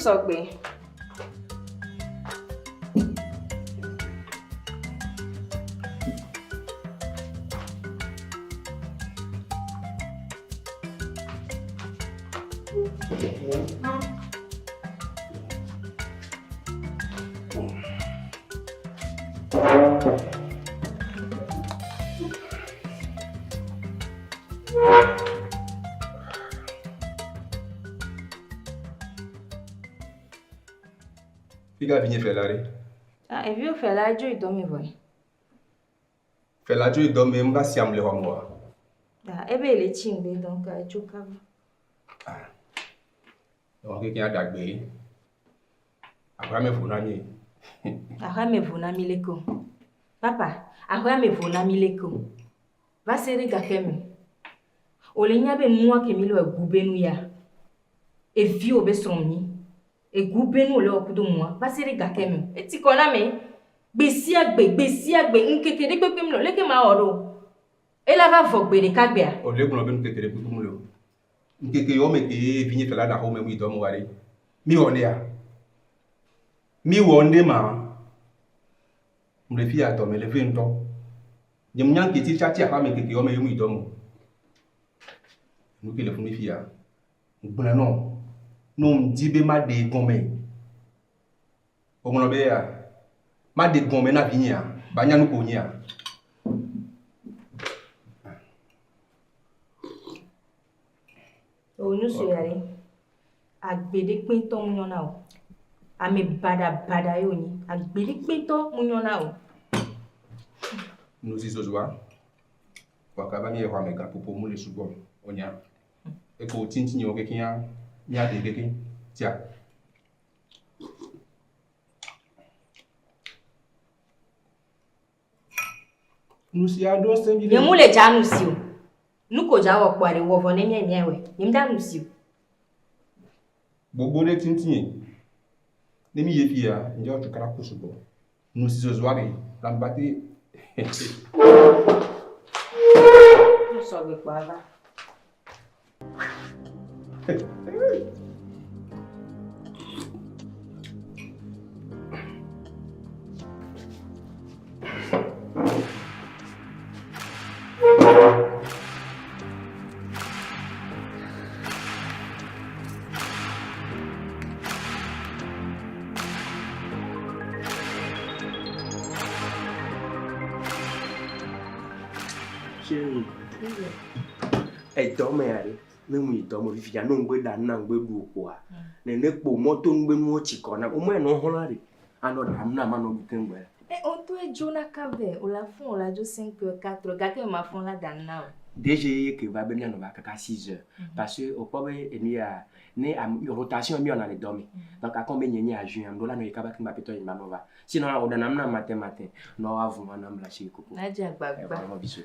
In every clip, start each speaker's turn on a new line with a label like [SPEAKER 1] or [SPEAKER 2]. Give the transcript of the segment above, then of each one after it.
[SPEAKER 1] sɔgbe.
[SPEAKER 2] Fika vinye Fela ɖe?
[SPEAKER 1] Ah, eviwo Fela dzo yi dɔ me vɔ.
[SPEAKER 2] Fela dzo yi dɔ me, ŋva siam le xɔ me oa?
[SPEAKER 1] Ah, ebe le tsi ŋgbe donc edzo kaba.
[SPEAKER 2] Ah. Ewɔ keke aɖagbe. Aƒea me vo na mí.
[SPEAKER 1] Aƒea me vo na mí leke o. Papa, aƒea me vo na mí leke o. Va se ɖe gake me. Wòle nya be nua ke mí le egu be nu ya. Eviwò be srɔ̃ mí. Egu be nu wòle wɔ kudo mua. Va se ɖe gake me. Eti kɔ na me. Gbe sia gbe, gbe sia gbe, ŋkeke ɖe kpekpe mele o. Leke mawɔ ɖo? Ela va vɔ gbe ɖeka gbea?
[SPEAKER 2] Wòle gblɔ be ŋkeke ɖe kpekpe mele o. Ŋkeke yewo me kee vinye fela ɖe axome mu yi dɔ me wa ɖe. Mi wɔ ŋɖea? Mi wɔ ŋɖe ma? Mle fiya dɔ me le ve ŋutɔ. Nye mu nya ŋke ti tsa ti aƒea me ŋkeke yewo me ye mu yi dɔ me o. Nu ke le funu fiya. Ŋgblɔe nɔ. No ŋdi be ma ɖe gɔme. Wòŋlɔ be ya maɖe gɔme na vinyea, ba nya nu ko wònyea.
[SPEAKER 1] O nu sue ya ɖe, agbe ɖe kpetɔ mu nyɔ na o. Ame baɖa baɖa ye wònyi. Agbe ɖe kpetɔ mu nyɔ na o.
[SPEAKER 2] Nu si zozoa, wòaka va mi xɔa me gaƒoƒo mu le sugbɔ o nya. Eko tsintinyewo kekeŋa míaɖe kekeŋ tia. Nu sia ɖo ŋusẽ vi ɖe.
[SPEAKER 1] Nye mu le dza nu si o. Nu ko dza wɔ kpɔa ɖe wɔ vɔ ne mía mía wɛ. Nye mu da nu si o.
[SPEAKER 2] Gbogbo ɖe tintin. Ne mi ye fia, ŋdza wɔ tukara ku sugbɔ. Nu si zozoa ɖe, lamba te.
[SPEAKER 1] Nu sɔgbe kpɔa va.
[SPEAKER 3] Chérie. Edɔ mea ɖe, ne mu yi dɔ me fifia, ne ŋgbe ɖa nu na ŋgbe ɖu o kpoa, nene kpo mɔto ŋgbe nuwo tsi kɔ na, womɛ nɔ xlã ɖe, anɔ ɖa nu na manɔ ɖu keŋ gbɛ.
[SPEAKER 1] E o to edzo na kave, o la fɔn o la dzo 5 heures 4 heures, gake ma fɔn la ɖa nu na o.
[SPEAKER 3] DG ye ke va be mianɔ va kaka 6 heures parce que okpɔ be enu ya ne am rotation mi wɔna le dɔ me. Donc akɔn be nye nye ajuin am ɖo la nɔ yi kaba keŋ ba petɔ yi ma nɔ va. Sinon o ɖana nam matin matin nɔ wa vu ma nam la shi koko.
[SPEAKER 1] Na dze agbagba.
[SPEAKER 3] Eva nɔ bisu.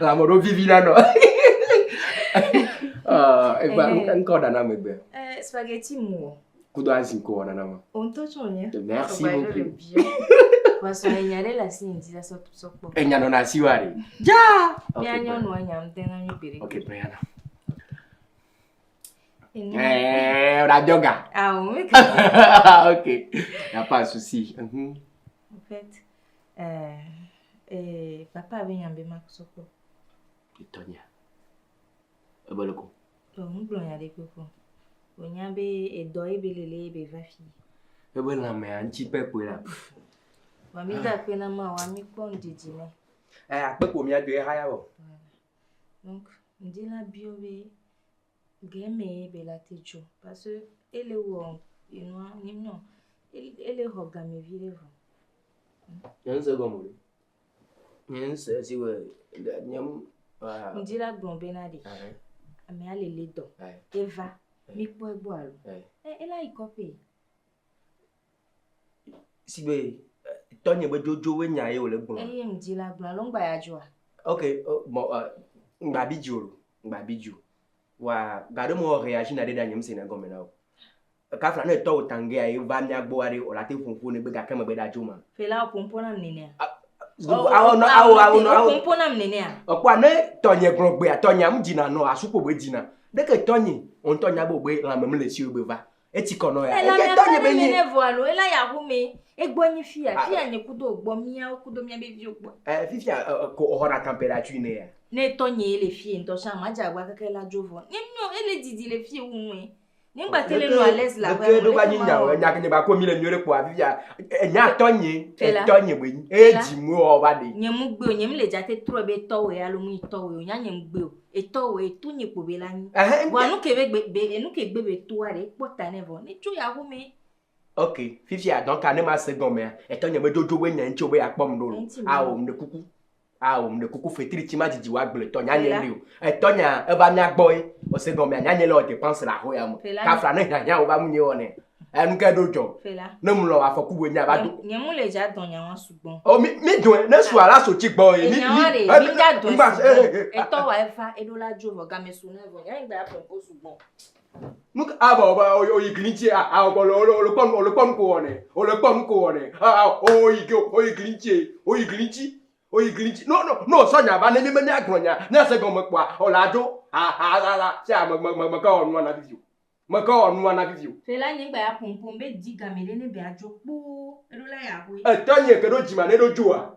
[SPEAKER 3] Lãme ɖo vivi na nɔ. Eva ŋkɔ ɖana megbe.
[SPEAKER 1] Eh, spaghetti mu o.
[SPEAKER 3] Kudo azin ko wɔna na ma.
[SPEAKER 1] O ŋutɔ tsɔ wònye.
[SPEAKER 3] Merci beaucoup.
[SPEAKER 1] Wasɔ enya ɖe le asi ŋdi la sɔ sɔ kpɔ.
[SPEAKER 3] Enya nɔna asi wa ɖe.
[SPEAKER 1] Dza. Mía nyɔnua nya ŋdɛ na mí gbeɖe.
[SPEAKER 3] Ok, Brianna. Eh, on a dioga.
[SPEAKER 1] Ah oui.
[SPEAKER 3] ok, y a pas de souci. Mm -hmm.
[SPEAKER 1] En fait, euh, eh, papa avait un bébé soko.
[SPEAKER 3] Etonya. Eboloko.
[SPEAKER 1] Bon, ŋgblɔ nya ɖe kpekpe. Wònya be edɔ ye be lele ye be va fi.
[SPEAKER 3] Ebe lãmea ŋuti kpekpe la.
[SPEAKER 1] Wa mi da akpe na ma wa mi kpɔ ŋdzedzi nɛ.
[SPEAKER 3] Eh, akpe ko mía do ye haya wɔ.
[SPEAKER 1] Donc, ŋdi la bio be gɛmɛ ye be la te dzo parce que ele wɔ enua ni non ele xɔ game vi ɖe vɔ.
[SPEAKER 3] Nye ŋse gɔme o. Nye ŋse si wɔ nye
[SPEAKER 1] Ŋdi la gblɔ bena ɖe amea le le dɔ eva mi kpɔ egbɔ alo ela yi kɔƒe.
[SPEAKER 3] Si be tɔnye be dzodzo woe nya ye wòle gblɔ.
[SPEAKER 1] Eye ŋdi la gblɔ alo ŋgba ya dzoa?
[SPEAKER 3] Ok, bon, ŋgba bi dzi o, ŋgba bi dzi o. Wa gaɖe mɔ réagi na ɖe ɖe nye ŋse na gɔme na o. Kafla ne tɔwò tangea ye va mía gbɔ aɖe wòle ate ƒoƒo ne be gake megbe ɖa dzo ma.
[SPEAKER 1] Fela wo ƒoƒo nam nenea?
[SPEAKER 3] Awo nɔ awo awo nɔ awo.
[SPEAKER 1] Ƒoƒo nam nenea?
[SPEAKER 3] Ɔkpɔa ne tɔnye gblɔ gbea tɔnye amu dzina nɔ asukpo be dzina. Ɖeke tɔnye ŋutɔ nya be wòbe lãme mele si o be va. Etsi kɔ nɔ ya.
[SPEAKER 1] Ela
[SPEAKER 3] Eke
[SPEAKER 1] mia
[SPEAKER 3] tɔnye
[SPEAKER 1] ka
[SPEAKER 3] be
[SPEAKER 1] ɖe me
[SPEAKER 3] nye.
[SPEAKER 1] ne vɔ alo ela ya xome. Egbɔ nyi fia.
[SPEAKER 3] Ah.
[SPEAKER 1] Fia nye kudo gbɔ miawo kudo mia be viwo gbɔ.
[SPEAKER 3] Eh, fifia ko xɔna température ne ya.
[SPEAKER 1] Ne tɔnye ye le fie ŋutɔ tsã ma dze agba keke la dzo vɔ. Ne nyo ele didi le fie wu ŋue. Ne ŋgba te le nɔ à l'aise la
[SPEAKER 3] Leke ɖo va nyi nya o, nya ke nye ba ko mi le nyuie ɖe kpoa fifia enya tɔnye,
[SPEAKER 1] Fela.
[SPEAKER 3] etɔnye be nyi. Eye
[SPEAKER 1] Fela.
[SPEAKER 3] dzi mu wɔ va ɖe.
[SPEAKER 1] Nye mu gbe o, nye mu le dza te trɔe be tɔwoe alo mu yi tɔwoe o, nya nye mu gbe o. Etɔwoe, to nye kpo be la nyi.
[SPEAKER 3] Ɛhɛn,
[SPEAKER 1] Vɔa nu ke be gbe be enu ke gbe be toa ɖe ekpɔ ta nɛ vɔ. Ne tso ya xome.
[SPEAKER 3] Ok, fifia donc ne ma se gɔmea, etɔnye be dzodzo be nya ŋuti o be yeakpɔm ɖo lo.
[SPEAKER 1] Ŋuti me.
[SPEAKER 3] Ao, mɖe kuku. Ao, mɖe kuku fetri tsi ma dzidzi wa gblẽ tɔnya nye
[SPEAKER 1] Fela.
[SPEAKER 3] li o. Etɔnya eva mía gbɔ ye, ose gɔmea nya nye le wɔ dépense le axo ya me.
[SPEAKER 1] Fela.
[SPEAKER 3] Kafla ne hiahiã wo va mu nye wɔ nɛ. Enu ke ɖo dzɔ.
[SPEAKER 1] Fela.
[SPEAKER 3] Ne mu lɔ afɔku be nya va do.
[SPEAKER 1] Nye mu le dza dɔn nya wa sugbɔ.
[SPEAKER 3] O mi mi dɔe ne sua la so tsi gbɔ ye. Mi
[SPEAKER 1] Enya wa
[SPEAKER 3] mi
[SPEAKER 1] ɖe, mi dza dɔn
[SPEAKER 3] ŋgba-
[SPEAKER 1] sugbɔ.
[SPEAKER 3] eh, eh, eh,
[SPEAKER 1] Etɔwoa eva, eɖo la dzo vɔ, game su ne vɔ. Nya nye gba ya ƒo sugbɔ.
[SPEAKER 3] Nu ka avɔ ba o yi gli ŋuti a a o le o le kpɔ nu o le kpɔ nu ko wɔ nɛ. O le kpɔ nu ko wɔ nɛ. A a o yi ke o yi gli ŋuti o yi gli ŋuti o yi gli ŋuti. No no no sɔ nya va ne mi me mia gblɔ nya mia se gɔme kpoa o la dzo. A a a a sia me me me me ke wɔ nua na vivi o. Me ke wɔ nua na vivi o.
[SPEAKER 1] Fela nye gba ya ƒoƒom be di game ɖe ne be adzo kpoo. Eɖo la ya xoe.
[SPEAKER 3] Etɔnye ke ɖo dzima ne ɖo dzoa.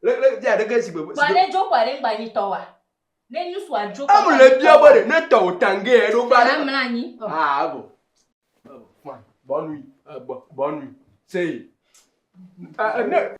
[SPEAKER 3] Le le fia ɖeke si gbe.
[SPEAKER 1] Kpɔ ne dzo kpɔa ɖe ŋgba nyi tɔwoa. Ne nyusua dzo
[SPEAKER 3] Emu le bia be ɖe ne tɔ o tange yɛ ɖo va.
[SPEAKER 1] Fela mla anyi. Ɔ.
[SPEAKER 3] Ah bon. Ah bon. Fine. Bonne nuit. Bon, bonne nuit. C'est. Ah, ne.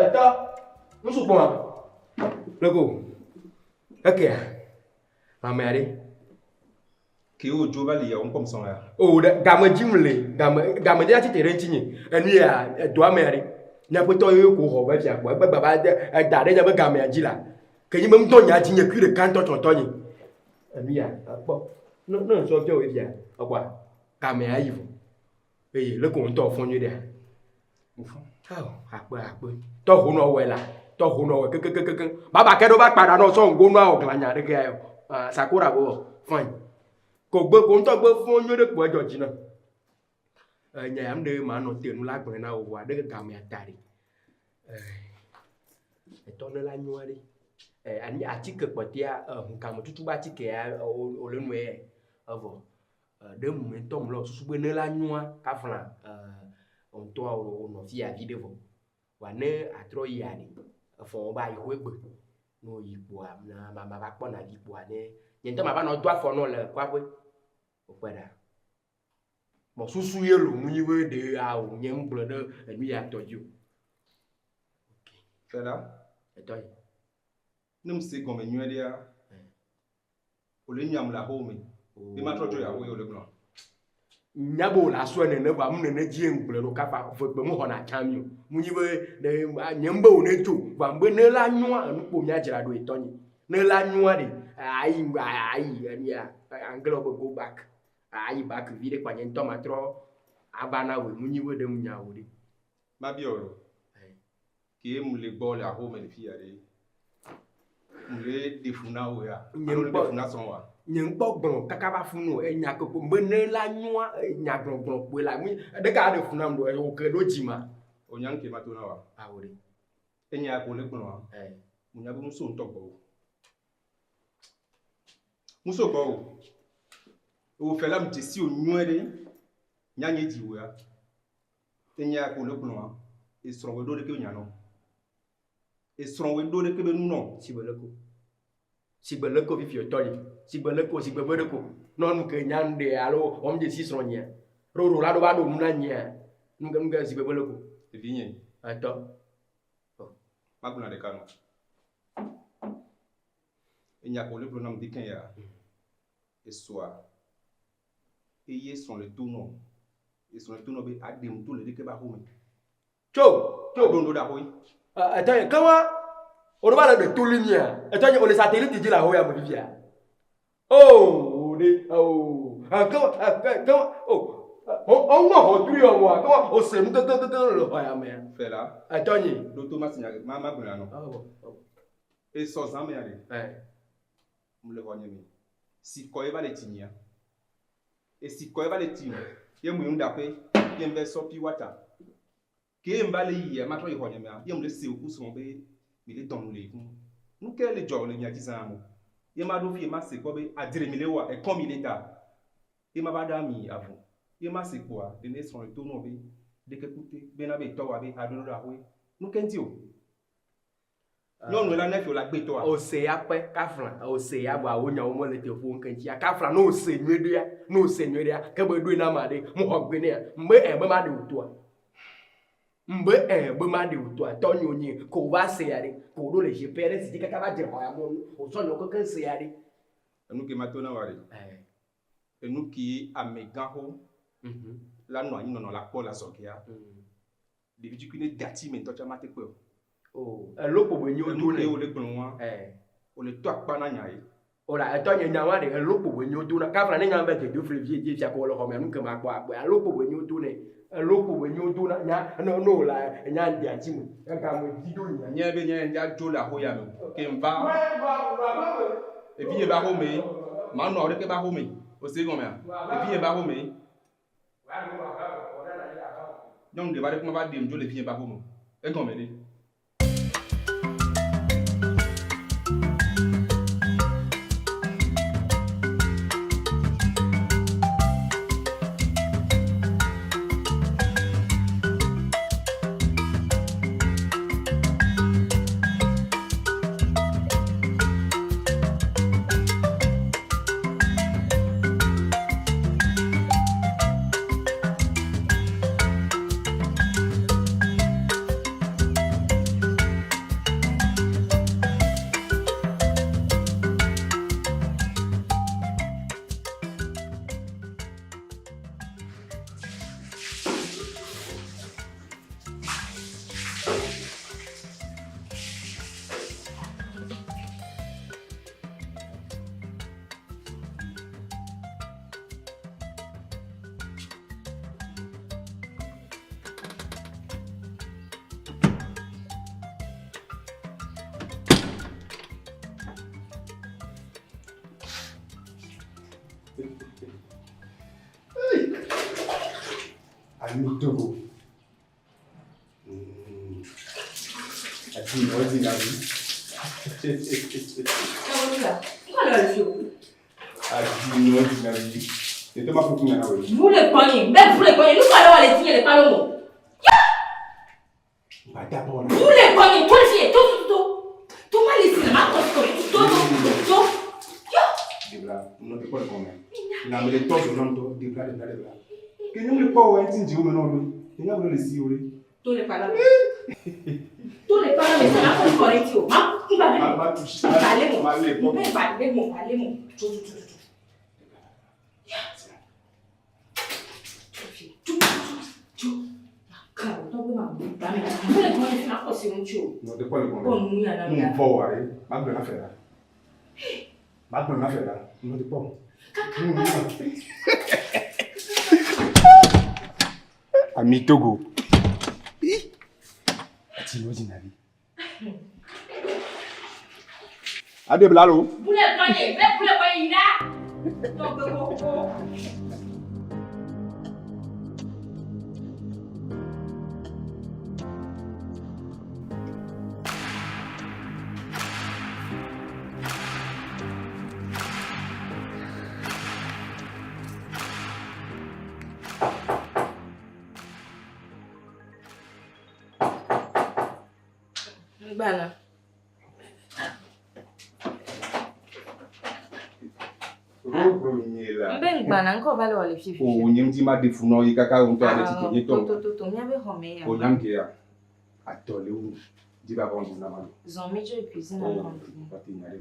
[SPEAKER 3] Etɔ, nusu kpɔa? Lego. Ekea. Ame aɖe.
[SPEAKER 2] Ke wo dzo va le ya wo ŋkpɔm sɔn ya.
[SPEAKER 3] O ɖe game dzim le game game dzi atsi te ɖe ŋutinye. Enu ya edɔa me aɖe. Miaƒe tɔ ye ko xɔ va fia kpɔ. Egbe gbava de eda ɖe miaƒe gamea dzi la. Ke nyi be ŋutɔ nya dzi nye kui ɖeka ŋutɔ tsɔ tɔnye. Enu ya ekpɔ. Ne ne ŋsɔ fia wo fia ekpɔa gamea yi vɔ. Eye leke wo ŋutɔ fɔ nyuie ɖea?
[SPEAKER 2] Wofɔ.
[SPEAKER 3] Ao, akpe akpe. Tɔ ho nɔ wɔe la. Tɔ ho nɔ wɔe kekekeke. Baba ke ɖo va kpa ɖa nɔ sɔ ŋgo nɔ awɔ glanya ɖeke ya yo. Ah, sakura bo fine. Ko gbe ko ŋutɔ gbe fɔ nyuie ɖe kpo edzɔ dzi na. Enya ya ŋɖe ma nɔ te nu la gblɔe na wo vɔa ɖe gamea ta ɖi. Etɔ ne la nyoa ɖe. Ani atike kpɔtɛa hukame tutu be atike ya o le nue evɔ. Ɖe mu me ŋutɔ mu le susu be ne la nyoa kafla ŋutɔa wo nɔ fia vi ɖe vɔ. Wa ne atrɔ yia ɖe efɔ wo ba yi xoe gbe. Ne wo yi kpoa na ma ma va kpɔ na vi kpoa ne nye ŋutɔ ma va nɔ do afɔ nɔ le kɔaƒe. Wokpɔe ɖa. Mɔ susu ye lo mu nyi be ɖe awo nye ŋgblɔ ɖe enu ya tɔ dzi o.
[SPEAKER 2] Fela,
[SPEAKER 3] Etɔ yi.
[SPEAKER 2] ne mu se gɔme nyuie ɖea, o le nyam le axo me. Be ma trɔ dzo ya axo ye o le gblɔ.
[SPEAKER 3] Nya be wòle asɔe nene vɔa mu nene dzie ŋgblɔe ɖo kafa vegbe mu xɔna tsã mi o. Mu nyi be ɖe nye ŋbe wo ne dzo vɔa ŋbe ne la nyoa enu kpo mía dzra ɖo etɔ nyi. Ne la nyoa ɖe ayi ayi enu ya anglais be go back. Ayi back vi ɖe kpa nye ŋutɔ ma trɔ ava na woe. Mu nyi be ɖe mu nya wo ɖe.
[SPEAKER 2] Ma biɔ lo. Ke mu le gbɔ le axo me le fia ɖe. Mu le ɖe fu na wo ya.
[SPEAKER 3] Nye
[SPEAKER 2] Alo le
[SPEAKER 3] ŋkpɔ-
[SPEAKER 2] ɖe fu na srɔ̃ wa.
[SPEAKER 3] Nye ŋkpɔ gblɔ kaka va funu o enya koko be ne la nyoa enya gblɔgblɔ kpoe la mi ɖeka aɖe fu nam ɖo wo ke ɖo dzima.
[SPEAKER 2] O nya ŋke ma to na wa.
[SPEAKER 3] Awo ɖe.
[SPEAKER 2] Enya ko le gblɔ wa. Mu nya be muso ŋutɔ gbɔ o. Muso gbɔ o. O fela mu dzesi o nyuie ɖe. Nya nye dzi wo ya. Enya ko le gblɔ wa. Esrɔ̃ wo ɖo ɖeke be nya nɔ. Esrɔ̃ wo ɖo ɖeke be nu nɔ.
[SPEAKER 3] Sigbe leko. Sigbe leko fifi etɔ li. Sigbe leko sigbe be ɖeko. Nɔnu ke nya nu ɖe alo wɔm dzesi srɔ̃ nyea. Ɖoɖo la ɖo va ɖo nu na nyea. Nu ke nu ke sigbe be leko.
[SPEAKER 2] Evinye.
[SPEAKER 3] Etɔ.
[SPEAKER 2] Magblɔ ɖeka nɔ. Enya ko le gblɔ nam dike ya. Esɔa. Eye srɔ̃ le to nɔ. Esrɔ̃ to nɔ be aɖem to le ɖeke be axome.
[SPEAKER 3] Tso,
[SPEAKER 2] tso. Ɖo ŋɖo ɖe axoe.
[SPEAKER 3] Etɔ nye keŋua, wo ɖo va le ɖe to li mia. Etɔ nye wo le satellite dzi le axoe ya me fifia. Oh, ɖe, oh, keŋua, keŋua, oh, o ŋɔ xɔ tri yɔ wa, keŋua o se nu kekeŋ kekeŋ le xɔ ya mea.
[SPEAKER 2] Fɛ la.
[SPEAKER 3] Etɔ nye.
[SPEAKER 2] Ɖo to ma si nya ma ma gblɔ nɔ. Esɔ zã mea ɖe. Mu le xɔ nye me. Si kɔ ye va le tsi nyia. Esi kɔ ye va le tsi ye mu yi nuɖaƒe ye ŋvɛ sɔ pi wata. Ke ye ŋva le yia ma trɔ yi xɔ nye mea ye mu le se woku srɔ̃ be mi le dɔn nu le yi ŋu. Nu ke le dzɔ le mia dzi zã mo. Ye ma ɖo fi ye ma se kpɔ be adre mi le wa ekɔ mi le da. Ye ma va ɖa mi avu. Ye ma se kpoa ɖe ne srɔ̃ le to nɔ be ɖeke kute be na be tɔ wa be aɖo ɖo axoe. Nu ke ŋuti o. Nyɔnu la ne fi la gbe tɔa.
[SPEAKER 3] Ose ya kpe kafla ose ya vɔa wo nyawo mele te ƒo ŋke ŋutia kafla ne ose nyuie ɖea ne ose nyuie ɖea ke be ɖoe na ame aɖe mu xɔ gbe nea mbe ɛ be ma ɖe wò toa mbe ɛ be ma ɖe wò toa tɔ nyo nyi ko va se ya ɖe ko ɖo le GP ɖe si dzi kaka va dze xɔ ya mɔnu wòsɔ nyawo kekeŋ se ya ɖe.
[SPEAKER 2] Enu ke ma to na wa ɖe. Enu ke amegãxo la nɔ anyi nɔnɔ la kpɔ le azɔgea. Ɖevi tukui ne de ati me ŋutɔ tsa mate kpɔe o.
[SPEAKER 3] Oh, elo kpo be nyi wodo
[SPEAKER 2] ne. Enu ke wole gblɔ wa. Wole to akpa na nya ye.
[SPEAKER 3] Ola etɔ nye nya wa ɖe elo kpo be nyi wodo na. Kafla ne nya be dede fle vie die fia ko wole xɔ me nu ke ma kpɔ akpɔe. Alo kpo be nyi wodo ne. Elo kpo be nyi wodo na nya no no la nya de ati me. Ega me dzi do nya.
[SPEAKER 2] Nye be nye nya dzo le axo ya me. Ke ŋva. Evi ye ba xo me. Ma nɔ ɖeke ba xo me. O se gɔmea? Evi ye ba xo me. Nyɔnu ɖe va ɖe kuma va ɖem dzo le vinye ba xome. Egɔme ɖe. Ami Togo. Ati ɔdi na mi. Ati ɔdi na mi. Ètò máa fún yàrá wẹ̀.
[SPEAKER 1] Vous le connaissez, mais vous le connaissez. Nous allons aller signer les palomo.
[SPEAKER 2] Bàtà bọ̀
[SPEAKER 1] Vous le connaissez, tout le tout, tout, tout. Tout mal ici, ma tout, tout, tout, tout.
[SPEAKER 2] Debla, nɔ te kpɔ le gɔmɛ. Na mi le tɔ zo na ŋutɔ. Debla, debla, debla. Ke nyɔnu le kpɔ wɔ ŋuti dzi wo me nɔ ɖo. Ke nyɔnu le si wo ɖe.
[SPEAKER 1] Tous les parents. Tous les parents, mais ça n'a pas correct. Ma,
[SPEAKER 2] Ma ma touche.
[SPEAKER 1] Parlez-moi.
[SPEAKER 2] Ma le kpɔ.
[SPEAKER 1] Parlez-moi, parlez-moi. Tout, tout, tout, tout.
[SPEAKER 2] Nɔ te kpɔ le gɔmɛ. Nu vɔ wɔ ɖe. Ma gblɔ na fɛ la. Ma gblɔ na fɛ la. Nɔ te kpɔ. Ami Togo. Ati ɔdi na mi. Adebla lo.
[SPEAKER 1] Gbana.
[SPEAKER 2] Rogro nye la.
[SPEAKER 1] Mbe ngbana ŋkɔ va le wɔ le fifi.
[SPEAKER 2] O nye ŋuti ma ɖe fu nɔ yi kaka ŋutɔ ale tsi nye tɔ.
[SPEAKER 1] To to to míabe xɔ me ya.
[SPEAKER 2] O nyam ke ya. Atɔ le wu. Dzi ba bɔ ŋu na ma do.
[SPEAKER 1] Zɔn mi dzo cuisine
[SPEAKER 2] O
[SPEAKER 1] na nɔ.
[SPEAKER 2] pati nya ɖe.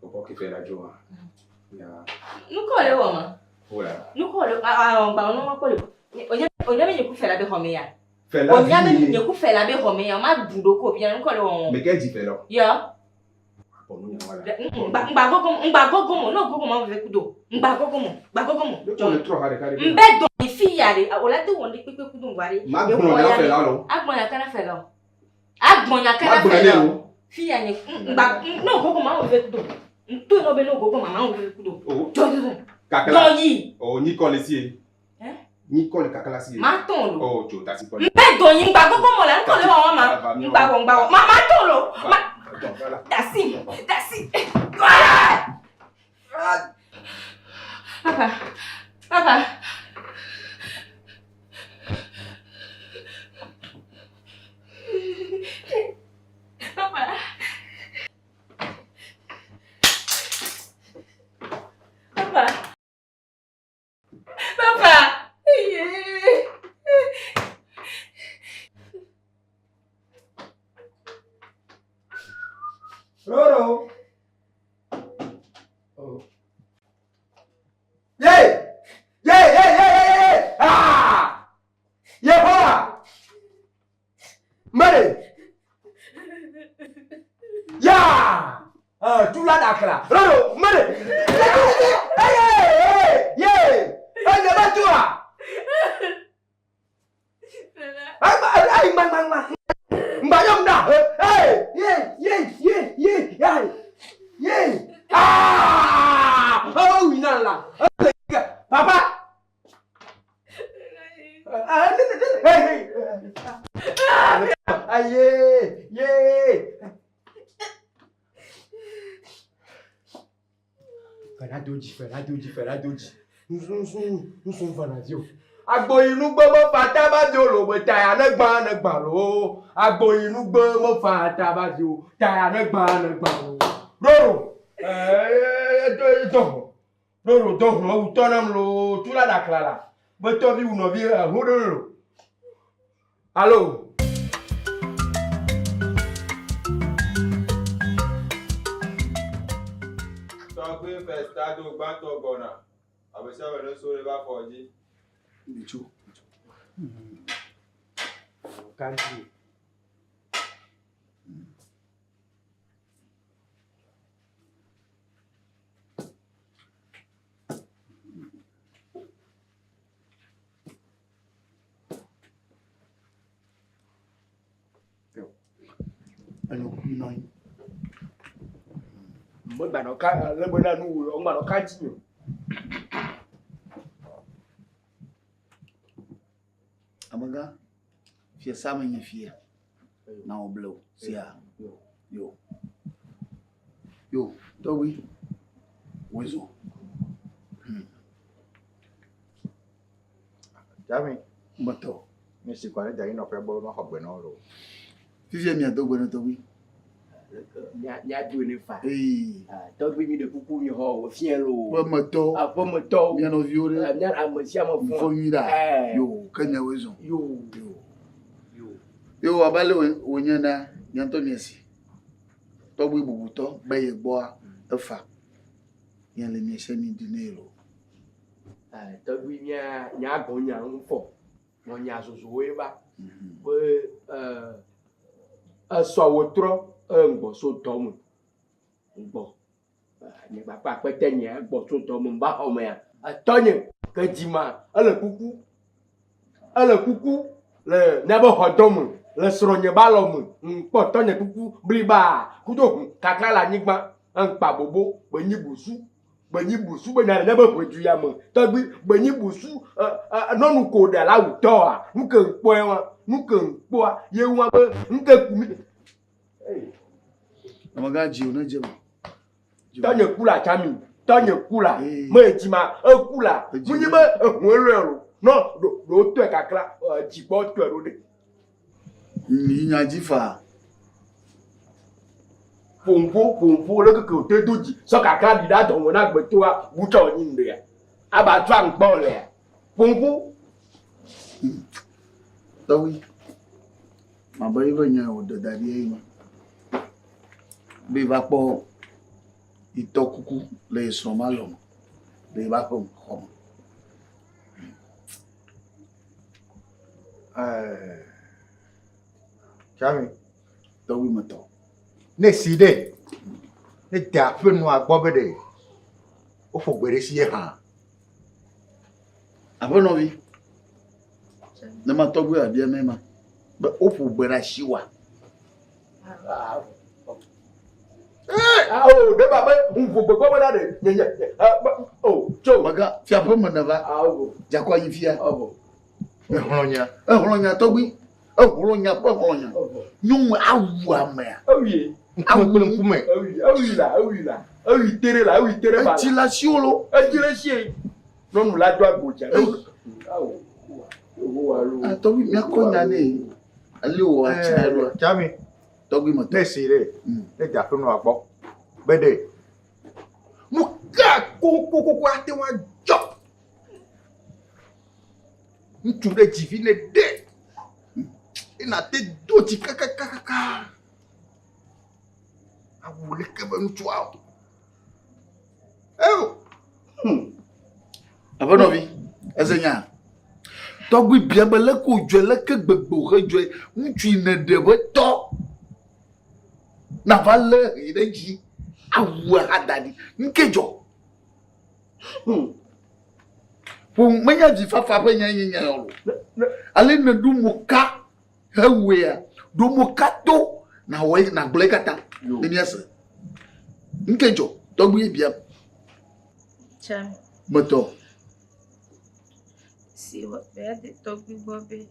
[SPEAKER 2] O kɔ ke fɛ la dzo wa. Ya.
[SPEAKER 1] Nukɔ le wɔ ma?
[SPEAKER 2] Voilà.
[SPEAKER 1] Nu kɔ le a ŋgba no ma kpɔ le. Onya onya be nye ku fela be xɔme ya.
[SPEAKER 2] Fela
[SPEAKER 1] Onya be
[SPEAKER 2] vi
[SPEAKER 1] nye ku fela be xɔme ya. Ma bu ɖo ko bia nu kɔ le wɔwɔ.
[SPEAKER 2] Me ke dzi fela.
[SPEAKER 1] Yɔ.
[SPEAKER 2] Bɔn nu nya wala.
[SPEAKER 1] Ŋgba ŋgba gogo ŋgba gogo mo no gogo ma ve kudo. Ŋgba gogo mo ŋgba gogo mo.
[SPEAKER 2] Ne le trɔ ha ɖeka ɖe.
[SPEAKER 1] Ŋbɛ dɔn yi fi ya ɖe o la te wɔ ŋɖe kpekpe kudo ŋgba ɖe.
[SPEAKER 2] Ma gblɔ nya fela lo.
[SPEAKER 1] Agbɔn ya kana fela o. Agbɔn ya
[SPEAKER 2] Ma
[SPEAKER 1] kana
[SPEAKER 2] gblɔ
[SPEAKER 1] fela
[SPEAKER 2] ne
[SPEAKER 1] o.
[SPEAKER 2] o.
[SPEAKER 1] Fi ya nye ŋgba no gogo ma ve kudo. Ŋto nɔ be no gogo ma ma ve kudo.
[SPEAKER 2] O.
[SPEAKER 1] Jɔ jɔ jɔ.
[SPEAKER 2] Kakla.
[SPEAKER 1] Dɔn yi.
[SPEAKER 2] O nyikɔ le si ye.
[SPEAKER 1] Hein?
[SPEAKER 2] Nyikɔ le kakla si ye.
[SPEAKER 1] Ma tɔn lo.
[SPEAKER 2] O tso tasi kɔ le.
[SPEAKER 1] Ŋbɛ dɔn yi ŋgba gogo mo la ŋkɔ le wɔwɔ ma. Ŋgba wɔ ŋgba wɔ ma ma tɔn lo. Ma
[SPEAKER 2] Dɔn va la.
[SPEAKER 1] dasi dasi. Papa papa. Papa. Papa. Papa. Yeah.
[SPEAKER 4] Roro. Oh. Yay! Yay, yay, yay, yay, yay! Ah! Yehowa! Mary! Ya! Ah, tu la dakra. Roro, Mary! Hey, hey, hey, yay! Hey, never do ah! Ay, ay, ay, ma, ma, ma. Mbayom da. Hey, yay, yay, yay, yay, yay. Yay! Ah! Oh, we na la. Papa. Ah, ne, ne, ne, hey, hey. Aye, yay. Fela doji, fela doji, fela doji. Nsun, nsun, nsun fana dio. Agboyinugbe mefa taba dio lo be taya ne gbã ne gbã lo. Agboyinugbe mefa taba dio taya ne gbã ne gbã lo. Roro ɛɛ do do Roro do hlɔ wu tɔ nam lo tu la ɖakla la. Be tɔvi wu nɔvi eho ɖe lo. Alo.
[SPEAKER 5] Tɔgbe festa do gbãtɔ gbɔna. Ame sia ame ne so ɖe va afɔ dzi.
[SPEAKER 4] Mitso.
[SPEAKER 3] Kanti.
[SPEAKER 6] Enyo kui nɔ anyi.
[SPEAKER 3] Megbanɔ ka le bena nu wò ŋgbanɔ ka dzi o.
[SPEAKER 6] Amegã, fiasa me nye fia. Na wò ble o. Sia. Yo. Yo, tɔgbi. Wòe zɔ.
[SPEAKER 5] Jami,
[SPEAKER 6] Metɔ.
[SPEAKER 5] mi si kɔ ɖe dza yi nɔƒe gbɔ be maxɔ gbe na wo lo.
[SPEAKER 6] Fifia miado gbe ne tɔgbi.
[SPEAKER 3] Mía doe ne fa.
[SPEAKER 6] Ee.
[SPEAKER 3] Tɔgbi mi ɖe kuku mi xɔ wò fiẽ lo.
[SPEAKER 6] Ƒemetɔ.
[SPEAKER 3] Aƒemetɔwo.
[SPEAKER 6] Mia nɔviwo ɖe.
[SPEAKER 3] Mía ame sia ame
[SPEAKER 6] Fɔ
[SPEAKER 3] fɔ.
[SPEAKER 6] nyui ɖa.
[SPEAKER 3] Ɛɛ.
[SPEAKER 6] Yo, ke miawoe zɔ.
[SPEAKER 3] Yo. Yo.
[SPEAKER 6] Yo, abe ale wònye na mia ŋutɔ mia si. Tɔgbi bubutɔ be ye gbɔa efa. Mia le mia se mi di nɛ lo.
[SPEAKER 3] Tɔgbi mía nya gbɔ nya ŋu fɔ. Nɔ nya zozowoe va. Be esɔ wo trɔ eŋgbɔ so dɔ me. Ŋgbɔ. Nye gbakpa akpɛtɛ nye egbɔ so dɔ me ŋba xɔ mea. Etɔnye ke dzima ele kuku. Ele kuku le míabe xɔdɔ me le srɔ̃nye be alɔ me. Ŋkpɔ tɔnye kuku bliba kudo ʋu kakla le anyigba. Eŋkpa bobo be nyi busu. Be nyi busu be nya le míabe ʋedu ya me. Tɔgbi be nyi busu ɛ ɛ nyɔnu ko ɖe la wu tɔa. Nu ke ŋkpɔe wa nu ke ŋkpɔa ye wa be nu ke ku mi.
[SPEAKER 6] Amegã dzi wò ne dze me.
[SPEAKER 3] Tɔnye ku la tsami. Tɔnye ku la.
[SPEAKER 6] Ee.
[SPEAKER 3] Me dzima eku la.
[SPEAKER 6] Edzi
[SPEAKER 3] Munyi
[SPEAKER 6] wo.
[SPEAKER 3] be eʋu elɔe o. Nɔ ɖo ɖo tɔe kakla dzigbɔ tɔe ɖo ɖe.
[SPEAKER 6] Yi nya dzi faa.
[SPEAKER 3] Ƒoƒo ƒoƒo le keke wòte do dzi sɔ kakla ɖi ɖe adɔme na agbetɔa butsɔ wònyi nu ɖea. Aba tu aŋkpɔ lea. Ƒoƒo.
[SPEAKER 6] Tɔgbi. Mabe yi be nya wòɖe da ɖi eyi ma. Be va kpɔ itɔ kuku le ye srɔ̃ ma lɔ me. Le ye ba ƒe xɔ me.
[SPEAKER 7] Tsami.
[SPEAKER 6] Tɔgbi metɔ.
[SPEAKER 7] Ne si ɖe, ne de aƒe nua gbɔ be ɖe, woƒo gbe ɖe si ye hã.
[SPEAKER 6] Aƒenɔvi, ne ma tɔgbi abia mɛ ma, be woƒo gbe ɖe asi wa.
[SPEAKER 4] Awo, ɖe ba be ŋu gbe gbɔ be ɖe nye nye o tso.
[SPEAKER 6] Mega fiaƒe me ne va. Dzakɔ anyi fia.
[SPEAKER 7] Exlɔ nya.
[SPEAKER 6] Exlɔ nya tɔgbi. Exlɔ nya ƒe xlɔ nya. Nyɔnu awu amea.
[SPEAKER 4] Ewie.
[SPEAKER 7] Ŋkume kple ŋkume.
[SPEAKER 4] Ewi, ewi la, ewi la. Ewi tere la, ewi tere ba.
[SPEAKER 6] Etsi le asiwò lo.
[SPEAKER 4] Etsi le sie. Nyɔnu la do agbo dza. Awo.
[SPEAKER 6] Tɔgbi míakɔ nya nɛ. Ale wò atsi ɖe.
[SPEAKER 7] Tsami.
[SPEAKER 6] Tɔgbi metɔ.
[SPEAKER 7] Ne si ɖe, ne de aƒe nua gbɔ be ɖe. Nu ka kokokoko ate ŋu adzɔ? Ŋutsu ɖe dzi vi ne ɖe. Ena te do dzi kakakaka. Awu leke be ŋutsua o. Eo.
[SPEAKER 6] Aƒenɔvi, eze nya. Tɔgbi bia be leke wòdzɔe, leke gbegbe wòhedzɔe, ŋutsu yi nèɖe ƒe tɔ nava lé hɛ ɖe edzi awu ahada ɖi. Nu ke dzɔ? Ƒo menye avifafa ƒe nya nye nya ya o. Ale nèɖo mo ka hewɔea, ɖo mo ka to nàwɔe nàgblɔe katã ne míase. Nu ke dzɔ? Tɔgbi biam.
[SPEAKER 1] Tsam.
[SPEAKER 6] Metɔ.
[SPEAKER 1] Si wɔ be de tɔgbi gbɔ be.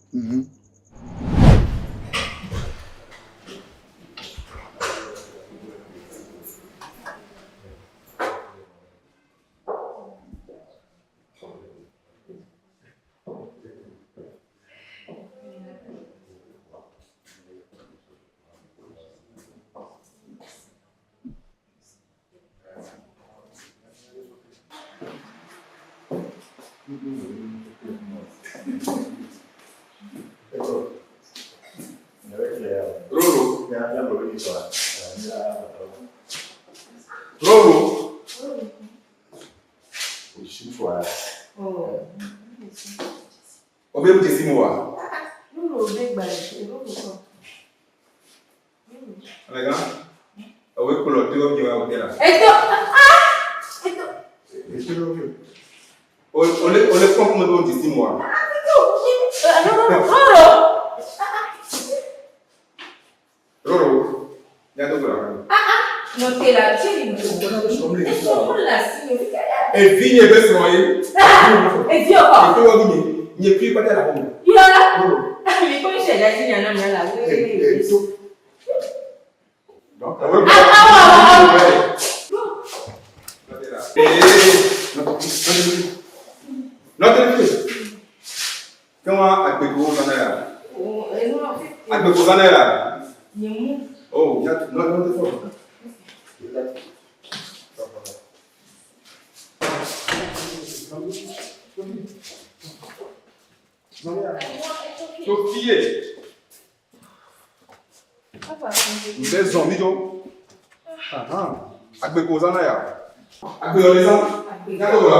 [SPEAKER 2] Roro. Obe mu tesi mu wa.
[SPEAKER 1] Roro be gba roro kɔ.
[SPEAKER 2] Amegã, ewoe kplɔ to yɔ wa hotel la.
[SPEAKER 1] Eto ah eto.
[SPEAKER 2] Ole ole kpɔm kuma be mu tesi mu wa.
[SPEAKER 1] Roro.
[SPEAKER 2] Roro. Ya do gblɔ.
[SPEAKER 1] No te la tsi ni. Eto la si ni.
[SPEAKER 2] Evi nye be srɔ̃ ye.
[SPEAKER 1] Evi ọkọ.
[SPEAKER 2] Eto wɔ nye nye fi kpata la xɔme.
[SPEAKER 1] Yɔ. Mi kò ń ṣẹ̀dá sí yàrá mi la.
[SPEAKER 7] Eto.
[SPEAKER 2] Nɔtɛ fi. Kí wọ́n agbègbè zana ya. Agbègbè zana ya. Oh, ya nɔtɛ fɔ. Sofie. Nbɛ zɔn mi dzo. Agbeko zana ya. Agbeyɔ le zan. Nyalo wɔ la.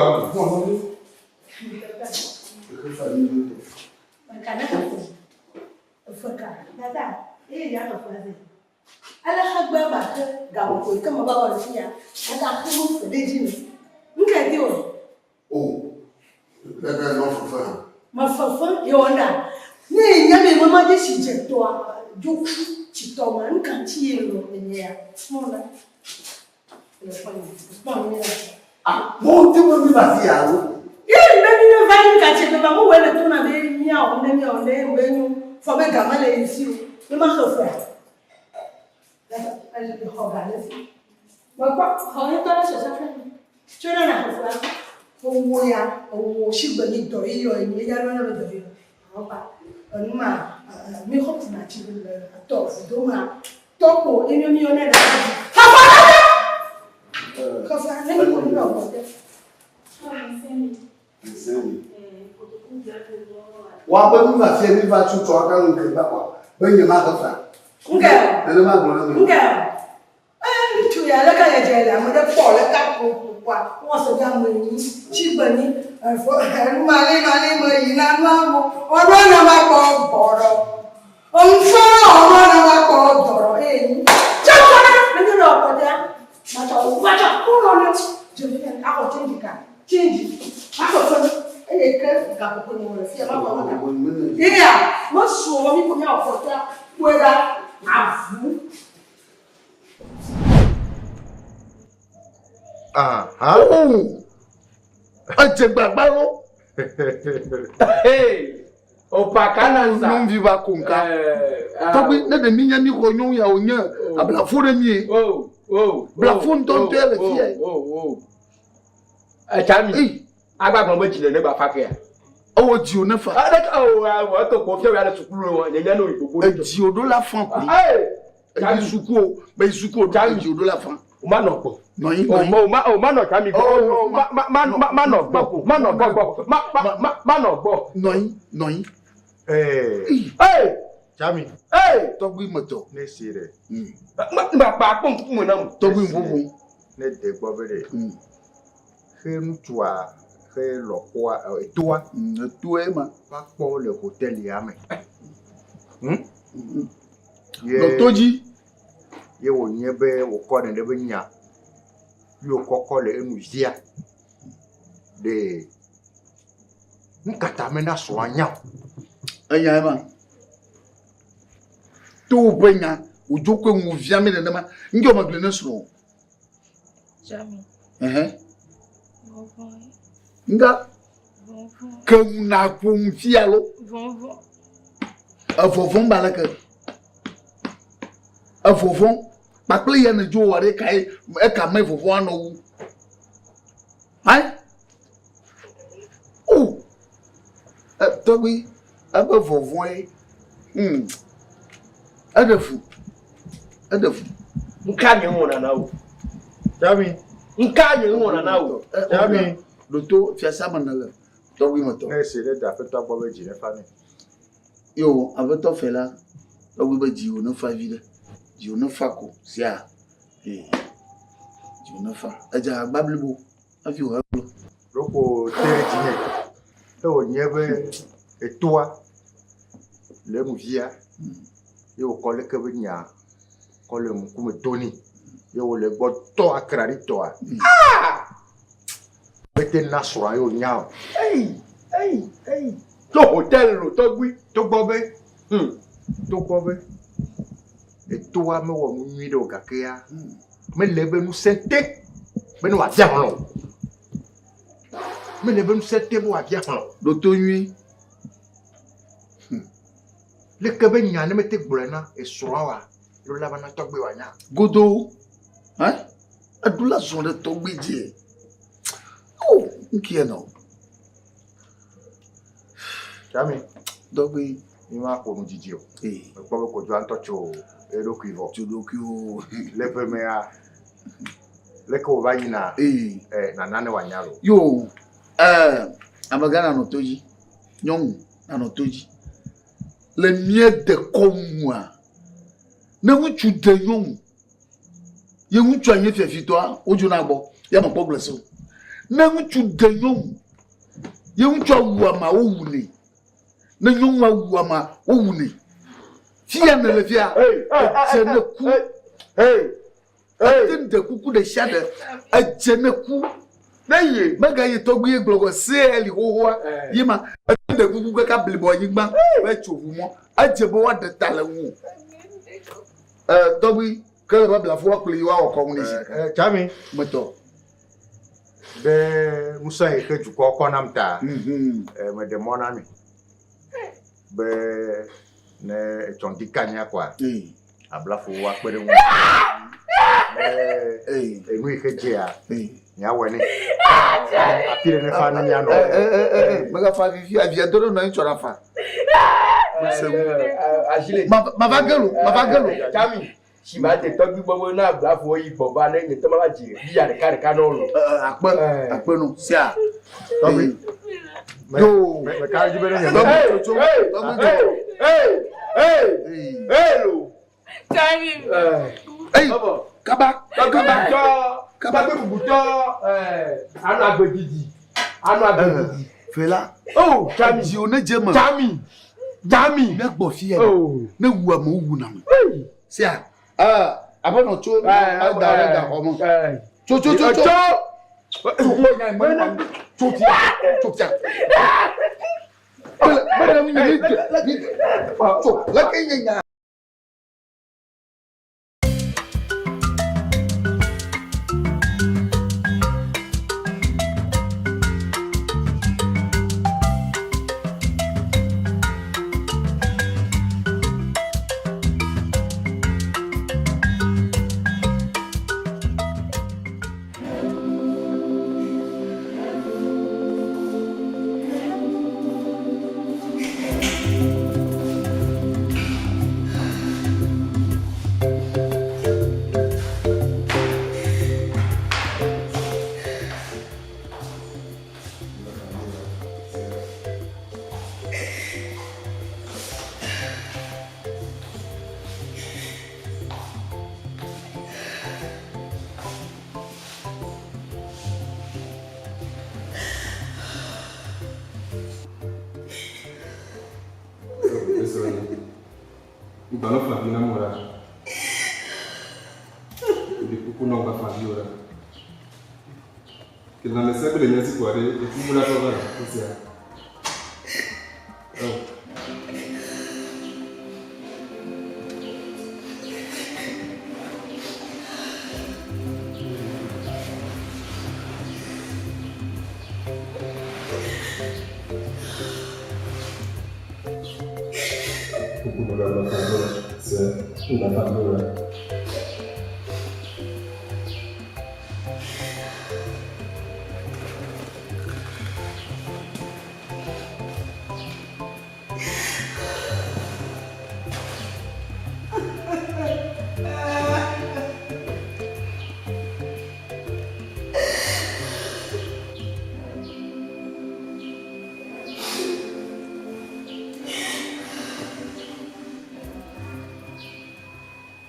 [SPEAKER 6] O, leke nɔ fefe hã.
[SPEAKER 8] Mefefe yewɔna. Ne enya be mama dze si dze tɔa dzoku tsitɔ ma nuka ŋuti ye lɔ enyea mɔna. Le kpɔ nye kpɔ nye la.
[SPEAKER 6] Ah, mo ti mo mi va fi ya lo.
[SPEAKER 8] Ye ne mi ne va yi nuka tse be ba mo wɔ le to na be miawo ne miawo ne be nyo fɔ be game le yi si o ne ma xe fea. Xɔ ga le fi. Mekpɔ
[SPEAKER 1] Xɔ ŋutɔ le sɔsɔ fɛ.
[SPEAKER 8] tso ne na xe fea. Owó ya owó sigbe nyi dɔ yi yɔ enyi ya lɔ ne be dɔ yi yɔ. Àwọn pa enu ma mi xɔ tina tsi le tɔ vudo ma tɔkpo emi mi yɔ ne la. Xɔfɔ la dɛ. Xɔfɔ ne mi kɔ mi lɔ gbɔ dɛ.
[SPEAKER 6] Wa be mi va fie mi va tutu aka ŋu ke ba kwa. Be nye ma xe fea.
[SPEAKER 8] Ŋkɛ
[SPEAKER 6] Nenema gblɔ ne mi.
[SPEAKER 8] ŋkɛ ee ŋutsu ya leke le dze le ame ɖe kpɔ leke ko. Kpoa wowɔ se be ame nyi tsi gbe nyi efo enu malimali me yina nua mo ɔɖo ne ma kpɔ gbɔɖɔ. Ŋfɔ ɔɖo ne ma kpɔ dɔɖɔ eye nyi. Tse tɔ na ne mi le ɔkɔdea matsɔ matsɔ kplɔ ne dzevi axɔ tsenji ka tsenji maxɔ fe eye ke gaƒoƒo ne wòle fia maxɔ fe ka. Eya mesu o mi ko miawɔ kɔtea kpɔe ɖa avu.
[SPEAKER 7] Aha.
[SPEAKER 6] Oh! Edze gbagba lo.
[SPEAKER 4] Hey! Opakananza.
[SPEAKER 6] Nyɔnuvi va ko ŋka. Tɔgbi ne ɖe mi nye mi xɔ nyɔnu ya wònye ablafo ɖe mi ye.
[SPEAKER 4] Oh, oh.
[SPEAKER 6] Blafo ŋutɔŋutɔe le fi ya.
[SPEAKER 4] Oh, oh. Etsami. Agba gblɔ be dzi le ne gba fa kea.
[SPEAKER 6] Ewɔ dziwò ne fa.
[SPEAKER 4] Ɖeka o, awɔ eto kpɔ fia le sukulu wɔ nye nya no yi gbogbo.
[SPEAKER 6] Edziwò ɖo la fa koe. Eyi suku o, me yi suku o, edziwò ɖo la fa.
[SPEAKER 4] O ma nɔ gbɔ.
[SPEAKER 6] Nɔ anyi, nɔ anyi.
[SPEAKER 4] O ma o ma nɔ tsami gbɔ. O ma ma ma ma ma nɔ gbɔ. Ma nɔ gbɔ gbɔ. Ma ma ma ma nɔ gbɔ.
[SPEAKER 6] Nɔ anyi, nɔ anyi.
[SPEAKER 7] Ee.
[SPEAKER 4] Ee.
[SPEAKER 7] Tsami.
[SPEAKER 4] Ee.
[SPEAKER 6] Tɔgbi me tɔ.
[SPEAKER 7] Ne si ɖe.
[SPEAKER 4] Ma ma kpa akpɔ ŋkume na mu.
[SPEAKER 6] Tɔgbi ŋuʋuʋu.
[SPEAKER 7] Ne de gbɔ be ɖe. Xe ŋutsua xe lɔƒoa etoa.
[SPEAKER 6] Etoe ma.
[SPEAKER 7] Va kpɔ le hotel ya me.
[SPEAKER 6] Nɔ to dzi.
[SPEAKER 7] Ye wònye be wòkɔ nene be nya ye wòkɔkɔ le enu zia. Ɖe nu ka ta mena srɔ̃a nya o?
[SPEAKER 6] Enya ema. To woƒe nya wòdzo koe ŋu via mi nenema. Ŋdzɔ megblɔe ne srɔ̃.
[SPEAKER 1] Jami.
[SPEAKER 6] Ɛhɛ.
[SPEAKER 1] Vɔvɔ̃.
[SPEAKER 6] Nga.
[SPEAKER 1] Vɔvɔ̃.
[SPEAKER 6] Ke ŋu na ƒo ŋu fia lo.
[SPEAKER 1] Vɔvɔ̃.
[SPEAKER 6] Evɔvɔ̃ ba leke. Evɔvɔ̃ kpakple ya ne dzo wɔ ɖe kae eka me vɔvɔ̃ anɔ wu. Ayi. O. Tɔgbi ebe vɔvɔ̃e. Hmm. Eɖe fu. Eɖe fu.
[SPEAKER 4] Nka nye ŋu na wo.
[SPEAKER 7] Jami.
[SPEAKER 4] Nka nye ŋu na wo.
[SPEAKER 7] Jami.
[SPEAKER 6] Ɖoto fiasa me ne le tɔgbi me tɔ.
[SPEAKER 7] Ne esi ɖe da aƒetɔ gbɔ be dzi ne fa nɛ.
[SPEAKER 6] Yo, aƒetɔ fɛ la, tɔgbi be dziwò ne fa vi ɖe. Dziwò ne fa ko sia. Ee. Dziwò ne fa. Edze agba blibo hafi wòagblɔ.
[SPEAKER 7] Ɖoko te ɖe dzinye. Ne wònye be etoa le enu via ye wòkɔ leke be nya kɔ le ŋkume do nɛ ye wòle gbɔ tɔ akraɖi tɔa. Mete na srɔ̃a ye wònya o.
[SPEAKER 4] Eyi, eyi, eyi. To hotel lo tɔgbi.
[SPEAKER 7] Togbɔ be, togbɔ be etoa mewɔ nu nyui ɖe o gakea mele be ŋusẽ te be ne wòabia hlɔ̃ o. Mele be ŋusẽ te be wòabia hlɔ̃ o.
[SPEAKER 6] Ɖoto nyui.
[SPEAKER 7] Leke be nya ne mete gblɔe na esrɔ̃a oa, ɖo la va na tɔgbi wòanya.
[SPEAKER 6] Godo. Hã? Eɖo la zɔ ɖe tɔgbi dzi. O, ŋkie nɔ.
[SPEAKER 7] Tsami.
[SPEAKER 6] Tɔgbi.
[SPEAKER 7] Mi ma ƒo nu dzidzi o.
[SPEAKER 6] Ee.
[SPEAKER 7] Mekpɔ be Kodzoa ŋutɔ tso eɖokui vɔ.
[SPEAKER 6] Tso ɖokui o.
[SPEAKER 7] Le ƒe mea, leke wòva yina,
[SPEAKER 6] Ee.
[SPEAKER 7] ɛ nana ne wòanya lo.
[SPEAKER 6] Yo, ɛɛ, amegã nanɔ to dzi. Nyɔnu nanɔ to dzi. Le mía dekɔnua, ne ŋutsu ɖe nyɔnu, ye ŋutsua nye fiafitɔa, wodzona gbɔ, ya mekpɔ gblɔ se o. Ne ŋutsu ɖe nyɔnu, ye ŋutsua wu amea, wowunɛ. Ne nyɔnua wu amea, wowunɛ. Fia ne le fia, edze ne ku. Ete ɖe kuku ɖe sia ɖe, edze ne ku.
[SPEAKER 4] Ne ye.
[SPEAKER 6] Megayi tɔgbi ye gblɔ gɔ see li xoxoa. Ye ma, ete ɖe kuku kaka blibo anyigba be tso ʋu mɔ. Edze be woaɖe ta le ŋu. Tɔgbi, ke le be blafo woakplɔe yi woawɔ kɔnu nɛ zi ɖeka.
[SPEAKER 7] Tsami.
[SPEAKER 6] Metɔ.
[SPEAKER 7] Ɖe ŋusẽ yi ke dukɔ kɔ nam ta, meɖe mɔ na mi be ne etsɔ ŋdi kanya kɔa, ablafo woakpe ɖe ŋu. Ne enu yi ke dzea, miawɔe nɛ. Afi ɖe ne fa ne mianɔ.
[SPEAKER 6] Megafa fifi avia do ɖe nɔ anyi tsɔ ɖe afa. Mava ge lo, mava ge lo.
[SPEAKER 4] Tsami, si ma de tɔgbi gbɔ be na ablafo yi gbɔ va ne nye tɔ ma va dzi biya ɖeka ɖeka na wo lo.
[SPEAKER 6] Akpe, akpe no, sia.
[SPEAKER 7] Tɔgbi.
[SPEAKER 6] Yo.
[SPEAKER 7] Meka dzi be ne nye.
[SPEAKER 6] Tɔgbi tsotso, tɔgbi tsotso.
[SPEAKER 4] Hey, lo.
[SPEAKER 1] Tsami.
[SPEAKER 6] Eyi, kaba, kaba.
[SPEAKER 4] Tsɔ. Tɔgbe bubutɔ anɔ agbe didi. Anɔ agbe didi.
[SPEAKER 6] Fela.
[SPEAKER 4] Oh, Jami.
[SPEAKER 6] Dziwo ne dze me.
[SPEAKER 4] Jami. Jami.
[SPEAKER 6] Ne gbɔ fia. Oh. Ne wu ame wu na me. Sia. Aƒenɔ tso da ɖe gaxɔ me. Tso tso tso tso. Tso fia. Tso fia. Bele bele mi mi mi. Tso leke nye nya.
[SPEAKER 2] Ŋgba fa vi nam o ɖa. Ɖe kuku na ŋgba fa vi o ɖa. Ke lãmesẽ gbe le mía si kpoa ɖe, ekuku la trɔ va le esia. Oh. Kuku na ŋgba fa vi o ɖa. Se, ŋgba fa vi o ɖa.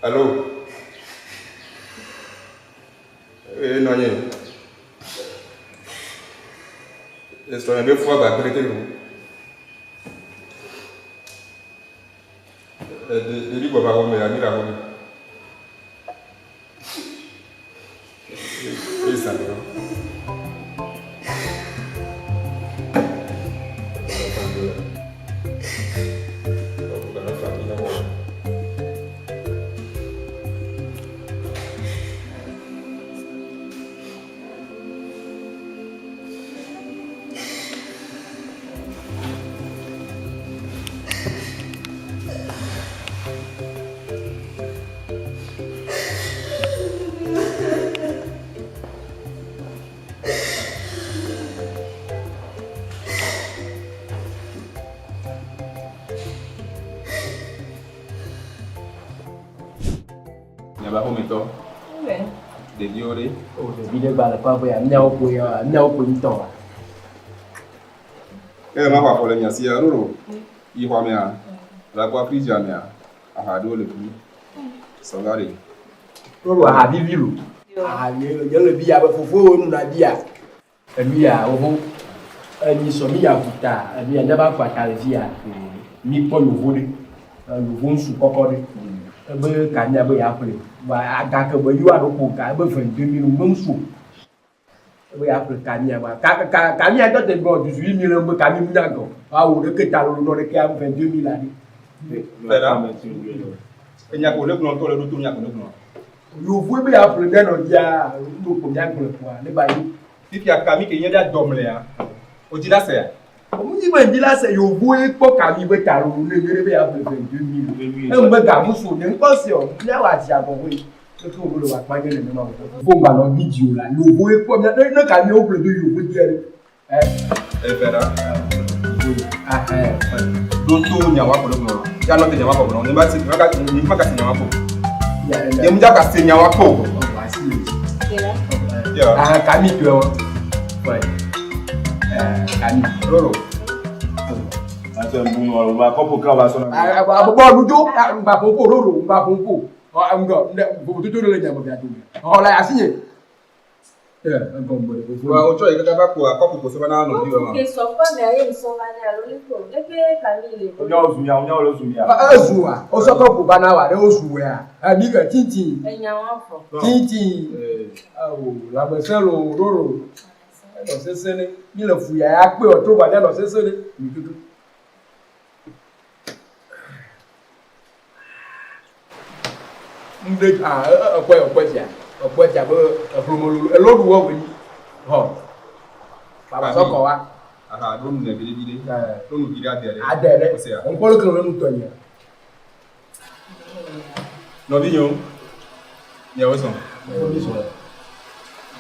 [SPEAKER 2] Allô? Eh, nɔ anyi. Esrɔ̃nye be fua gbagbe ɖeke lo. Ɖevi gbɔ va xɔme, anyi le xɔme. Eye zã me yɔ. Miaƒe aƒemetɔ. Ɖeviwo ɖe.
[SPEAKER 3] O ɖevi ɖe gba le kɔa ƒe ya míawo koe ya míawo koe ŋutɔ wa.
[SPEAKER 2] Eye ma xɔ afɔ le mia sia roro yi xɔa mea la kpɔ fridge mea aha ɖewo le fi sɔga ɖe.
[SPEAKER 4] Roro aha vivi lo. Aha nye nye le bia be fofowo nuna bia.
[SPEAKER 3] Enu ya woho enyi sɔ mi ya vuta enu ya neva va ta le fia. Mi kpɔ yovo ɖe yovo ŋsu kɔkɔ ɖe. Ebe ka mia be ya ƒle. Va aga ke be yoa ɖo ko ga ebe 22 mille me ŋsu. Ebe ya ƒle ka mia ba ka ka ka mia tɔ te gbɔ duzu yi mi le be ka mi nya gɔ. Awu ɖe ke ta lolo nɔ ɖe ke am 22 mille aɖe.
[SPEAKER 2] Fɛra. Enya ko le gblɔ ŋutɔ le ɖo to nya ko le gblɔ.
[SPEAKER 4] Yovo be ya ƒle mia nɔvia ŋdo ko mia gblɔ kpoa ne ba yi.
[SPEAKER 2] Fifia kami ke nye ɖe dɔmlea. O dzi la sea.
[SPEAKER 4] Omu nyi be dzi la se yovo ye kpɔ kami be ta lolo ne mi ɖe be ya ƒle 22 mille. Eŋ be gamu so ne ŋkɔ se o mia wa dzi agɔ hoe. Eke wo le wa kpa nye ne ma wo. Fo gba nɔ video la yovo ye kpɔ mia ne kami wo ƒle do yovo dia ɖe.
[SPEAKER 2] Efɛra. Ɖo to nyawa ko le gblɔ. Ya nɔ te nyawa ko gblɔ. Ne ba si ne ka ne ma ka se nyawa ko. Ne mu ja ka se nyawa ko.
[SPEAKER 4] Ya. Ah kami tu wa. Ouais. Kami.
[SPEAKER 2] Roro.
[SPEAKER 5] Ate mbunu wa ba kopo ka ba sona.
[SPEAKER 4] Ah bo nudo ngba pompo roro ngba pompo. Oh ngo vovototo le nya me bia dome. Oh la asinye.
[SPEAKER 2] Wa wotsɔ yi kaka va kpoa kɔpu ko sɔ va na nɔvi wɔ ma.
[SPEAKER 1] Ke sɔ kpa mea ye ŋsɔ va ne alo leke o. Leke Camille le.
[SPEAKER 4] Onyawo zu mia, onyawo le zu mia. Ezu wa, wosɔ kɔpu va na wa ɖe wozu wea. Emi ke tintin.
[SPEAKER 1] Enya wa vɔ.
[SPEAKER 4] Tintin. Awo lãmesẽ lo roro. Enɔ sese ɖe. Mi le fu ya ya kpe wɔ tro va nɔ sese ɖe. Mi tutu. Ŋɖe ah ekpɔe ekpɔe fia ekpɔe fia be eƒlome lolo elo ɖu wɔ wònyi hɔ baba sɔ kɔ wa.
[SPEAKER 2] Aha ɖo nu ne viɖe viɖe ɖo nu viɖe ade ɖe.
[SPEAKER 4] Ade ɖe ŋkpɔ ɖe kele nu tɔ nyia.
[SPEAKER 2] Nɔvinyewo miawo zɔn.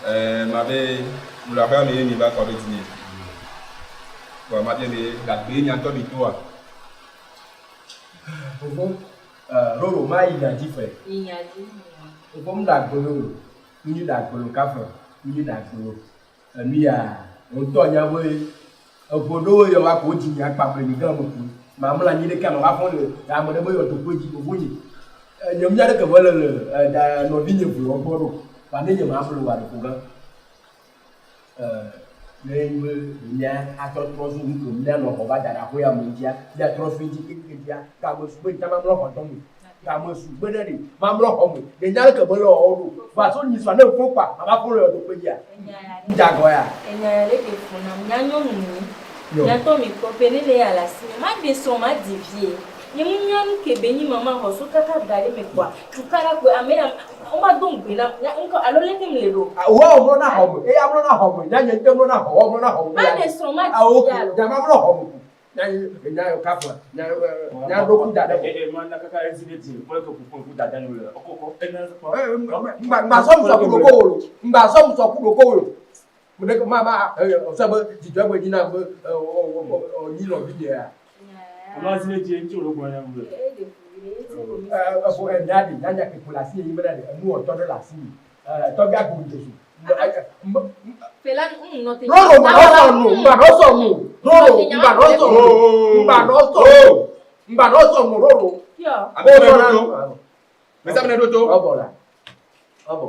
[SPEAKER 2] Ɛɛ ma be mu le aƒea me ye mi va kɔ ɖe dzinye. Vɔa ma bia be gagbe nya ŋutɔ mi toa.
[SPEAKER 4] Fofo, Roro ma yi nya dzi fe.
[SPEAKER 1] Yi nya dzi.
[SPEAKER 4] Fofo mu ɖe agbolo o. Mu nyi ɖe agbolo kafe. Mu nyi ɖe agbolo. Enu ya ŋutɔ nya be eƒo ɖewo yɔ wa ko dzi nya kpa ble mi gã me ku. Ma mla anyi ɖeka ma va fɔn le ame ɖe be yɔ do dzi fofo nyi. Nye mía ɖeke me le le da nɔvi nye ʋu gbɔ ɖo. Wa ne nye ma ble wa ɖe ko gã. Ne be mía atrɔ trɔ zu nu mía nɔ xɔ va da ɖe aƒe ya me ŋutia, mía trɔ zu ŋuti keŋkeŋ dzia, game su be ŋutia mamlɔ xɔ dɔ me. Game su be ɖe ɖe mamlɔ xɔ me. Ɖe nya ɖeke me le wɔwɔ ɖo. Va so nyi sua ne ŋfɔ kpa, mava fɔ le yɔ do kpe dzia. Ŋdza gɔ ya.
[SPEAKER 1] Enya ya ɖe ke fu nam. Nya nyɔnu nyi. Nya tɔ mi kpɔ pe ne le ya le asi me. Ma ɖe srɔ̃ ma di vie. Nye mu nya nu ke be nyi mama xɔ so kaka ga ɖe me kpɔa. Tukaɖa kpe ame ya woma do ŋugbe nam. Nya ŋkɔ alo leke mi le ɖo.
[SPEAKER 4] Wo mlɔ na xɔ me. Eya mlɔ na xɔ me. Nya nye ŋutɔ mlɔ na xɔ. Wo mlɔ na xɔ me.
[SPEAKER 1] Ma ɖe srɔ̃ ma di vie alo.
[SPEAKER 4] Nya ma mlɔ xɔ me. Nya nya yo kafu. Nya nya ɖo ku da ɖe.
[SPEAKER 9] E ma na kaka ezi ɖe dzi kple ke kuku ku dada nu le. Ɔkɔkɔ ena.
[SPEAKER 4] Ŋgba ŋgba sɔ musɔ ku ɖoko wo lo. Ŋgba sɔ musɔ ku ɖoko wo lo. Mo ma ma ɔsɔ be dzidzɔ gbe dzi na be ɔ nyi nɔvi nye ya.
[SPEAKER 9] Ɔnɔ ezi ɖe dzi ŋuti wo gbɔ nya nu le.
[SPEAKER 4] Efo enya ɖi nyanya ke ko le asi yi mena ɖe enu wɔtɔ ɖe le asi yi. Tɔgbi agbo ŋdzoso.
[SPEAKER 1] Fela nɔ te.
[SPEAKER 4] Roro ŋgba nɔ sɔ nu ŋgba nɔ sɔ nu. Roro ŋgba nɔ sɔ nu ŋgba nɔ sɔ nu ŋgba nɔ sɔ nu roro.
[SPEAKER 1] Yɔ.
[SPEAKER 2] Ame ɖe ɖo to. Mesa me ɖo to.
[SPEAKER 4] Ɔbɔ la. Ɔbɔ.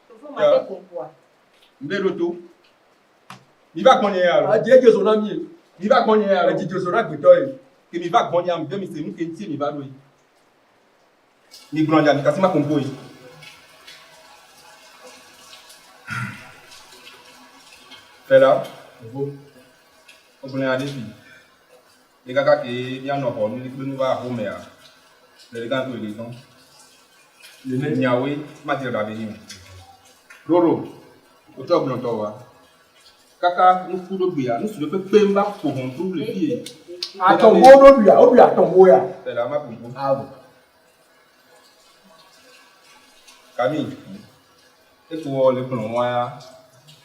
[SPEAKER 1] Fofo ma te konkoa.
[SPEAKER 2] Mbe ɖo to. Mi va gbɔnye ya lo.
[SPEAKER 4] Adi edze zo na mi.
[SPEAKER 2] Mi va gbɔnye ya lo.
[SPEAKER 4] Edzi zo na gbetɔ ye.
[SPEAKER 2] Ke mi va gbɔnye am be mi se nu ke ŋuti mi va ɖo yi. Mi gblɔ dza mi kasi ma konko yi. Fela. Wogblɔ nya ɖe fi. Ye kaka ke mianɔ xɔ nu kple nu va axomea. Le ɖeka ŋku le gɔn. Nyawoe ma dzra ɖa be nyi o. Roro, wotsɔ gblɔ tɔ wa. Kaka nuku ɖo gbea, nusu ɖe kpekpe va ƒo hɔntru le fie.
[SPEAKER 4] Atɔwo ɖo ɖuia, woɖui atɔwo ya.
[SPEAKER 2] Fela ma konko.
[SPEAKER 4] Awo.
[SPEAKER 2] Camille, eko wɔ le gblɔ wa ya.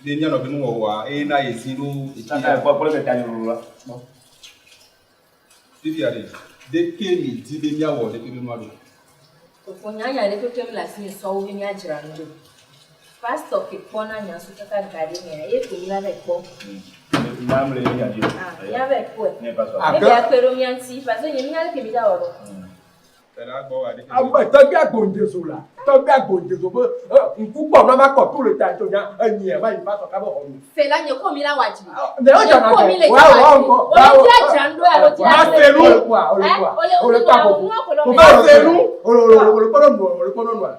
[SPEAKER 2] Be mianɔ be nuwɔwɔa, eye na ye zi ɖo.
[SPEAKER 9] Kaka ekpɔ kpɔ le ta nyɔnu la.
[SPEAKER 2] Fifia ɖe, ɖeke mi di be miawɔ ɖeke be nua ɖo.
[SPEAKER 1] Fofo nyanya ɖe kpekpe mi le asi mi sɔwo be miadzra nu ɖo. Pastor ke kpɔna nya so kaka ga ɖe mea, ye ko mi la va kpɔ.
[SPEAKER 9] Nya mle nya dzi.
[SPEAKER 1] Ah, mia va kpɔe.
[SPEAKER 9] Ne pastor.
[SPEAKER 1] Ne bia kpe ɖo mia ŋuti, parce que nye mi nya leke mi dza wɔ ɖo.
[SPEAKER 2] Fela gbɔ wa ɖeke.
[SPEAKER 4] Agbe tɔgbi agbondezo la. Tɔgbi agbondezo be ŋku kpɔ na ma kɔ tu le ta tso nya enyi ma yi pastor ka be xɔ nu.
[SPEAKER 1] Fela nye ko mi la wa dzi.
[SPEAKER 4] Ne o
[SPEAKER 1] Nye
[SPEAKER 4] dzɔna
[SPEAKER 1] ko mi le dza wa dzi. Ole dza dzra nu ɖo alo dza
[SPEAKER 4] Ma
[SPEAKER 1] nu
[SPEAKER 4] se nu.
[SPEAKER 1] ɖo.
[SPEAKER 4] Ole
[SPEAKER 1] Eh,
[SPEAKER 4] kua.
[SPEAKER 1] ole
[SPEAKER 4] Ole
[SPEAKER 1] ole
[SPEAKER 4] kua
[SPEAKER 1] nua
[SPEAKER 4] ko.
[SPEAKER 1] nua ko lɔ
[SPEAKER 4] Ma
[SPEAKER 1] me.
[SPEAKER 4] se nu. Ole ole ole kpɔ nua ole kpɔ nua.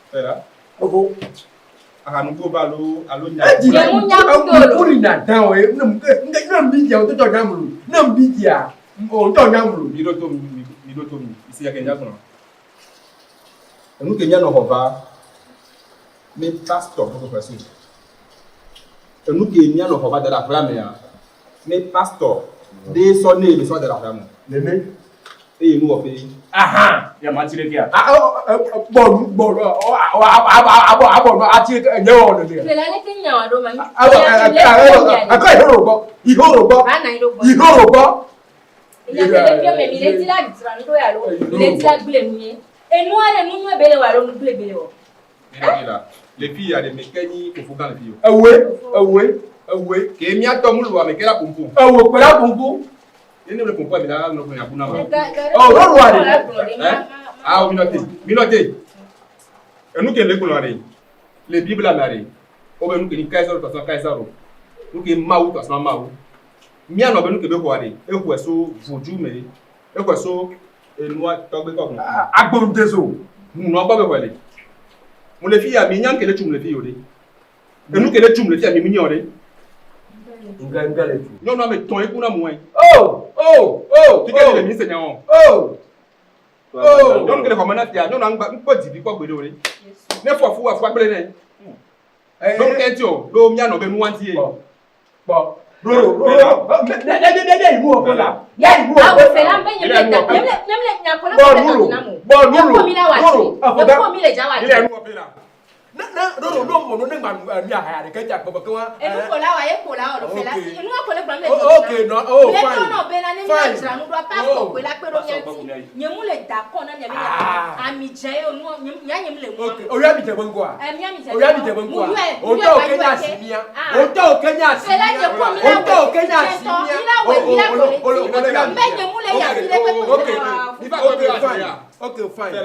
[SPEAKER 2] Fela.
[SPEAKER 4] Fofo.
[SPEAKER 2] Aha nugo va alo alo nya.
[SPEAKER 4] Edzi
[SPEAKER 1] Nye mu nya kudo lo.
[SPEAKER 4] ŋku li na dan o ye. Ne ne ne mbi dzia o tɔ nya mlu. Ne mbi dzia o tɔ nya mlu.
[SPEAKER 2] Mi ɖo to mi mi ɖo to mi. Mi se ya ke nya gblɔ. Enu ke mianɔ xɔ va mi pastor kɔkɔ ƒe so. Enu ke mianɔ xɔ va da ɖe aƒea mea, mi pastor ɖe sɔ ne mi sɔ da ɖe aƒea me.
[SPEAKER 4] Nene.
[SPEAKER 2] Eye nu wɔ ƒe.
[SPEAKER 4] Ahan.
[SPEAKER 9] Ya ma ti ɖe kia.
[SPEAKER 4] Bɔlu bɔlu abɔ abɔ nu ati nye wɔ nene.
[SPEAKER 1] Fela leke nya wa ɖo ma.
[SPEAKER 4] Abɔ akɔ ihoro gbɔ ihoro gbɔ
[SPEAKER 1] Ba na yi ɖo gbɔ.
[SPEAKER 4] ihoro gbɔ.
[SPEAKER 1] Nya ke le fia me mi le dzi la dzra nu ɖo alo mi le dzi la gble nu ye. Enua ɖe nu nyuie be le wɔ alo nu gble be le wɔ.
[SPEAKER 2] Mi ɖe fi la. Le fi ya ɖe me ke nyi fofo gã le fi o.
[SPEAKER 4] Ewoe ewoe ewoe.
[SPEAKER 2] Ke miatɔ mu lu ame ke la pompo.
[SPEAKER 4] Ewo kpe la pompo.
[SPEAKER 2] Ne ne le pompo mi la nɔ nya bu na ma.
[SPEAKER 4] Ɔ roro wa de.
[SPEAKER 2] Eh? Ah, mi nɔ te. Mi nɔ te. Enu ke le gblɔ ɖe. Le Biblia mea ɖe, wobe nu ke nyi Kaisaro tɔ sɔ Kaisaro, nu ke Mawu tɔ sɔ Mawu. Mía nɔ be nu ke be xɔa ɖe, exɔe so vodu me ɖe, exɔe so enua tɔgbe kɔ hun.
[SPEAKER 4] Agbondezo.
[SPEAKER 2] Hunɔ gbɔ be xɔe le. Mu le fiya, mi nya nu ke le tsum le fiyo ɖe. Enu ke le tsum le fiya mi mi nya o ɖe.
[SPEAKER 4] Ŋge ŋge le tsu.
[SPEAKER 2] Nyɔnu ame tɔn ye ku na mu ɛ.
[SPEAKER 4] Oh oh oh.
[SPEAKER 2] Fike mi le mi se nya o.
[SPEAKER 4] Oh. Oh.
[SPEAKER 2] Nyɔnu ke le xɔme na fia, nyɔnua ŋgba ŋkpɔ dzivi kpɔ gbeɖe o ɖe. Ne fɔ fu afua gblẽ nɛ. Ɖo ŋkɛ ŋuti o, ɖo mía nɔ be nua ŋuti ye.
[SPEAKER 4] Kpɔ. Ɖo ɖo ɖo. Ne ne ne ne yi nu wɔ la. Ya yi nu wɔ.
[SPEAKER 1] Awo fɛ la be nye le da nye le nye le nya kɔ le
[SPEAKER 4] Bɔ
[SPEAKER 1] kɔ
[SPEAKER 4] nulu.
[SPEAKER 1] le na mo.
[SPEAKER 4] Bɔ nulu.
[SPEAKER 1] Nye kɔ mi la wa
[SPEAKER 4] Nulu.
[SPEAKER 1] dzi. Nye kɔ mi le dza wa
[SPEAKER 2] Ile
[SPEAKER 1] dzi.
[SPEAKER 2] nu wɔ pe la.
[SPEAKER 4] Ne ne ɖo ɖo ɖo mɔ no ne gba nu mi ahaya ɖeke dza gbɔ ke wa.
[SPEAKER 1] Enu ko la wa ye ko la wɔ ɖo fɛ la.
[SPEAKER 4] Ok.
[SPEAKER 1] Enu wa ko le gblɔm le
[SPEAKER 4] Oh,
[SPEAKER 1] dzɔ
[SPEAKER 4] ok, no, oh,
[SPEAKER 1] Le
[SPEAKER 4] fine.
[SPEAKER 1] tɔ nɔ be na ne mía
[SPEAKER 4] Fine.
[SPEAKER 1] dzra nu ɖoa pastor
[SPEAKER 4] Oh.
[SPEAKER 1] koe la kpe ɖo mía ŋuti. Nye mu le da kɔ na mia be
[SPEAKER 4] Ah.
[SPEAKER 1] ami dze ye o nua nye mía nye mu le nua
[SPEAKER 4] Ok,
[SPEAKER 1] me.
[SPEAKER 4] oya mi dze be ŋgɔa.
[SPEAKER 1] Eh, mía mi dze
[SPEAKER 4] Oya mi dze be
[SPEAKER 1] Mu
[SPEAKER 4] ŋgɔa.
[SPEAKER 1] yɔe, mu
[SPEAKER 4] Otɔ
[SPEAKER 1] yɔe,
[SPEAKER 4] o ke
[SPEAKER 1] wa
[SPEAKER 4] nya
[SPEAKER 1] yɔe
[SPEAKER 4] si
[SPEAKER 1] ke.
[SPEAKER 4] mía.
[SPEAKER 1] Ah.
[SPEAKER 4] Otɔ o ke nya si
[SPEAKER 1] Fɛ la
[SPEAKER 4] mía.
[SPEAKER 1] nye kɔ mi la
[SPEAKER 4] Otɔ
[SPEAKER 1] wɔ
[SPEAKER 4] o ke nya si
[SPEAKER 1] tɔ,
[SPEAKER 4] mía.
[SPEAKER 1] mi la wɔ, mi la
[SPEAKER 4] O
[SPEAKER 1] wɔ
[SPEAKER 4] o
[SPEAKER 1] le
[SPEAKER 4] o o
[SPEAKER 1] ti.
[SPEAKER 4] o
[SPEAKER 1] Mbe nye mu le ya fi le kpe
[SPEAKER 4] Ok,
[SPEAKER 1] kpe.
[SPEAKER 4] ok, fine. Ok, fine.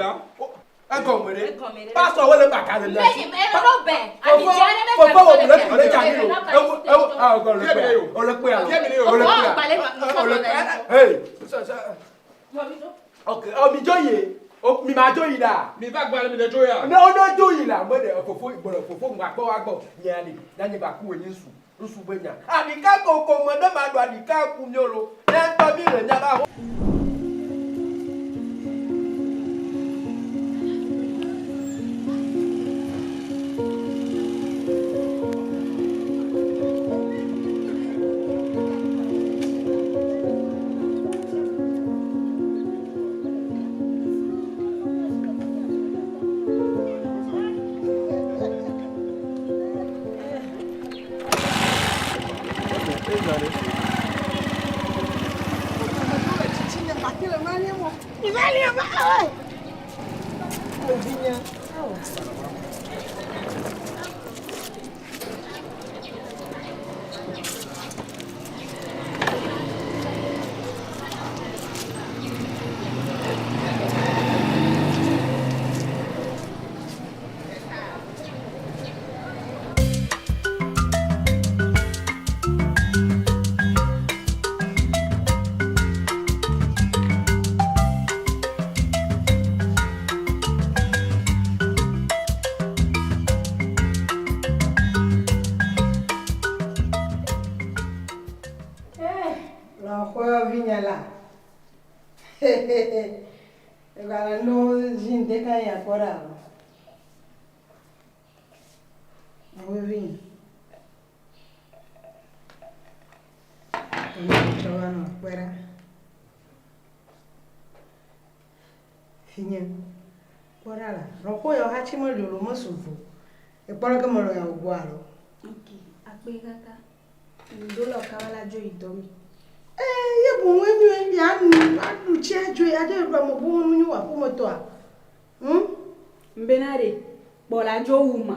[SPEAKER 4] Egɔme ɖe.
[SPEAKER 1] Egɔme ɖe.
[SPEAKER 4] Pastor wo le gbaka le
[SPEAKER 1] Mbe
[SPEAKER 4] mia si.
[SPEAKER 1] nye me ɖo bɛ. Ami dze aɖe be
[SPEAKER 4] Fofo wo
[SPEAKER 1] le
[SPEAKER 4] le
[SPEAKER 1] fia.
[SPEAKER 4] le dza mi o. Ewu ewu ah o le kpea. O le kpea. O le
[SPEAKER 1] Ɔwɔ
[SPEAKER 4] kpea.
[SPEAKER 1] agbalẽ nɔ
[SPEAKER 4] O le
[SPEAKER 1] nɔ
[SPEAKER 4] kpea.
[SPEAKER 1] nɔ.
[SPEAKER 4] Hey. Ok, ọ mi dzo yi. O mi ma dzo yi la.
[SPEAKER 2] Mi va gba le mi le dzo ya.
[SPEAKER 4] Ne o ne dzo yi la, me ɖe fofo gbɔlɔ fofo ŋgba kpɔ wa gbɔ. Nyea ɖe, na nye gba ku wo nye ŋsu. Ŋsu be nya. Aɖika koko me ne ma ɖu aɖika ku mio lo. Ne ŋutɔ mi le nya ba ho.
[SPEAKER 8] Lɔxɔe vinye la. Egbalẽ no zi ŋdɛ ka ya kpɔ ɖa o. Lɔxɔe vinye. Enu tsɔ va nɔ kpɔe ɖa. Vinye, kpɔ ɖa la. Lɔxɔe yawo hatsi meli o lo mesu vo. Ekpɔ ɖe ke melɔ ya wo gbɔ alo.
[SPEAKER 10] Ok, akpe kaka. Ŋdo le kaba la dzo yi dɔ me.
[SPEAKER 8] Ee, ye boŋue nyuie ya nu aɖu tsi adzoe ade ɖu ame bubu nu nyo aƒemetɔa. Hm?
[SPEAKER 10] Mbena ɖe, kpɔ la dzo wu ma.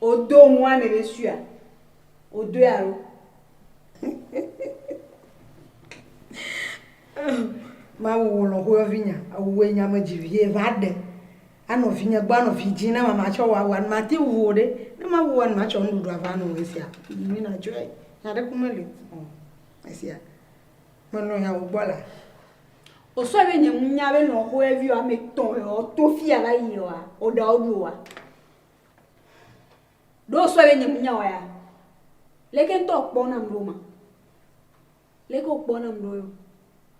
[SPEAKER 10] O do nua me be sua. O do ya lo.
[SPEAKER 8] Mawu wò lɔ̃xoe vinya, ewòe nye ame dzi vie va ɖe. Anɔ vinye gbɔ anɔ vi dzi ne mama tsɔ wɔ awua mate ŋu o ɖe. Ne mawu wɔ matsɔ nuɖuɖu ava nɔ esia. Mi na dzɔe. Nya ɖe ko meli o. Esia. Menɔ ya wò gbɔ la.
[SPEAKER 10] O sɔ be nye ŋu nya be lɔ̃xoe vi ame tɔ̃ yɔ to fia va yi oa. O ɖa wo ɖu oa. Ɖo o sɔ be nye ŋu nya oa ya. Leke ŋutɔ kpɔ nam ɖo ma. Leke o kpɔ nam ɖo yo.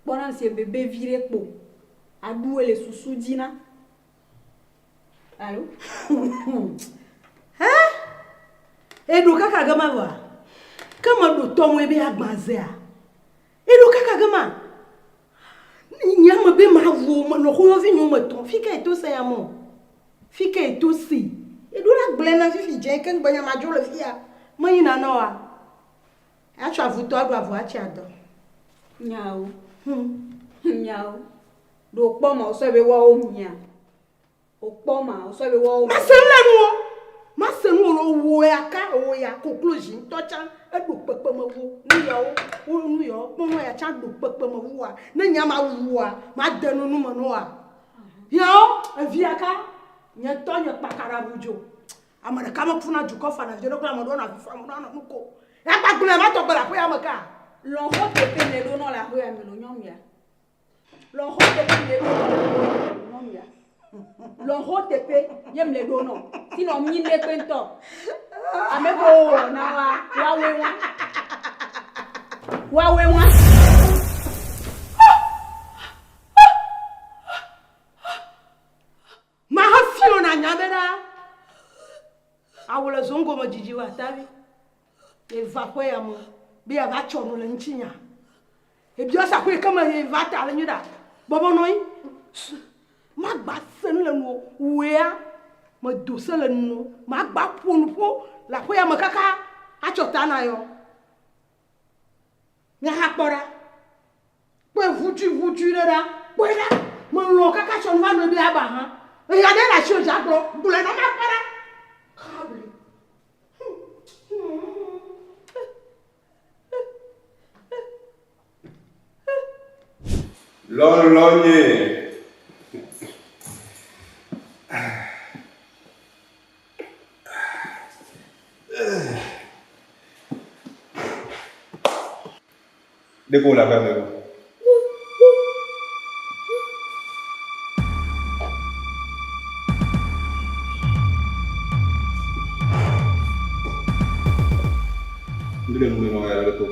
[SPEAKER 10] Kpɔ nam si bebe vi ɖe kpo. Aɖu le susu dzi na. Alo?
[SPEAKER 8] Hã? Eɖo kaka ge ma vɔa? Ke meɖo tɔmɔe be agbazea? Eɖo kaka ge ma? Nye ame be mawu lɔxoyɔvi nye me tɔ. Fi ka eto se ya mɔ? Fi ka eto si? Eɖo la gblẽ na fifi dze ke ŋgbe nya madzo le fia. Meyina na oa? Atsɔ avutɔ aɖu avu atsi adɔ.
[SPEAKER 10] Nyawo. Nyawo. Ɖo kpɔ ma o sɔ be woawo mia. O kpɔ ma o sɔ be woawo.
[SPEAKER 8] Mase nu le nuwo. Mase nu wo wo ya ka wo ya koklozi ŋutɔ tsã eɖo kpekpeme wo. Nu yawo wo nu yawo kpɔnɔ ya tsã ɖo kpekpeme woa. Ne nya ma wua ma de nu nu me nɔa. Yawo evia ka nye tɔ nye kpaka ɖa ʋu dzo. Ame ɖeka mekuna dukɔ fana vi ɖe kple ame ɖewo nɔ avi fam, ame ɖewo nɔ nu kom. Ya gba gblɔe ma tɔgbe le aƒe ya me ka?
[SPEAKER 10] Lɔ̃xo teƒe ne ɖo nɔ le aƒe ya me lo nyɔnu ya. Lɔ̃xo teƒe ne ɖo nɔ le aƒe ya me lo nyɔnu ya. Lɔ̃xo teƒe ye mle ɖo nɔ. Si nɔ mi ne kpe ŋutɔ. Ame ko wɔ na wa, woawoe wa. Woawoe wa.
[SPEAKER 8] Mahe fiɔ na nya bena awu le zongo me dzidzi wa tavi. Eva ƒe ya me be yeava tsɔ nu le ŋutinya. Ebiɔ sa ƒe ke me ye va ta le nyui ɖa. Bɔbɔ nɔ anyi. Magba se nu le nuwo. Wòea medo se le nuwo. Magba ƒo nu ƒo le aƒe ya me kaka atsɔ ta na yɔ. Míaha kpɔ ɖa. Kpɔe ʋutuiʋutui ɖe ɖa. Kpɔe ɖa. Melɔ̃ kaka tsɔ nu va nɔe be aba hã. Eya ɖe le asiwò dza gblɔ. Gblɔe na makpɔ ɖa. Kabli.
[SPEAKER 2] Lɔlɔ̃nye. Ɖeko wòle aƒea me o. Ŋɖe le nu me nɔ ya ɖe ko.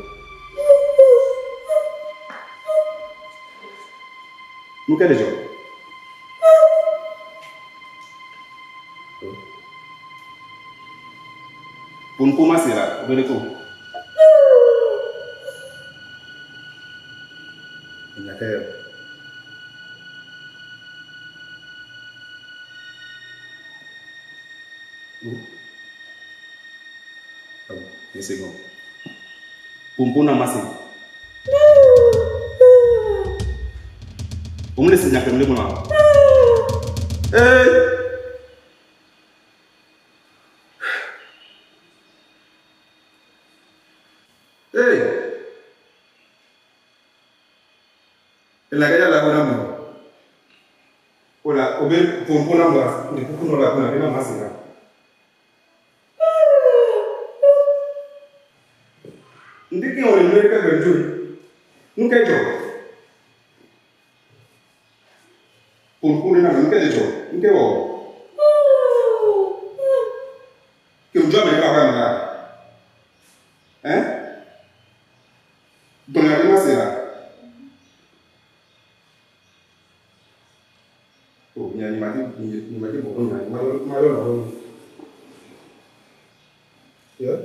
[SPEAKER 2] Nu ke le dzɔ? Ƒo nu ma se la, be ɖe ko. Enya ke yɔ. Oh. Oh, une seconde. Ƒo nu na ma se. Wo mele se nya ke mele gblɔa? Ee. Ee. Elã ke dza le aƒe na me o. Wola wobe ƒo nuƒo na mea, ɖe kuku nɔ le aƒe na be na mase la. Ŋdi ke wòle nyuie ke gbe dzoe. Nu ke dzɔ? Ƒo nuƒo ɖe na me, nu ke le dzɔ? Nu ke wɔ? Ke wòdzɔ ame ɖe aƒea me la? Ɛ? Gblɔ nya ɖe mase la? O, nya nye mate, nye mate bɔbɔ nya, mayɔ, mayɔ lɔlɔ. Yeah.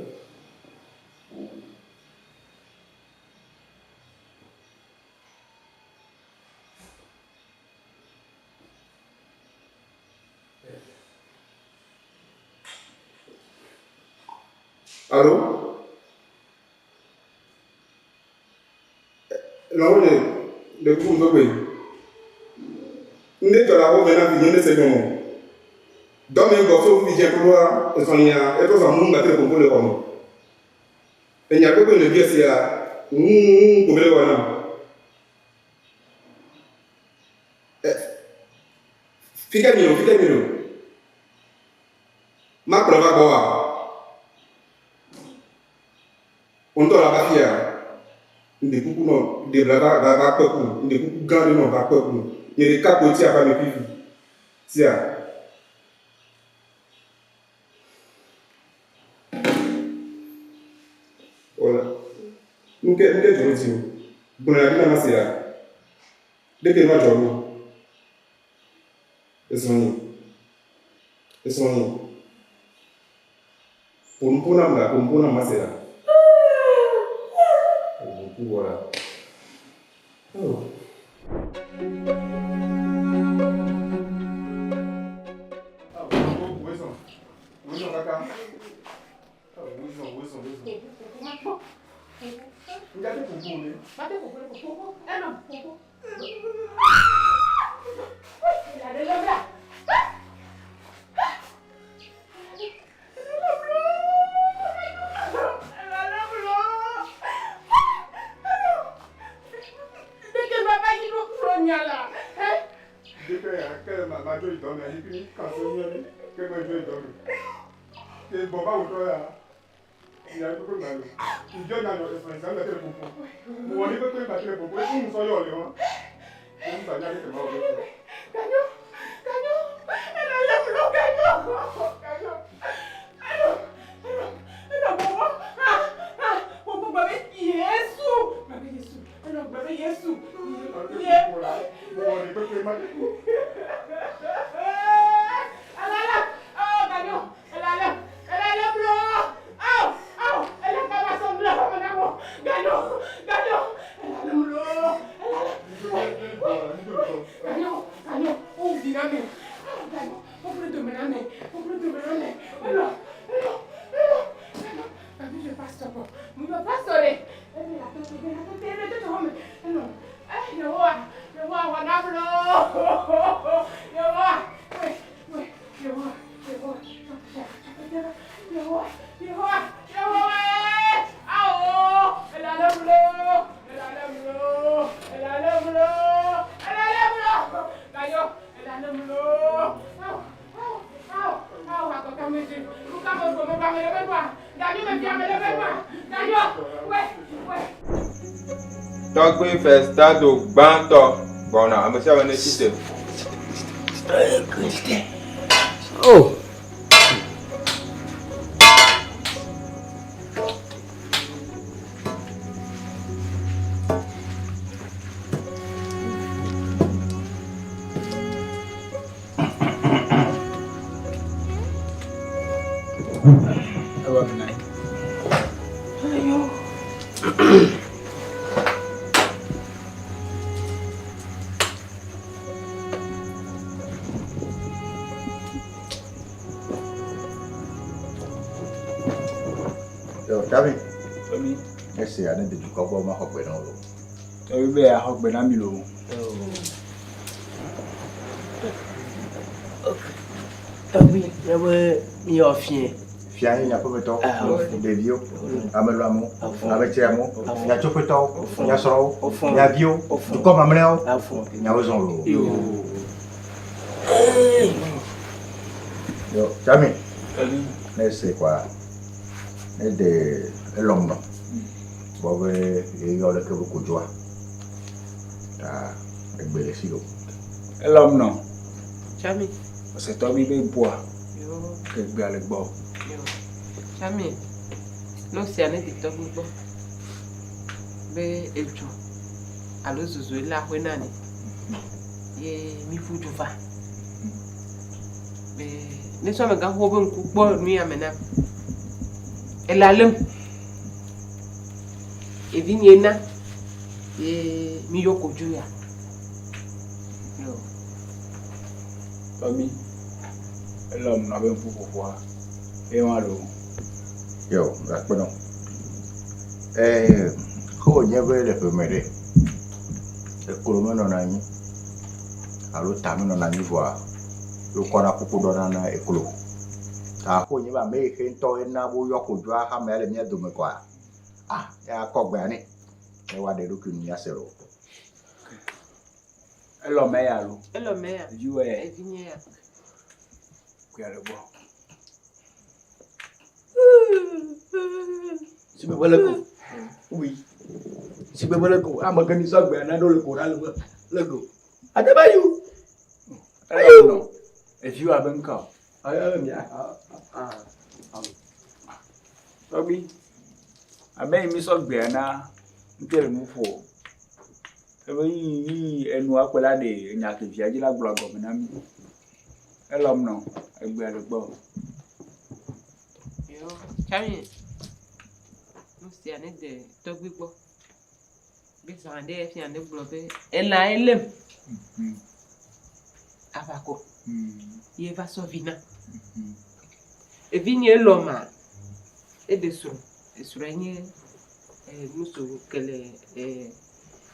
[SPEAKER 2] Alo? Lɔlɔ le le kuku ŋgɔgbe. Ŋɖe dzɔ le aƒe me na vinye ŋɖe se nyɔ o. Dɔ me gbɔ so vi dze koɖoa ezɔlia etrɔ zɔ amu gate le ƒoƒo le xɔ me. Enya gbegbe le biɔ sia ŋu ko mele wɔ nam. Fike mi lo, fike mi lo. Makplɔ va gbɔwòa? Wò ŋutɔ la va fia. Ŋɖe kuku nɔ ɖe bla va va va kpe ku. Ŋɖe kuku gã ɖe nɔ va kpe ku. Nye ɖeka koe tsi aƒea me fifi. Sia. Wala. Nuke nuke dzɔ ɖo dziwò? Gblɔe na ɖi na mase la. Ɖeke nua dzɔ ɖo? Esrɔ̃nye. Esrɔ̃nye. Ƒo nuƒo nam ɖa, ƒo nuƒo nam mase ɖa. Ƒo nuƒo wɔ ɖa. Oh. Ke gbɔ va wòtɔ ya. Nya kpekpe gba lo. Ŋdzɔ nya nyɔ esrɔ̃ ŋsã ŋgba te le ƒoƒo. Wɔ ni kpekpe ŋgba te le ƒoƒo. Eku ŋsɔ yɔ le hã. Ŋgba nya ɖe kema wɔ ɖe.
[SPEAKER 1] Ganyo, ganyo, ena lem lo ganyo, ganyo. Eno, eno, eno gbɔgbɔ, ha, ha, gbɔgbɔ gba be Yesu, gba be Yesu, eno gba be Yesu. Ye.
[SPEAKER 2] Wɔ ni kpekpe ma.
[SPEAKER 1] Alala, oh ganyo, elala, elala blo, aw, aw, ele kaba sɔm blo, menabo, ganyo, ganyo, elala blo, elala. Ganyo, ganyo, o vi na me, ganyo, o blo dome na me, o blo dome na me, elo, elo, elo, elo, ganyo je pasteur bɔ, mu yɔ pasteur ɖe, ebe la to te, ebe la to te, ebe to te xɔ me, elo, eh, Yehowa, Yehowa wɔ na blo, Yehowa, we, we, Yehowa, Yehowa, Yehowa, Yehowa, Yehowa, awo, ela le blo, ela le blo, ela le blo, ela le blo, ganyo, ela le blo, awo, awo, awo, awo, akɔta me dzi, nuka me gbɔ me ba me le be nua, ganyo me fia me le be nua, ganyo, we, we.
[SPEAKER 5] Tɔgbe Festado gbãtɔ gbɔna ame sia ame ne tsi te.
[SPEAKER 3] Oh.
[SPEAKER 1] Ayo.
[SPEAKER 7] Yo, Tami.
[SPEAKER 9] Tami.
[SPEAKER 7] Ese ane de dukɔ gbɔ ma xɔ gbe na wo lo.
[SPEAKER 9] Tɔgbi be axɔ gbe na mi lo.
[SPEAKER 3] Tɔgbi, míabe míyɔ fiẽ.
[SPEAKER 7] Fia ye nye aƒemetɔ, ɖeviwo, ame lɔamewo, ame tsiamewo, nyatsoƒetɔwo, nyasrɔ̃wo, nyaviwo, dukɔ mamlɛawo, nyawo zɔ loo. Yo, Tami, ne ese kɔa, ne de elɔm nɔ, gbɔ be yeyɔ leke be kodzoa, ta egbe le si lo.
[SPEAKER 9] Elɔm nɔ.
[SPEAKER 11] Tsami.
[SPEAKER 9] Ɔsɛtɔ bi be boa. Ke gbea le gbɔ.
[SPEAKER 11] Tsami. Ne wosia ne ɖetɔ gbogbo be edzo alo zozo le aƒe na ni ye mi ƒu du va. Be ne sɔ amegã xoxo be ŋku kpɔ nu ya me na ele alem. Evi nye na ye mi yɔ kodzo ya. Yo.
[SPEAKER 9] Tɔgbi, elɔm nɔ be ƒuƒoƒoa eye wa lo.
[SPEAKER 7] Yo, gakpe nɔ. Ee, ke wònye be le ƒe me ɖe, eklo menɔna anyi alo ta menɔna anyi vɔa, wokɔna kuku ɖɔna na eklo. Ta ke wònye be ame yi ke ŋutɔ ena woyɔ kodzoa hamea le mía dome kɔa, ah, ya kɔ gbea nɛ ne woaɖe eɖokui nu míase lo.
[SPEAKER 9] Elɔ me ya lo.
[SPEAKER 11] Elɔ me ya.
[SPEAKER 9] Eviwɔ ya.
[SPEAKER 11] Evi nye ya.
[SPEAKER 9] Kuya le gbɔ.
[SPEAKER 4] Sigbe be le ko. Oui. Sigbe be le ko. Ame ke mi sɔ gbea na ɖo le ko ɖa le be le ko. Ate ba yu.
[SPEAKER 9] Elɔ nɔ. Eviwɔ abe ŋka o.
[SPEAKER 4] Ayo mi a a.
[SPEAKER 9] Tɔgbi, ame yi mi sɔ gbea na ŋutɔ le nu ƒo. Ebe yi yi enua kpe la ɖe enya ke via dzi la gblɔ gɔme na mi. Elɔm nɔ egbea le gbɔ.
[SPEAKER 11] Yo, Tsami. Nu sia ne de tɔgbi gbɔ. Be zã ɖe fia ne gblɔ be elã elem. Aʋakɔ. Ye va sɔ vi na. Evi nye elɔ ma. Eɖe srɔ̃. Esrɔ̃e nye nusu ke le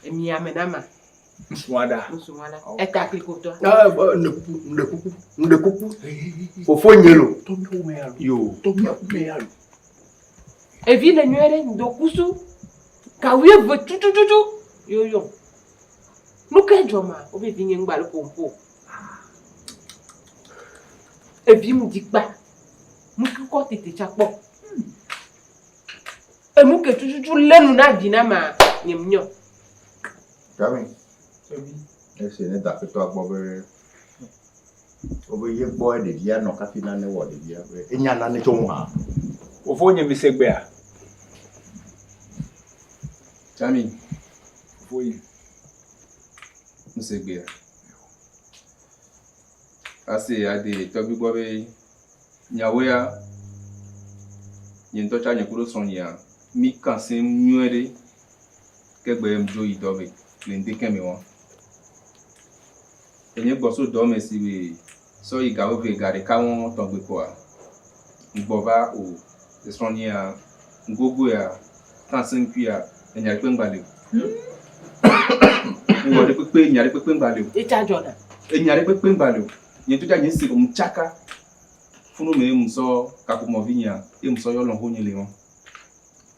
[SPEAKER 11] emiame na ma.
[SPEAKER 9] Nusua ɖa.
[SPEAKER 11] Nusua ɖa. Eta klikotɔ.
[SPEAKER 4] Ne kuku, ne kuku, ne kuku. Fofo nye lo. Yo.
[SPEAKER 11] Evi le nyuie ɖe ŋdɔkusu. Gawe eve tutututu. Yoyo. Nu ke dzɔ ma, wobe vi nye ŋgba le ƒomƒo. Evi mu dzi kpa. Nukukɔ tete tsa kpɔ. Enu ke tututu lé nu na vi na ma nye mnyɔ.
[SPEAKER 7] Gami, esi ne da aƒetɔa gbɔ be wobe ye gbɔe ɖevia nɔ kafi nane wɔ ɖevia be enya nane tso ŋu hã.
[SPEAKER 9] Fofonye mi se gbea?
[SPEAKER 2] Tsami.
[SPEAKER 9] Fofonye.
[SPEAKER 2] Mi se gbea. Ase ade tɔgbi gbɔ be nyawo ya nye ŋutɔ tsa nye kuɖo srɔ̃nyea mi kan seŋ nyuie ɖe ke gbe ŋdzo yi dɔ me le ŋdekɛ me wa. Enye gbɔ so dɔ me si be sɔ yi ga weve ga ɖeka wɔn tɔgbe kɔa ŋgbɔ va o esrɔ̃nyea ŋgogoea kan seŋ kuia enya ɖekpe ŋgba li o. Ŋgɔ ɖe kpekpe nya ɖe kpekpe ŋgba li o.
[SPEAKER 11] Etsa dzɔna.
[SPEAKER 2] Enya ɖe kpekpe ŋgba li o. Nye ŋutɔ tsa nye se gɔme tsaka. Funu me ye ŋsɔ kaƒomɔ vinyea ye ŋsɔ yɔ lɔ̃xo nye le wɔn.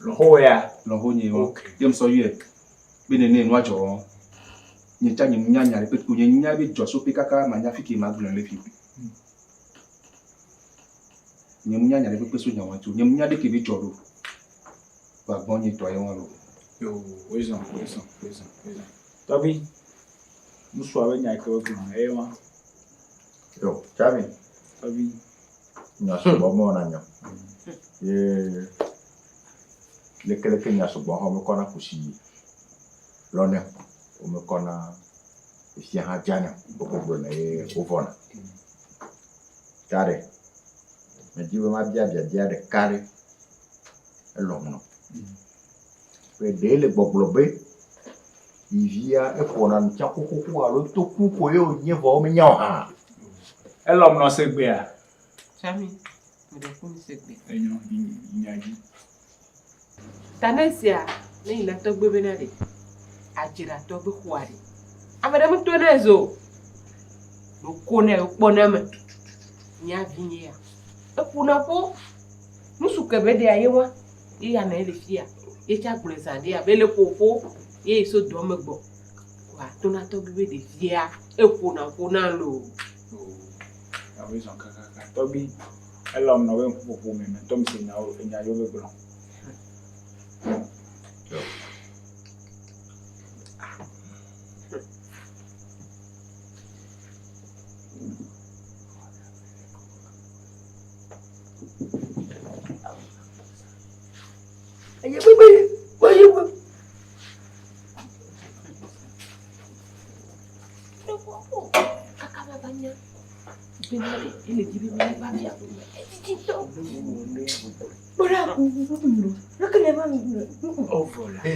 [SPEAKER 9] Lɔ̃xo ya?
[SPEAKER 2] Lɔ̃xo nye wɔn. Ye ŋsɔ yɔe be nene nua dzɔ wɔn. Nye tsa nye nya nya ɖe kpekpe o. Nye nya be dzɔ so pe kaka ma nya fike ma gblɔe le fi o. Nye nya nya ɖe kpekpe so nya wɔn ŋuti o. Nye nya ɖeke be dzɔ ɖo. Va gbɔ nye tɔ ye wɔn lo.
[SPEAKER 9] Yo, wezɔn, wezɔn, wezɔn, wezɔn. Tɔgbi, ŋusua be nya yi ke wogblɔ eye wa.
[SPEAKER 7] Yo, Tsami.
[SPEAKER 9] Tɔgbi.
[SPEAKER 7] Nya sugbɔ mewɔna nyɔ. Ye lekeleke nya sugbɔ hã womekɔna kusi lɔnɛ o. Womekɔna efia hã dzanɛ o. Wokɔ gblɔnɛ ye wovɔna. Ta ɖe, medi be mabia biabia ɖeka ɖe elɔm nɔ. Be ɖe le gbɔgblɔ be yivia eƒona nu tsã xoxoxo alo toku ko ye wònye vɔ womenya o hã.
[SPEAKER 9] Elɔm nɔ se gbea?
[SPEAKER 11] Sami, meɖe ku mi se gbe.
[SPEAKER 9] Enyo, nya dzi.
[SPEAKER 11] Ta ne esia, ne yina tɔgbe bena ɖe, adzra tɔgbe xɔa ɖe. Ame ɖe meto ne zo. Woko ne wokpɔ ne me. Nya vi nye ya. Eƒona ƒo. Nusu ke be ɖea ye wa. Ye ya ne le fia. Ye tsa gblɔe zã ɖea be le ƒoƒo. Ye so dɔ me gbɔ. Wa to na tɔgbi be ɖevia. Eƒona ƒo na lo.
[SPEAKER 9] Abe zɔn kakaka. Tɔgbi elɔm nɔ be ŋkuƒoƒo me me tɔ mi se nyawo enya yiwo be gblɔ.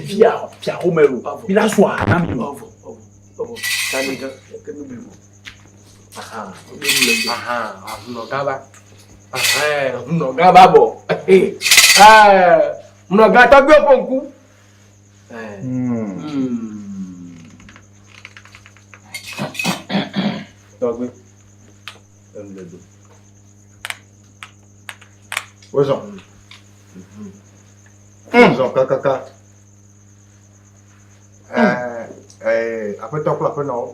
[SPEAKER 9] Fia fia xome lo. Mi la sɔ aha na mi.
[SPEAKER 4] Hunɔgã va bɔ. Hunɔgã tɔgbuiwo ƒo ŋku.
[SPEAKER 5] Tɔgbi, enu le do.
[SPEAKER 7] Wozɔ. Wozɔ kakaka. Ɛɛ, aƒetɔ kple aƒenɔwo.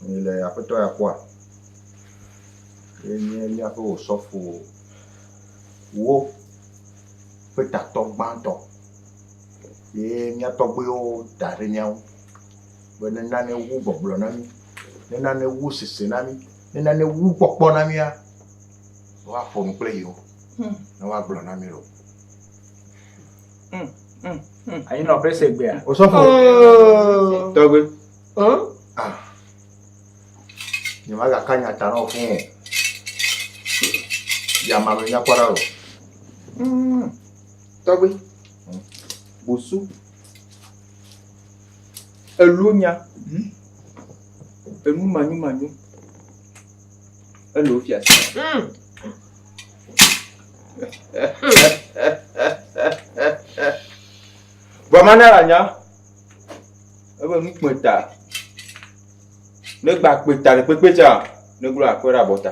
[SPEAKER 7] Mi le aƒetɔ ya kpɔa? Ye nye míaƒe osɔfo wo ƒe tatɔ gbãtɔ. Ye mía tɔgbuiwo da ɖe mía ŋu be ne nane wu gbɔgblɔ na mí, ne nane wu sese na mí, ne nane wu kpɔkpɔ na mía, woaƒo nu kple yewo ne woagblɔ na mí loo.
[SPEAKER 9] Anyinɔƒe se gbea.
[SPEAKER 7] Osɔfo.
[SPEAKER 5] Tɔgbi.
[SPEAKER 7] Ah. Nyemagaka nya ta na wò fũu o. Yama me nyakpɔ ɖa o.
[SPEAKER 5] Tɔgbi. Bosu. Elo nya. Enu manyomanyo. Ele wo fia si. Vɔ mana la nya. Ebe nu kpe ta. Ne gba kpe ta le kpekpe tsa, ne glo akɔe ɖe abɔta.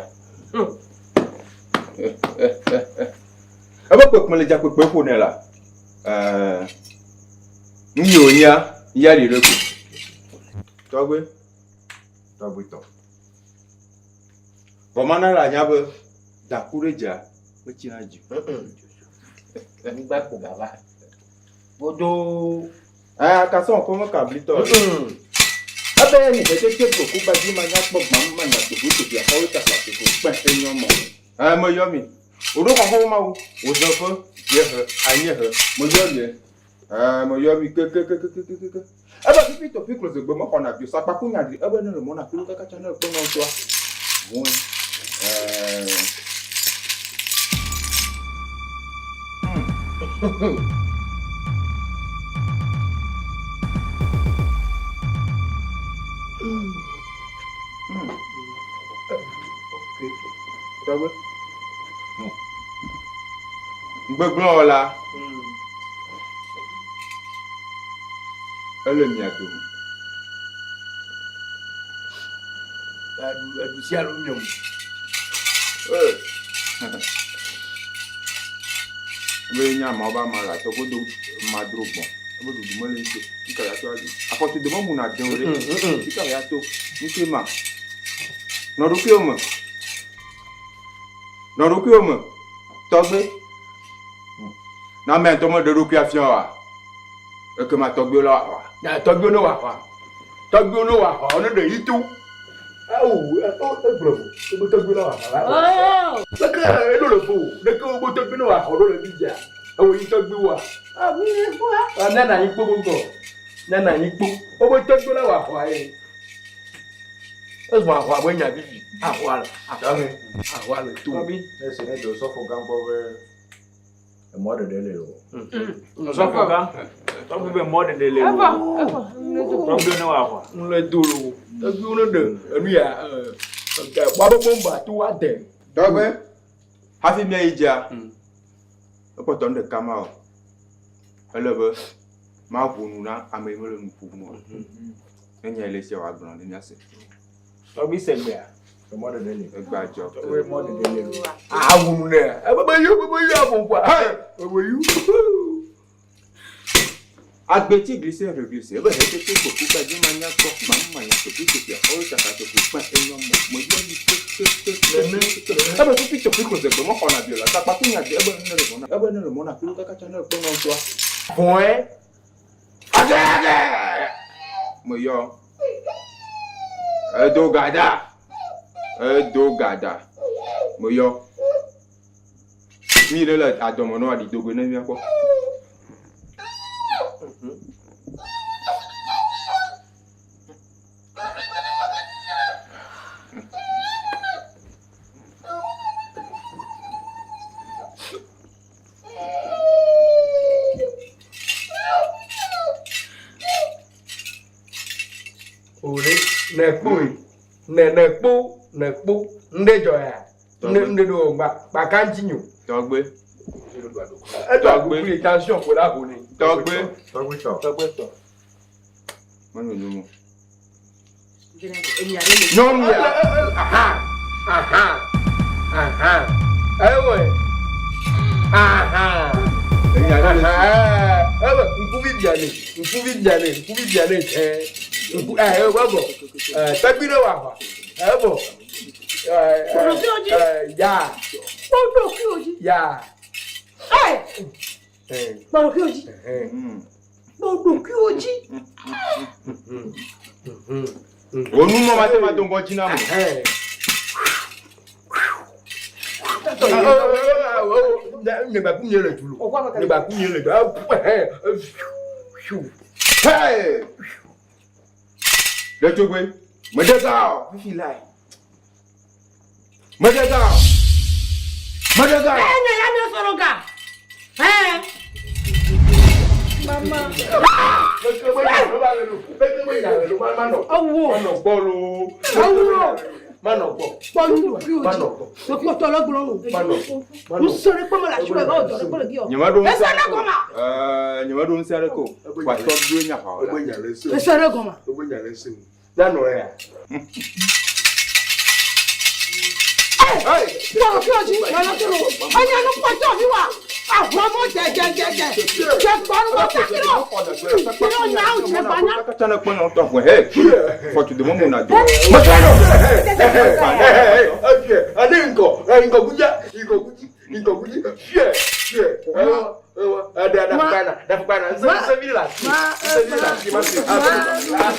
[SPEAKER 5] Ebe kpekpe le dza kpekpe ƒo ne la. Ɛɛ, nu yi wònyia, ya ɖi ɖe go. Tɔgbe,
[SPEAKER 7] Tɔgbi tɔ.
[SPEAKER 5] Vɔ mana la nya be. Daku ɖe dzea, metsina dzi o.
[SPEAKER 4] Anyigba kpo gava. Godo.
[SPEAKER 5] Aya kasɔn kɔ meka blitɔ. Ebe ni hetete goku gbadzi manya kpɔ gbam manya togo tobi afɔwo tafla togo kpɛ enyɔ mɔ. Ɛ meyɔ mi. Woɖo xɔxɔ mawu. Wozɔ ƒe dziehe anyiehe meyɔ mi. Ɛ meyɔ mi kekekekekeke. Ebe fifi tɔƒi klo zegbe mexɔna vi o sakpaku nyadri ebe ne le mɔna klo kaka tsa ne ekpɔ nɔ ŋutɔa. Vɔe. Ɛ. Tɔgbe. Ŋgbegblẽwɔla. Ele mia dome.
[SPEAKER 4] Eɖu sia alo miɔ.
[SPEAKER 5] Ebe nye ameawo be ama le atɔgodo madro gbɔ̃. Ebe ɖuɖu mele ŋuti o. Fika ya to aɖu. Afɔtudo memuna de o ɖe. Fika ya to. Ŋutue ma. Nɔ ɖokuiwò me. Nɔ ɖokuiwò me. Tɔgbe. Ne amea ŋutɔ meɖe eɖokui afia oa, ekema tɔgbuiwo la wɔ aʋa.
[SPEAKER 4] Na tɔgbuiwo ne wɔ aʋa. Tɔgbuiwo ne wɔ aʋa, ne ɖe yi to. Awu, egblɔ vo, wobe tɔgbuiwo ne wɔ aʋa. Leke eɖo le vo, leke wobe tɔgbuiwo ne wɔ aʋa ɖo le bibia. Ewo yi tɔgbuiwoa. Nana anyi kpo gbogbo. Nana anyi kpo. Wobe tɔgbuiwo ne wɔ aʋa ye. Ezɔ aʋa be nya vivi. Aʋa, aʋa le to.
[SPEAKER 7] Esi ne do sɔfo gã gbɔ be Emɔɖeɖe le o.
[SPEAKER 9] Osɔfo gã, tɔgbi be mɔɖeɖe le o. Tɔgbi ne wòaxɔ.
[SPEAKER 4] Ŋle do lo. Tɔgbi ne ɖe enu ya woabe bɔmba to woade.
[SPEAKER 5] Tɔgbi, hafi míayi dzia, ekpɔtɔ nu ɖeka ma o. Ele be maʋu nu na ame yi mele nu ƒom o. Ne nya yi le esia wòagblɔ ne míase.
[SPEAKER 9] Tɔgbi se gbea.
[SPEAKER 7] Emɔɖeɖe li.
[SPEAKER 5] Egbea dzɔ.
[SPEAKER 9] Tɔgbi mɔɖeɖe li.
[SPEAKER 4] Awu nu nɛ. Ebe yu, ebe yu aƒoƒoa. Ebe yu.
[SPEAKER 5] Agbeti glise reglise ebe hetete goku gbadzi manya kpɔ gbam manya toƒi toƒia ɔlo tsaka toƒi kpẽ enyɔ mɔ me yɔ mi ke ke ke ke ke ebe toƒi toƒi ko zegbe me xɔna bi o la takpaku nya de ebe ne le mɔna ebe ne le mɔna kulu kaka tsa ne le kpɔ nɔ ŋutɔa.
[SPEAKER 4] Vɔe.
[SPEAKER 5] Age age me yɔ. Edo gada. Edo gada. Me yɔ. Mi ɖe le adɔme nɔ aɖi dogoe ne míakpɔ.
[SPEAKER 4] Ole, ne kpo ne ne kpo ne kpo nde dzɔ ya nde nde ɖo gba gba kan dzi nyo.
[SPEAKER 5] Tɔgbe.
[SPEAKER 4] Edo agbekui tension ko la ho ne.
[SPEAKER 5] Tɔgbe.
[SPEAKER 7] Tɔgbe tɔ.
[SPEAKER 4] Tɔgbe tɔ.
[SPEAKER 5] Menyo nyo mo.
[SPEAKER 4] Nyɔnu ya. Aha aha aha ewɔe aha. Ewe ŋkuvi bia ne ŋkuvi bia ne ŋkuvi bia ne hɛ ŋku ɛ ewɔ bɔ ɛ tɔgbi ɖe wɔ aʋa ebɔ ɛ ɛ ya ya.
[SPEAKER 8] Kpɔ ɖokuiwò dzi. Kpɔ ɖokuiwò dzi.
[SPEAKER 5] Wò nu mɔ mate ma do ŋgɔ dzi na mo.
[SPEAKER 4] Nyegbaku nye le dulu. Nyegbaku nye le dulu.
[SPEAKER 5] Hey! Ɖetugbi, meɖe ga o fifi lae. Meɖe ga o. Meɖe ga o.
[SPEAKER 8] Ẹ nye ya mi sọ̀rọ̀ ga. Ẹ.
[SPEAKER 10] Mama.
[SPEAKER 8] Awo.
[SPEAKER 4] Manɔ gbɔ lo.
[SPEAKER 8] Awo.
[SPEAKER 4] Manɔ gbɔ.
[SPEAKER 8] Kpɔ ɖokuiwò dzi.
[SPEAKER 4] Manɔ gbɔ.
[SPEAKER 8] Ɖokuiwò tɔ lɔ gblɔ o.
[SPEAKER 4] Manɔ. Manɔ.
[SPEAKER 8] Nusɔ ɖe kpɔ me le asiwò ebe wòdɔ ɖe kpɔ le gi o.
[SPEAKER 5] Nyemeɖo ŋusẽ
[SPEAKER 8] Ese ɖe gɔma.
[SPEAKER 5] Ɛɛ, nyemeɖo ŋusẽ aɖeke o. Wòatɔ ɖoe nye aʋawɔla.
[SPEAKER 4] Ebe nya le se o.
[SPEAKER 8] Ese ɖe gɔma.
[SPEAKER 4] Ebe nya le se o. Nanɔ ya.
[SPEAKER 8] Kpɔ ɖokuiwò dzi. Nana to lo. Enya nu kpɔtɔ mi wa. Aʋlɔmɔ dzedzedzedze. Dze gbɔ nu wɔ takirɔ. Kirɔ nyawo dze gbanya.
[SPEAKER 5] Kaka ne kpɔ nyɔnu tɔ ʋue. Hey, fɔtu de mɔmu na do.
[SPEAKER 4] Efi Ne ŋgɔ, ŋgɔ kudza, ŋgɔ kudzi, ŋgɔ kudzi, fiɛ, fiɛ. Ewa, ewa, ɖe ɖafukpa na, ɖafukpa na. Ŋsẽ, ŋsẽ vi le asi, ŋsẽ vi le asi, ma fi.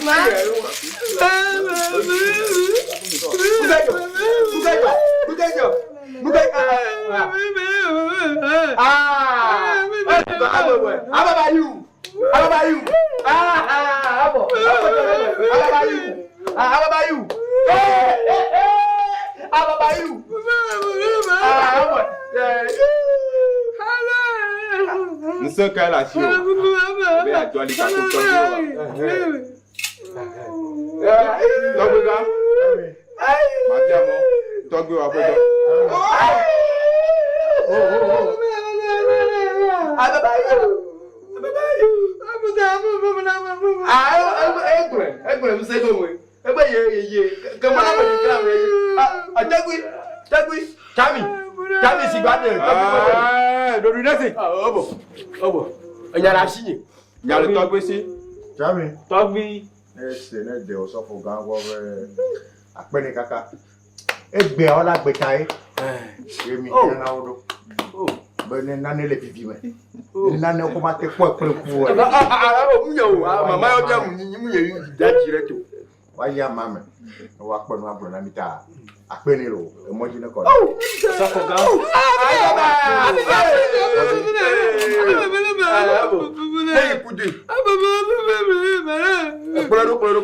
[SPEAKER 4] Fiɛ, ewa. Nukadzɔ, nukadzɔ, nukadzɔ, nukadzɔ. Aa, aa, ababayu. Ababayu. Ah, abo. Ababayu. Ah, ababayu. Eh, eh, eh. Ababayu. Ah, abo.
[SPEAKER 5] Ŋusẽ kae le asiwò be yeado ali kako tɔgbuiwòa? Tɔgbuigã, mabia mɔ tɔgbuiwòa ƒe dɔ.
[SPEAKER 4] Egblɔe, egblɔe ŋusẽ do ŋue. Egbe ye ye ke mana be ɖeka me ye. Ah, tɔgbui, tɔgbui, tami, tami si gba de tɔgbui ƒe dɔ.
[SPEAKER 5] Ɖoɖoe ɖe si.
[SPEAKER 4] Obo, obo, enya le asinye.
[SPEAKER 5] Nya le tɔgbui si.
[SPEAKER 7] Tami.
[SPEAKER 9] Tɔgbui.
[SPEAKER 7] Ne ese ne de osɔfo gã gbɔ be akpe ne kaka. Egbea wola gbeta ye. Ye mi oh. na wo ɖo. Oh. Be ne nane le vivi me. Ne nane ko ma te kpɔ kple ŋku o.
[SPEAKER 4] Ah, mu nye o. Mama yɔ bia mu nye mu nye da dzi ɖe to.
[SPEAKER 7] Wa yi ama me. Ne wa kpɔ nu agblɔ na mi ta. Akpe ne lo. Emɔ dzi ne kɔ.
[SPEAKER 4] Osɔfo gã. Ne yi kudu. Kplɔe ɖo, kplɔe ɖo.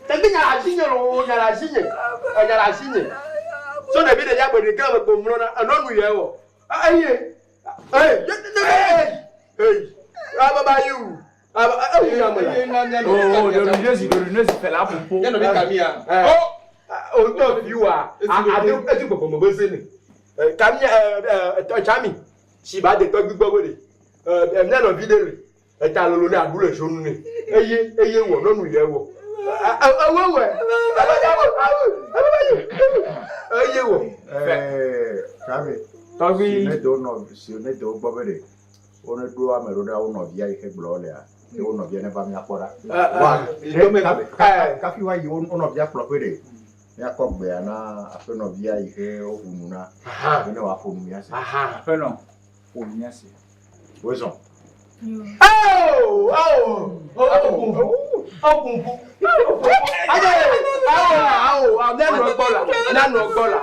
[SPEAKER 4] Tɛgbi nya le asinye loo, nya le asinye, nya le asinye. So ɖevi ɖe ya gbe ɖe gã me kpo mlɔna, enɔ nu yɛ wɔ. Eye, eye, eye, ababa yiwu.
[SPEAKER 9] Oh, ɖeɖu nezi, ɖeɖu nezi fɛ la ƒoƒo.
[SPEAKER 2] Nye nɔvi kamia.
[SPEAKER 4] Oh, o tɔ vi wa, ade etu gbɔgbɔ me beze ne. Kamia, tsami, si ba de tɔgbi gbɔ be ɖe. Mía nɔvi ɖe le, eta lolo ne aɖu le zonu ne. Eye, eye wɔ, nyɔnu yɛ wɔ. Ewe wɛ. Eye wɔ.
[SPEAKER 7] Tsami,
[SPEAKER 9] tɔgbi.
[SPEAKER 7] Si ne do nɔ, si ne do gbɔ be ɖe. Wo ne ɖo ame ɖo ɖa wo nɔvia yi ke gblɔ lea, ne wo nɔvia ne va mía kpɔ ɖa. Wa kafi wa yi wo nɔvia kplɔ ƒe ɖe, mía kɔ gbea na aƒenɔvia yi ke wo ʋu nu na, be ne wa ƒo nu mía se.
[SPEAKER 9] Aƒenɔ, ƒo nu mía se.
[SPEAKER 7] Wo zɔn.
[SPEAKER 4] Oh, oh, oh, oh, oh, Mianɔ gbɔ la, mianɔ gbɔ la,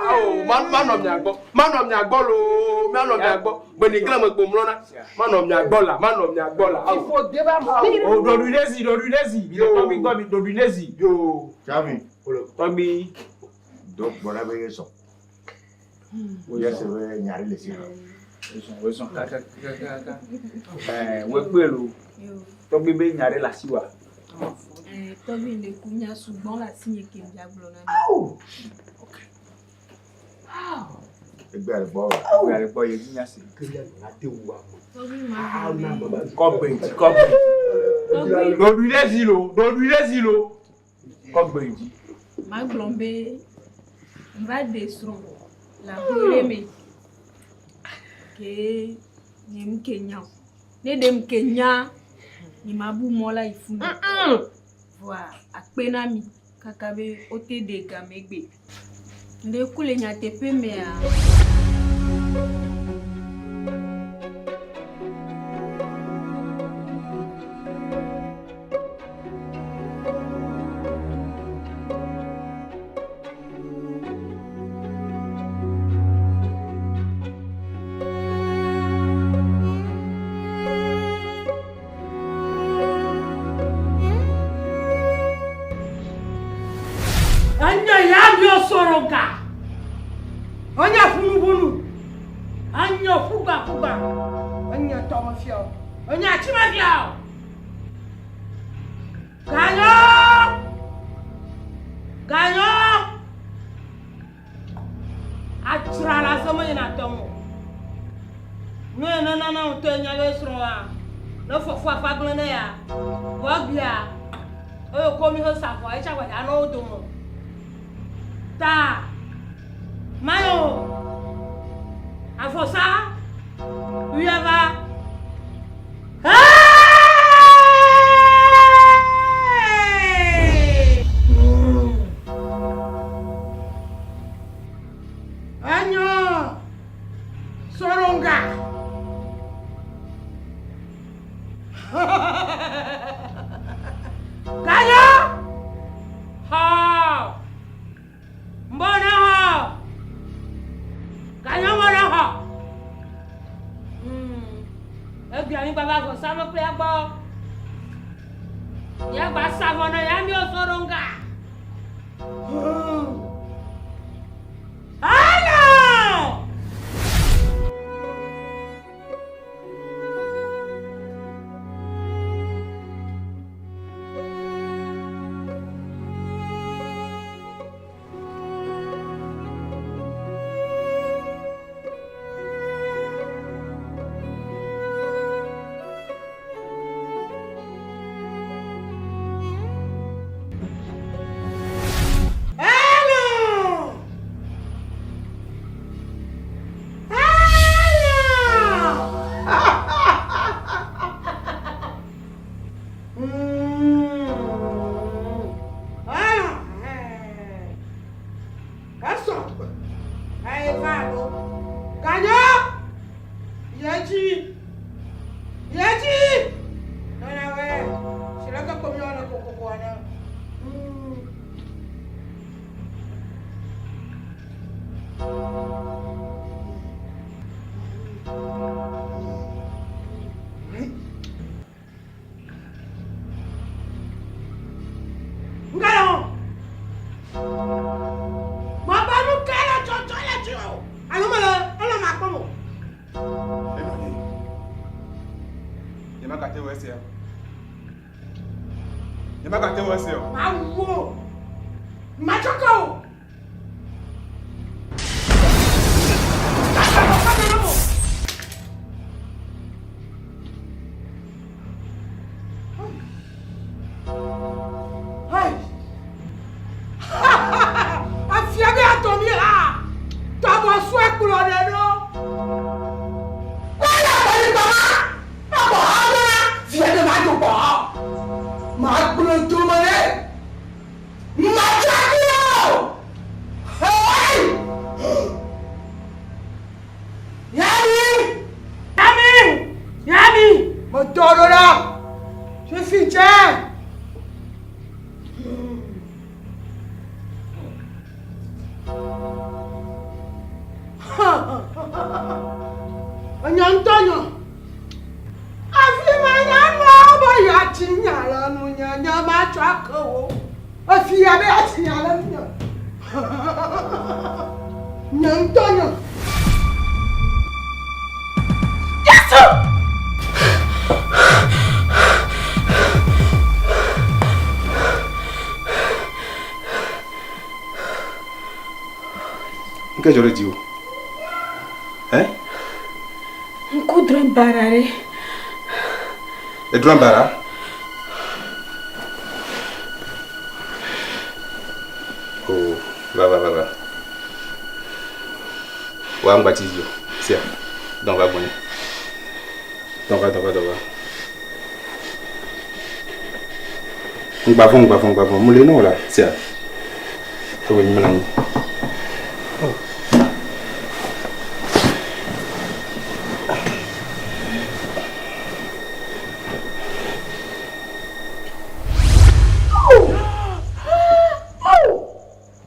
[SPEAKER 4] manɔ mia gbɔ, manɔ mia gbɔ loo, manɔ mia gbɔ, gbenigble me kpo mlɔna, manɔ mia gbɔ la, manɔ mia gbɔ la.
[SPEAKER 9] O ɖoɖoe ɖe zi, ɖoɖoe ɖe zi, mi le tɔgbi gbɔ, mi ɖoɖoe ɖe zi.
[SPEAKER 7] Tami.
[SPEAKER 9] Tɔgbi.
[SPEAKER 7] Do gbɔ la be ye zɔ. Wo se be nya ɖe le si.
[SPEAKER 9] Wozɔn, wozɔn kakakakaka. Ɛɛ, wekpɔe lo. Tɔgbi be nya ɖe le asi wa.
[SPEAKER 10] Ɛɛ, tɔgbi le ku nya sugbɔ le asinye ke ŋdza gblɔ na mi.
[SPEAKER 7] Egbea le gbɔ.
[SPEAKER 9] Egbea le gbɔ ye dzi nya se.
[SPEAKER 10] Tɔgbi ma gblɔ be.
[SPEAKER 9] Kɔ gbe dzi, kɔ gbe dzi. Ɖoɖoe ɖe zi lo, ɖoɖoe ɖe zi lo. Kɔ gbe dzi.
[SPEAKER 10] Magblɔ be ŋva ɖe srɔ̃ le aƒe ɖe me ke nye ŋke nya o. Ne ɖe ŋke nya, nye mabu mɔ la yi funu. Vɔa akpe na mi kaka be wote ɖe game gbe. Ŋɖe ku le nyateƒe mea.
[SPEAKER 8] Enye ya miɔ sɔrɔ ga. Enye ƒunuƒunu. Enye ƒugbaƒugba. Enye tɔmefiɔ. Enye atimefiɔ. Ganyɔ! Ganyɔ! Adzra la se menye na tɔm o. Nu yi nana na ŋutɔ enya be srɔ̃a ne fɔfɔ afa gblẽ ne ya. Vɔ egbea eye wokɔ mi he sa vɔ etsa gbadza nɔ wo dome. Ta mayo avɔsa wuiava. Hey! Ganyo! Xɔ! Mbɔ ne xɔ! Ganyo mbɔ ne xɔ! Egbea mi gbava vɔsamlekpuia gbɔ. Míagba sa vɔ na ya míwo sɔ ɖo ŋga. Hello! Hello!
[SPEAKER 2] Nyemagate ŋu ese o.
[SPEAKER 8] Mawu o. Matsɔkɔ o. Afia be atɔ mi ha. Tɔbɔ sɔe kplɔ ɖe ɖo. Wala kpɔli gbama. Abɔ ha bena fia ɖe ma do gbɔ. Ma kplɔ dome ɖe. Ma tsɔ o. Hey! Yami! Yami! Yami! Metɔ ɖo ɖa. Fifi tsɛ. Enya ŋutɔ nyɔ. Afi ma nyɔnuawo be yeatsi nya le nunye, nye matsɔ ake wo. Efia be yeatsi nya le nunye. Nye ŋutɔ nyɔ. Yesu!
[SPEAKER 2] Nke dzɔ ɖe dziwò? Ɛ?
[SPEAKER 1] Ŋku drɔ̃e baɖa ɖe.
[SPEAKER 2] Edrɔ̃e baɖa? Oh, va va va va. Wa ŋgba tsi dzi o. Sia, dɔn va gbɔnye. Dɔn va, dɔn va, dɔn va. Ŋgba vɔ̃, ŋgba vɔ̃, ŋgba vɔ̃. Mule nɔ la, sia. Ewe nyi mlɔ anyi. Oh.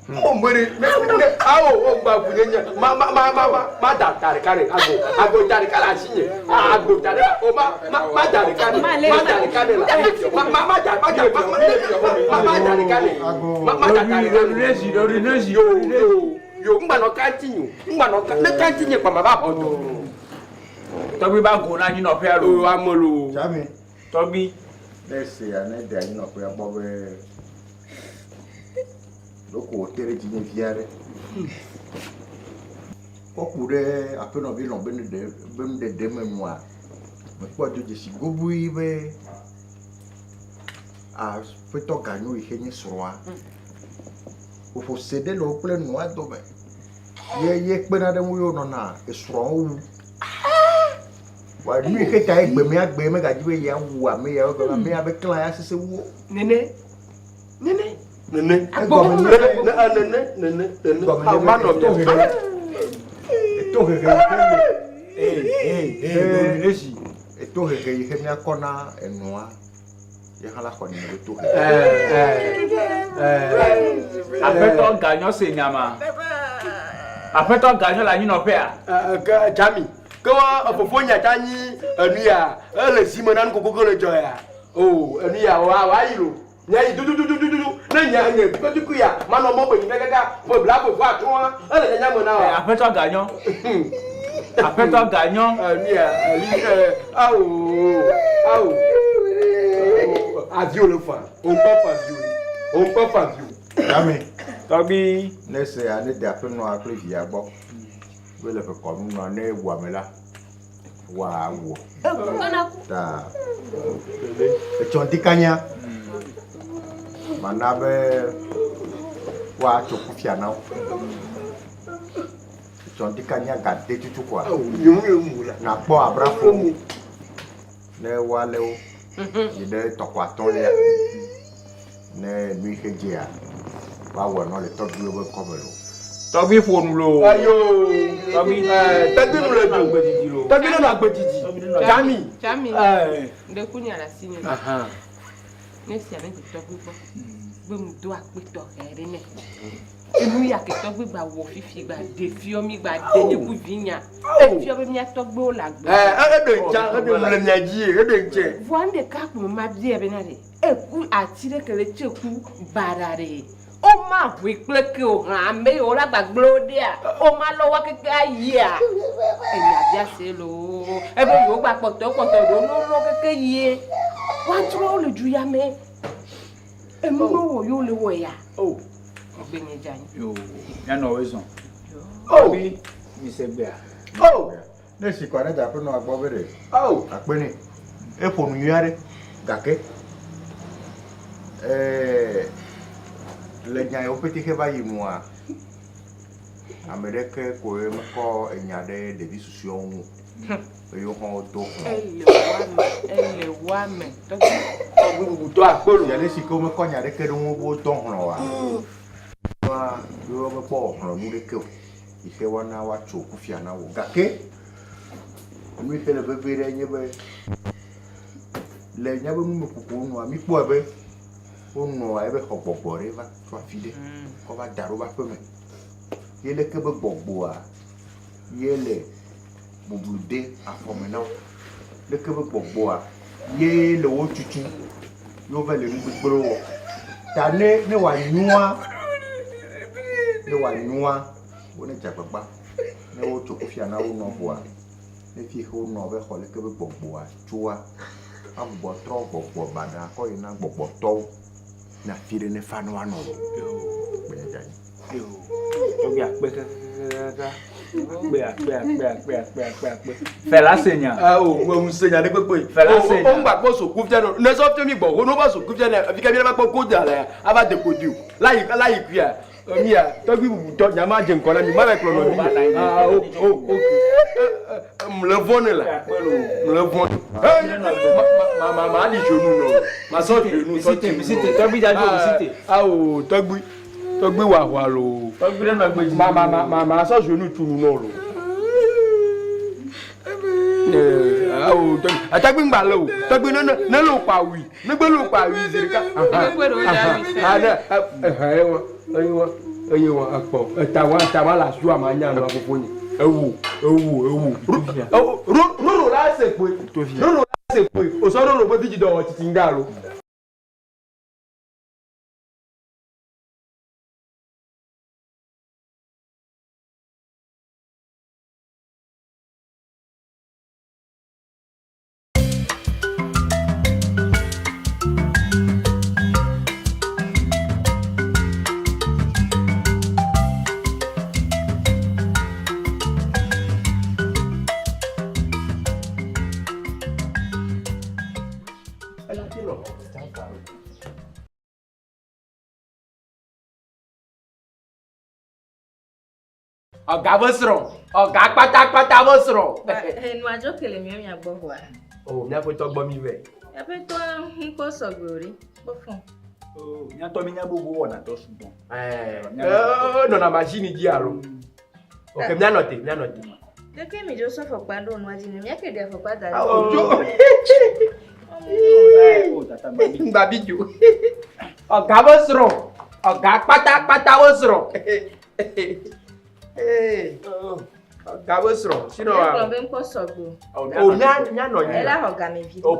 [SPEAKER 4] Mo mere ne ne awo wo gba ʋu nye nye ma ma ma ma ma ma da ta ɖeka ɖe agbo agbo ta ɖeka le asi nye agbo ta ɖeka o ma ma ma da ɖeka ɖe ma da ɖeka ɖe la ma ma ma da ma da ma ma ma ma da ɖeka ɖe ma ma da ta ɖeka ɖe yo yo yo ŋgba nɔ kanti nyo ŋgba nɔ kan ne kanti nye kpa ma va xɔ dɔ.
[SPEAKER 9] Tɔgbi ba go na anyinɔƒea
[SPEAKER 4] lo. O ame lo.
[SPEAKER 7] Jami.
[SPEAKER 9] Tɔgbi.
[SPEAKER 7] Ne ese ya ne de anyinɔƒea gbɔ be Ɖeko wòte ɖe dzinye vi aɖe. Kɔ ku ɖe aƒenɔvi lɔ̃ be nuɖe be nuɖeɖe me nua, mekpɔe do dzesi goboe be aƒetɔ Ganyo yi xe nye srɔ̃a, ƒoƒo se ɖe le wo kple nɔa dome. Ye ye kpena ɖe eŋu ye wònɔna esrɔ̃awo wum. Vɔa nu yi xe ta ye gbemea gbe megadzi be yeawu ame ya wo ame ya be klã ya sese wu wo.
[SPEAKER 4] Nene. Nene.
[SPEAKER 7] Nene.
[SPEAKER 4] Egɔme nye be. Nene. Nene. Nene.
[SPEAKER 7] Egɔme nye be eto hehe. Eto hehe. Ee ee ee. Etohehe yi xe míakɔ na enɔa, ye hã la xɔ nene be tohehe.
[SPEAKER 9] Aƒetɔ Ganyɔ se nya ma. Aƒetɔ Ganyɔ le anyinɔƒea?
[SPEAKER 4] Ke Jami, ke wa fofo nya ta nyi enu ya, ele zi me na nu kokoko le dzɔ ya. O, enu ya wa wa yi lo. Nya yi dudududududu ne nya nye kutuku ya manɔ mɔ be nyina kaka ƒe bla ƒe ƒe atɔ̃a ele nyanya me na wa.
[SPEAKER 9] Aƒetɔ Ganyɔ. Aƒetɔ Ganyɔ.
[SPEAKER 4] Enu ya, eli awo awo. Aviwo le fa, o ŋkɔ fa viwo, o ŋkɔ fa viwo.
[SPEAKER 7] Jami.
[SPEAKER 9] Tɔgbi.
[SPEAKER 7] Ne se ya ne de aƒenɔa kple via gbɔ. Be le ƒe kɔnu nua ne wu ame la, wa wɔ. Ta etsɔ ŋdikanya. Mana be woatso kufia na wo. Etsɔ ŋdikanya gade tutu koa. Nakpɔ abrafo ne woalé wo yi ɖe tɔkɔ atɔ̃lia. Ne nu yi ke dzea, woawɔ nɔ le tɔgbuiwo be ŋkɔme loo.
[SPEAKER 9] Tɔgbui ƒo nu loo.
[SPEAKER 4] Ayo.
[SPEAKER 9] Tɔgbui.
[SPEAKER 4] Tɔgbui nu le do. Tɔgbui nɔ agbe didi. Jami.
[SPEAKER 11] Jami. Ŋɖe ku nya le asi nye. Ne sia ne dze tɔgbui gbɔ. Be mu do akpe tɔxɛ ɖe nɛ. Enu ya ke tɔgbui gba wɔ fifi gba ɖe fiɔ mi gba ɖe nye ku vi nya. Efiɔ be mía tɔgbuiwo le agbe.
[SPEAKER 4] Eɖe ŋtsa, eɖe nu le mia dzi, eɖe ŋtsɛ.
[SPEAKER 11] Vɔa ŋɖeka ko ma bia be na ɖe. Eku ati ɖe ke le tse ku baɖa ɖe. Woma ʋui kple ke o hã ame yiwo le agbagblẽwo ɖea, woma lɔ woa keke ayia. Enya bia se loo. Ebe yewo gba kpɔtɔ kpɔtɔ ɖewo ne wolɔ keke yie. Woatrɔ wo le du ya me. Enu ne wɔ yewo le wɔ ya. Egbe nye dza nyi.
[SPEAKER 9] Yo, míanɔ woe zɔn. Oh. Mi se gbea.
[SPEAKER 7] Oh. Ne si kɔ ne da aƒenɔa gbɔ be ɖe. Oh. Akpe nɛ. Eƒo nu nyui aɖe gake ee le nya yiwo pete xe va yi nua, ame ɖeke koe mekɔ enya ɖe ɖevi susɔewo ŋu o. Eye wohã wodo hlɔ̃.
[SPEAKER 11] Ele woame, ele woame.
[SPEAKER 4] Tɔgbi bubutɔ akpe lo.
[SPEAKER 7] Ale si ke womekɔ nya ɖeke ɖe wo ŋu be wodɔ hlɔ̃ oa, nua ye womekpɔ wɔ hlɔ̃ nu ɖeke o. Yi xe woana woatso kufia na wo. Gake nu yi xe le vevie ɖe nye be le míaƒe numekukuwo nua, míkpɔe be wonɔa ebe xɔ gbɔgbɔ ɖe va tso afi ɖe kɔ va da ɖe woƒe aƒeme. Ye leke be gbɔgbɔa ye le bublu de afɔme na wo. Leke be gbɔgbɔa ye le wo tutum ye wova le nu gbegblẽwo wɔ. Ta ne ne wòanyoa, ne wòanyoa, wonedze agbagba ne wotso kufia na wo nɔ vɔa, ne fi yi ke wonɔ be xɔ leke be gbɔgbɔa tsoa, woagbugbɔ trɔ gbɔgbɔ baɖa kɔ yi na gbɔgbɔtɔwo ne afi ɖe nefa ne woanɔ o. Gbenye dze anyi.
[SPEAKER 9] Tɔgbi akpe kakakaka. Akpe akpe akpe akpe akpe akpe akpe. Fela se nya.
[SPEAKER 4] O ŋu se nya ɖe kpekpe.
[SPEAKER 9] Fela se nya.
[SPEAKER 4] O ŋgba kpɔ soku fia no. Ne sɔ fia mi gbɔ, wo va soku fia ne fi ka mi va kpɔ ko da le ava de ko di o. La yi la yi kuia. Mia tɔgbi bubutɔ nya ma dze ŋkɔ na mi ma va kplɔ nɔvi. Ah o o o. Mle vɔ ne la. Mle vɔ. Ma ma ma ɖi dzonu nɔ. Ma sɔ dzonu sɔ
[SPEAKER 9] ti. Misite tɔgbi dza dzo misite.
[SPEAKER 4] Awo tɔgbi. Tɔgbi wɔ aʋa loo.
[SPEAKER 9] Tɔgbi ɖe nɔ agbe dzi.
[SPEAKER 4] Ma ma ma ma ma sɔ zonu tu nu nɔ loo. Awo tɔgbi atagbi ŋgba le o. Tɔgbi ne ne ne lo kpa wi. Ne gbe lo kpa wi zi ɖeka. Aha ne ehe ewa ewa ewa ekpɔ eta wa eta wa le asu ama nya nɔ fofo nye. Ewu ewu ewu. Roro la se kpoe. Roro la se kpoe. Osɔ roro be vidzidɔ wɔ tsitsi ŋga lo. Ọ̀gá bó srɔ̃, ọ̀gá pátápátá bó srɔ̃.
[SPEAKER 1] Enua dzo ke le mía mia gbɔ vɔa.
[SPEAKER 4] O míaƒe tɔ gbɔ mi vɛ.
[SPEAKER 1] Míaƒe tɔa ŋkpɔ sɔgbe o ɖe, kpɔ fɔ̃.
[SPEAKER 9] Míatɔ mi nya be wo wɔna dɔ sugbɔ.
[SPEAKER 4] Ɛɛ, nɔna machine dzi alo? Ok, míanɔ te, míanɔ te.
[SPEAKER 1] Keke mi dzo sɔ afɔkpa ɖo nua dzi ne míake ɖe afɔkpa da ɖi.
[SPEAKER 4] Awo dzo. Ŋgba bi dzo. Ɔga be srɔ̃. Ɔga kpatakpata be srɔ̃. Ɔga be srɔ̃. Sinɔ wa.
[SPEAKER 1] Egblɔ be ŋkpɔ sɔgbe.
[SPEAKER 4] O mía mía nɔ nyi.
[SPEAKER 1] Ela xɔ game vi.
[SPEAKER 4] O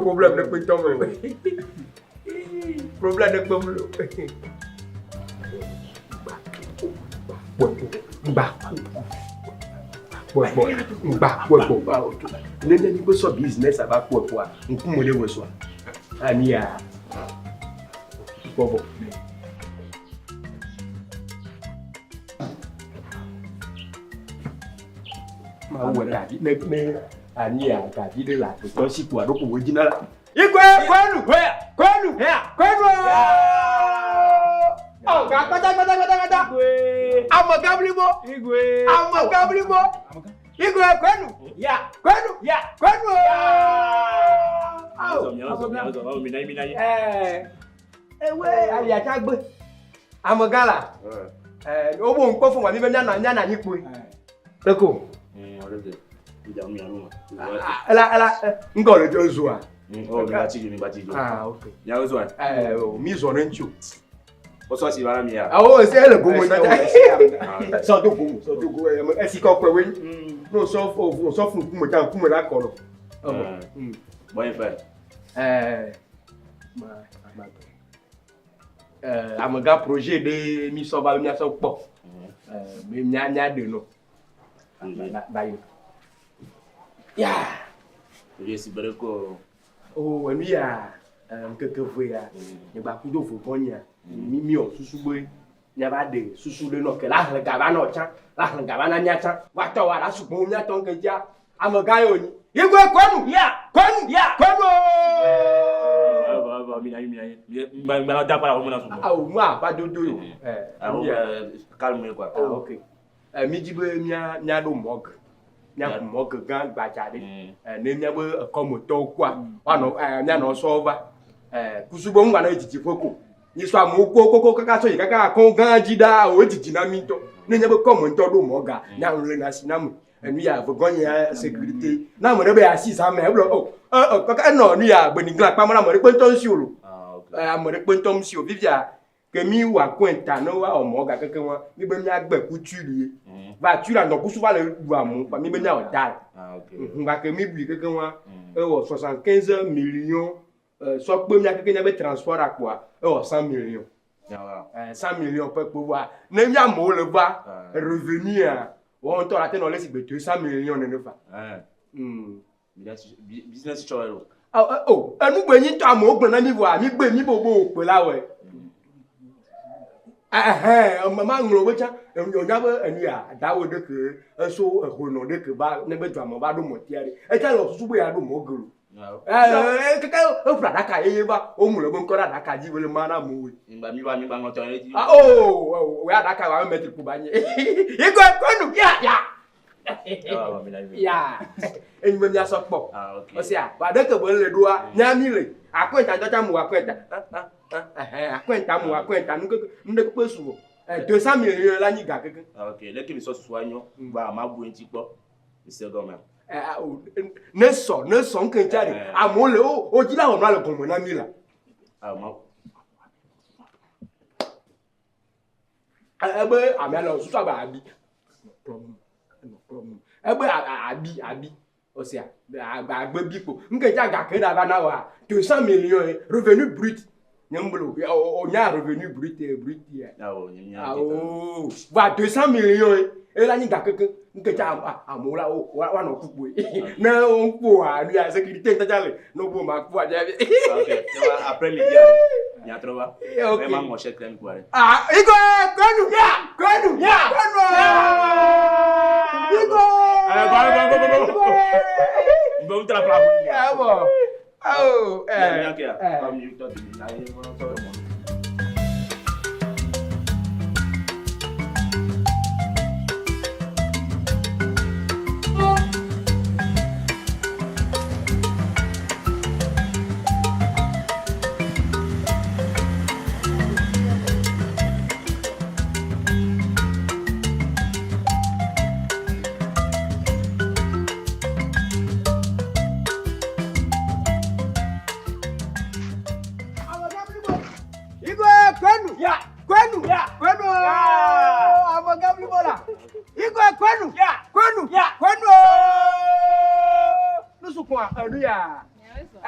[SPEAKER 4] problème ɖe kpe ŋutɔ me. Problème ɖe kpe mu lo. Ŋgba. Kpɔkpɔ. Ŋgba kpɔkpɔ. Ne ne mi sɔ business ava kpɔkpɔa, ŋkume ɖe wɔ sɔa. Ani ya. Kpɔbɔ. Mawu wɔ gavi ne ne ani ya gavi ɖe le agbetɔ si kpoa ɖo ko wo dzina la. Igwe kwenu kwenu kwenu. Ọ̀gá pátápátá pátápátá. Amọ̀gá blibo. Amọ̀gá blibo. Igwe kwenu. Kwenu. Kwenu. Ewe aliata gbe. Amọ̀gá la. Wo ŋkpɔ fún wa mi be mianɔ mianɔ anyi kpoe. Leko. Ela ela ŋgɔ le dzo zua.
[SPEAKER 5] Oh, mi gba tsi dzo, mi gba tsi dzo.
[SPEAKER 4] Ah, ok.
[SPEAKER 5] Miawo zua?
[SPEAKER 4] Ɛ o mi zɔ ne ŋutsu.
[SPEAKER 5] Wosɔ si va na mi ya.
[SPEAKER 4] Awo ese ele gomo tata. Sɔ do gomo, sɔ do gomo. Esi kɔkɔe woe. Ne o sɔ o sɔ fun kume tsa kume la kɔ lɔ.
[SPEAKER 5] Bon fɛ.
[SPEAKER 4] Ɛɛ ma ma ɛɛ amegã projet ɖe mi sɔ va be miasɔ kpɔ. Ɛɛ be mia mia ɖe nɔ. Ba yi. Ya.
[SPEAKER 5] Projet si be ɖe ko.
[SPEAKER 4] O enu ya ŋkeke ve ya nye gba kudo vovɔ nyia mi mi wɔ susu be miava ɖe susu ɖe nɔ ke la hlẽ ga va nɔ tsã la hlẽ ga va na mía tsã woatɔ wa la sugbɔ mía tɔ ŋke dzia amegã ye wònyi. Igwe kwenu ya kwenu ya kwenu ooo.
[SPEAKER 5] Mi na yi mi na yi. Mi gba da kpala wo me na sugbɔ.
[SPEAKER 4] Awo mu ava dodo yi.
[SPEAKER 5] Awo calme quoi.
[SPEAKER 4] Ah ok. Mi dzi be mía mía ɖo morgue. Mía ku morgue gã gbadza ɖe. Ne míabe ekɔmetɔwo kua woanɔ míanɔ sɔ va. Kusu be ŋu ne dzidzi ƒe ko. Mi sɔ amewo kpo koko kaka sɔ yi kaka akɔ gã dzi ɖaa o dzidzi na mi ŋutɔ. Ne nye be kɔme ŋutɔ ɖo morgue míanɔ le na si na me. Enu ya vegɔnye ya sécurité. Na ame ɖe be asi zã me egblɔ o ɛ kaka enɔ nu ya gbenigla kpam na ame ɖe kpe ŋutɔ ŋusi o lo. Ame ɖe kpe ŋutɔ ŋusi o fifia ke mi wɔ akɔnta ne woawɔ morgue keke wa mi be miagbe ku tuile ye. Va tuile ŋdɔkusu va le ɖu amewo kpa mi be miawɔ dal. Va ke mi bui keke wa ewɔ 75 millions sɔ kpe mia keke miabe transport akpoa ewɔ 100 millions. 100 millions ƒe kpo voa ne mia amewo le va revenu ya wɔn ŋutɔ la te nɔ le si gbe 200 millions nene fa.
[SPEAKER 5] Business tsɔ lo.
[SPEAKER 4] O enugbe nyi ŋutɔ amewo gblɔ na mi voa mi gbe mi bobo kpe la wɔe. Ɛhɛn ma ŋlɔ be tsã enya be enu ya dawo ɖe ke eso ehonɔ ɖe ke va ne be dua me va ɖo mɔtia ɖe etsa le susu be ya ɖo mɔ gelo. Keke eƒle aɖaka yeye va woŋlɔ be ŋkɔ ɖe aɖaka dzi be le ma na amewoe.
[SPEAKER 5] Mi va mi gba ŋlɔ tɔ ɖe dzi.
[SPEAKER 4] Ah o o ya aɖaka wa mɛtri ku ba nye. Igwe kwenu ya ya. Ya enyi be miasɔ kpɔ. Ɔsia wa ɖe ke be le ɖoa nya mi le akɔnta ŋutɔ tsã mu akɔnta. Akɔnta mu akɔnta nu keke nu ɖe kpekpe su o. 200 millions la nyi ga keke.
[SPEAKER 5] Ok leke mi sɔ susua nyɔ ba ma bu ŋuti kpɔ mi se gɔme.
[SPEAKER 4] Ne sɔ ne sɔ ŋke ŋutia ɖe amewo le wo wo dzi la wɔnua le gɔme na mi la. Ebe amea le susu abe abi. Ebe abi abi. Ɔsia agbe bi kpo ŋke ŋutia ga ke ɖe ava na wa 200 millions revenu brut. Nye ŋblo o nya revenu brut brut ya. Awo va 200 millions ela nyi ga keke ŋke ŋutia amewo la woanɔ kpukpoe. Ne wo kpoa nu ya sécurité ŋutɔ tsa le ne wo ma kpoa dza bi.
[SPEAKER 5] Ok après midi miatrɔ va.
[SPEAKER 4] Ok.
[SPEAKER 5] Ma ŋlɔ chèque la mi kpoa ɖe.
[SPEAKER 4] Ah Igwe kwenu ya kwenu ya kwenu. Igwe.
[SPEAKER 5] Ba ba ba ba ba. Mbɛ ŋutɔ la ƒla.
[SPEAKER 4] Awɔ. Awo.
[SPEAKER 5] Mia ke ya. Mi tɔ di mi na ye mɔ tɔ mɔ.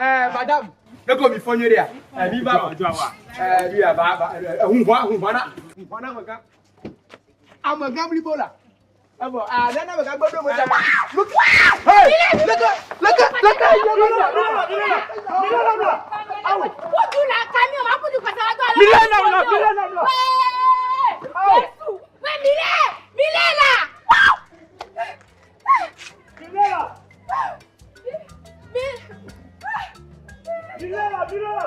[SPEAKER 4] Eh, madame, ne ko mi fɔ nyuie ɖea? Eh, mi va vɔ. Eh, mi va va eh, huhua huhua na huhua na amegã. Amegã blibo la. Evɔ, ah, nana amegã gbɔ ɖo me ta. Hey, leke leke leke ye mi la mi la mi la mi la mi la. Awo.
[SPEAKER 10] Kudu la camion, ma kudu kasa wa do ala.
[SPEAKER 4] Mi la la mi la mi la.
[SPEAKER 10] Yesu, we mi le, mi le la.
[SPEAKER 4] Mi le la. Mi le la mi le la.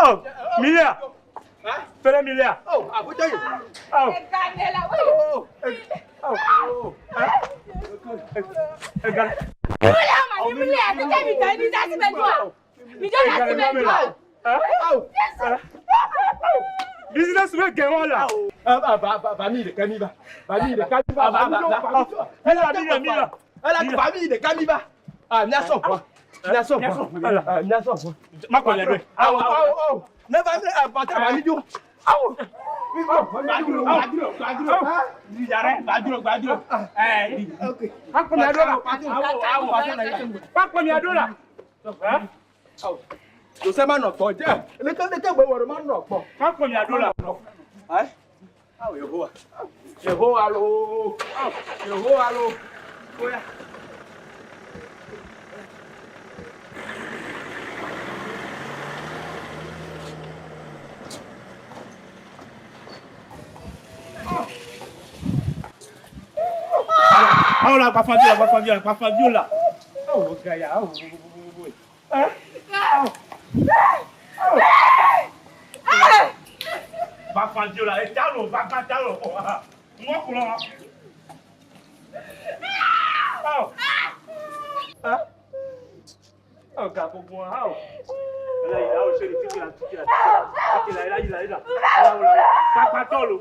[SPEAKER 5] Oh, Milia. Fais-le Milia.
[SPEAKER 4] Oh, abuja yi.
[SPEAKER 5] Oh.
[SPEAKER 4] Oh. Oh.
[SPEAKER 5] Business wey get one la.
[SPEAKER 4] Va mi ɖeka mi va. Va mi ɖeka mi va. Va mi va.
[SPEAKER 5] Mila Mila Mila.
[SPEAKER 4] Ela va mi ɖeka mi va. Ah, miasɔ ʋua. Miasɔ ʋua. Miasɔ ʋua.
[SPEAKER 5] Makɔ le ɖe.
[SPEAKER 4] Awo awo awo. Ne va mi patron va mi dzo. Awo. Mi va. Gbadro gbadro gbadro.
[SPEAKER 5] Gbadro gbadro.
[SPEAKER 4] Ok.
[SPEAKER 5] Akpɔ mi aɖo la.
[SPEAKER 4] Awo awo
[SPEAKER 5] Akpɔ mi aɖo la.
[SPEAKER 4] Joseph ma nɔ gbɔ dze. Leke leke gbe wɔ ɖo ma nɔ gbɔ.
[SPEAKER 5] Akpɔ mi aɖo la.
[SPEAKER 4] Awo Yehowa. Yehowa loo. Yehowa loo. Oya.
[SPEAKER 5] Awo la gbafa vi la gbafa vi la gbafa vi la. Awo gaya awo. Gbafa vi la eta lo gbagba ta lo. Ŋgɔ kplɔ. Awo. Awo ga gbogbo awo. Ela yi awo se titi la titi la titi la ela yi la ela. Awo la gbagba tɔ lo.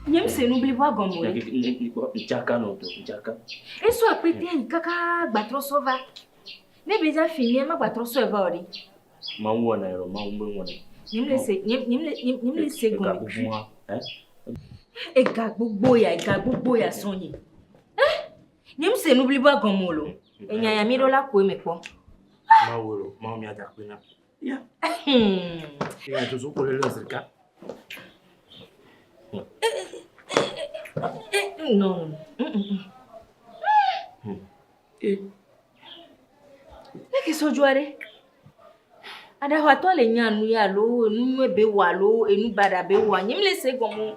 [SPEAKER 1] Nye m se nu bliboa gɔme o ɖe.
[SPEAKER 3] Ntsaka nɔ to, ntsaka.
[SPEAKER 1] Esɔ akpete yi kaka gbatrɔ sɔ va. Ne be dza fi mía ma gbatrɔ sɔe va o ɖe.
[SPEAKER 3] Mawu wɔna yɔ, Mawu be wɔna.
[SPEAKER 1] Nye m le se, nye nye m le nye m le se
[SPEAKER 3] Ega
[SPEAKER 1] gɔme.
[SPEAKER 3] gbogbo hã, ɛ?
[SPEAKER 1] Ega gbogbo ya, ega gbogbo ya srɔ̃ nye. Eh? Nye m se nu bliboa gɔme o lo. Enya ya mi ɖo la koe me kpɔ.
[SPEAKER 3] Mawu lo, Mawu mía da akpe na. Ya.
[SPEAKER 1] Hmm.
[SPEAKER 3] Ya zozo ko le le zika.
[SPEAKER 1] Eh, non.
[SPEAKER 3] Eh.
[SPEAKER 1] Ne ke sɔ dzɔa ɖe. Aɖaxɔatɔ le nya nu ya alo enu nyuie be wɔ alo enu baɖa be wɔa, nye m le se gɔme o.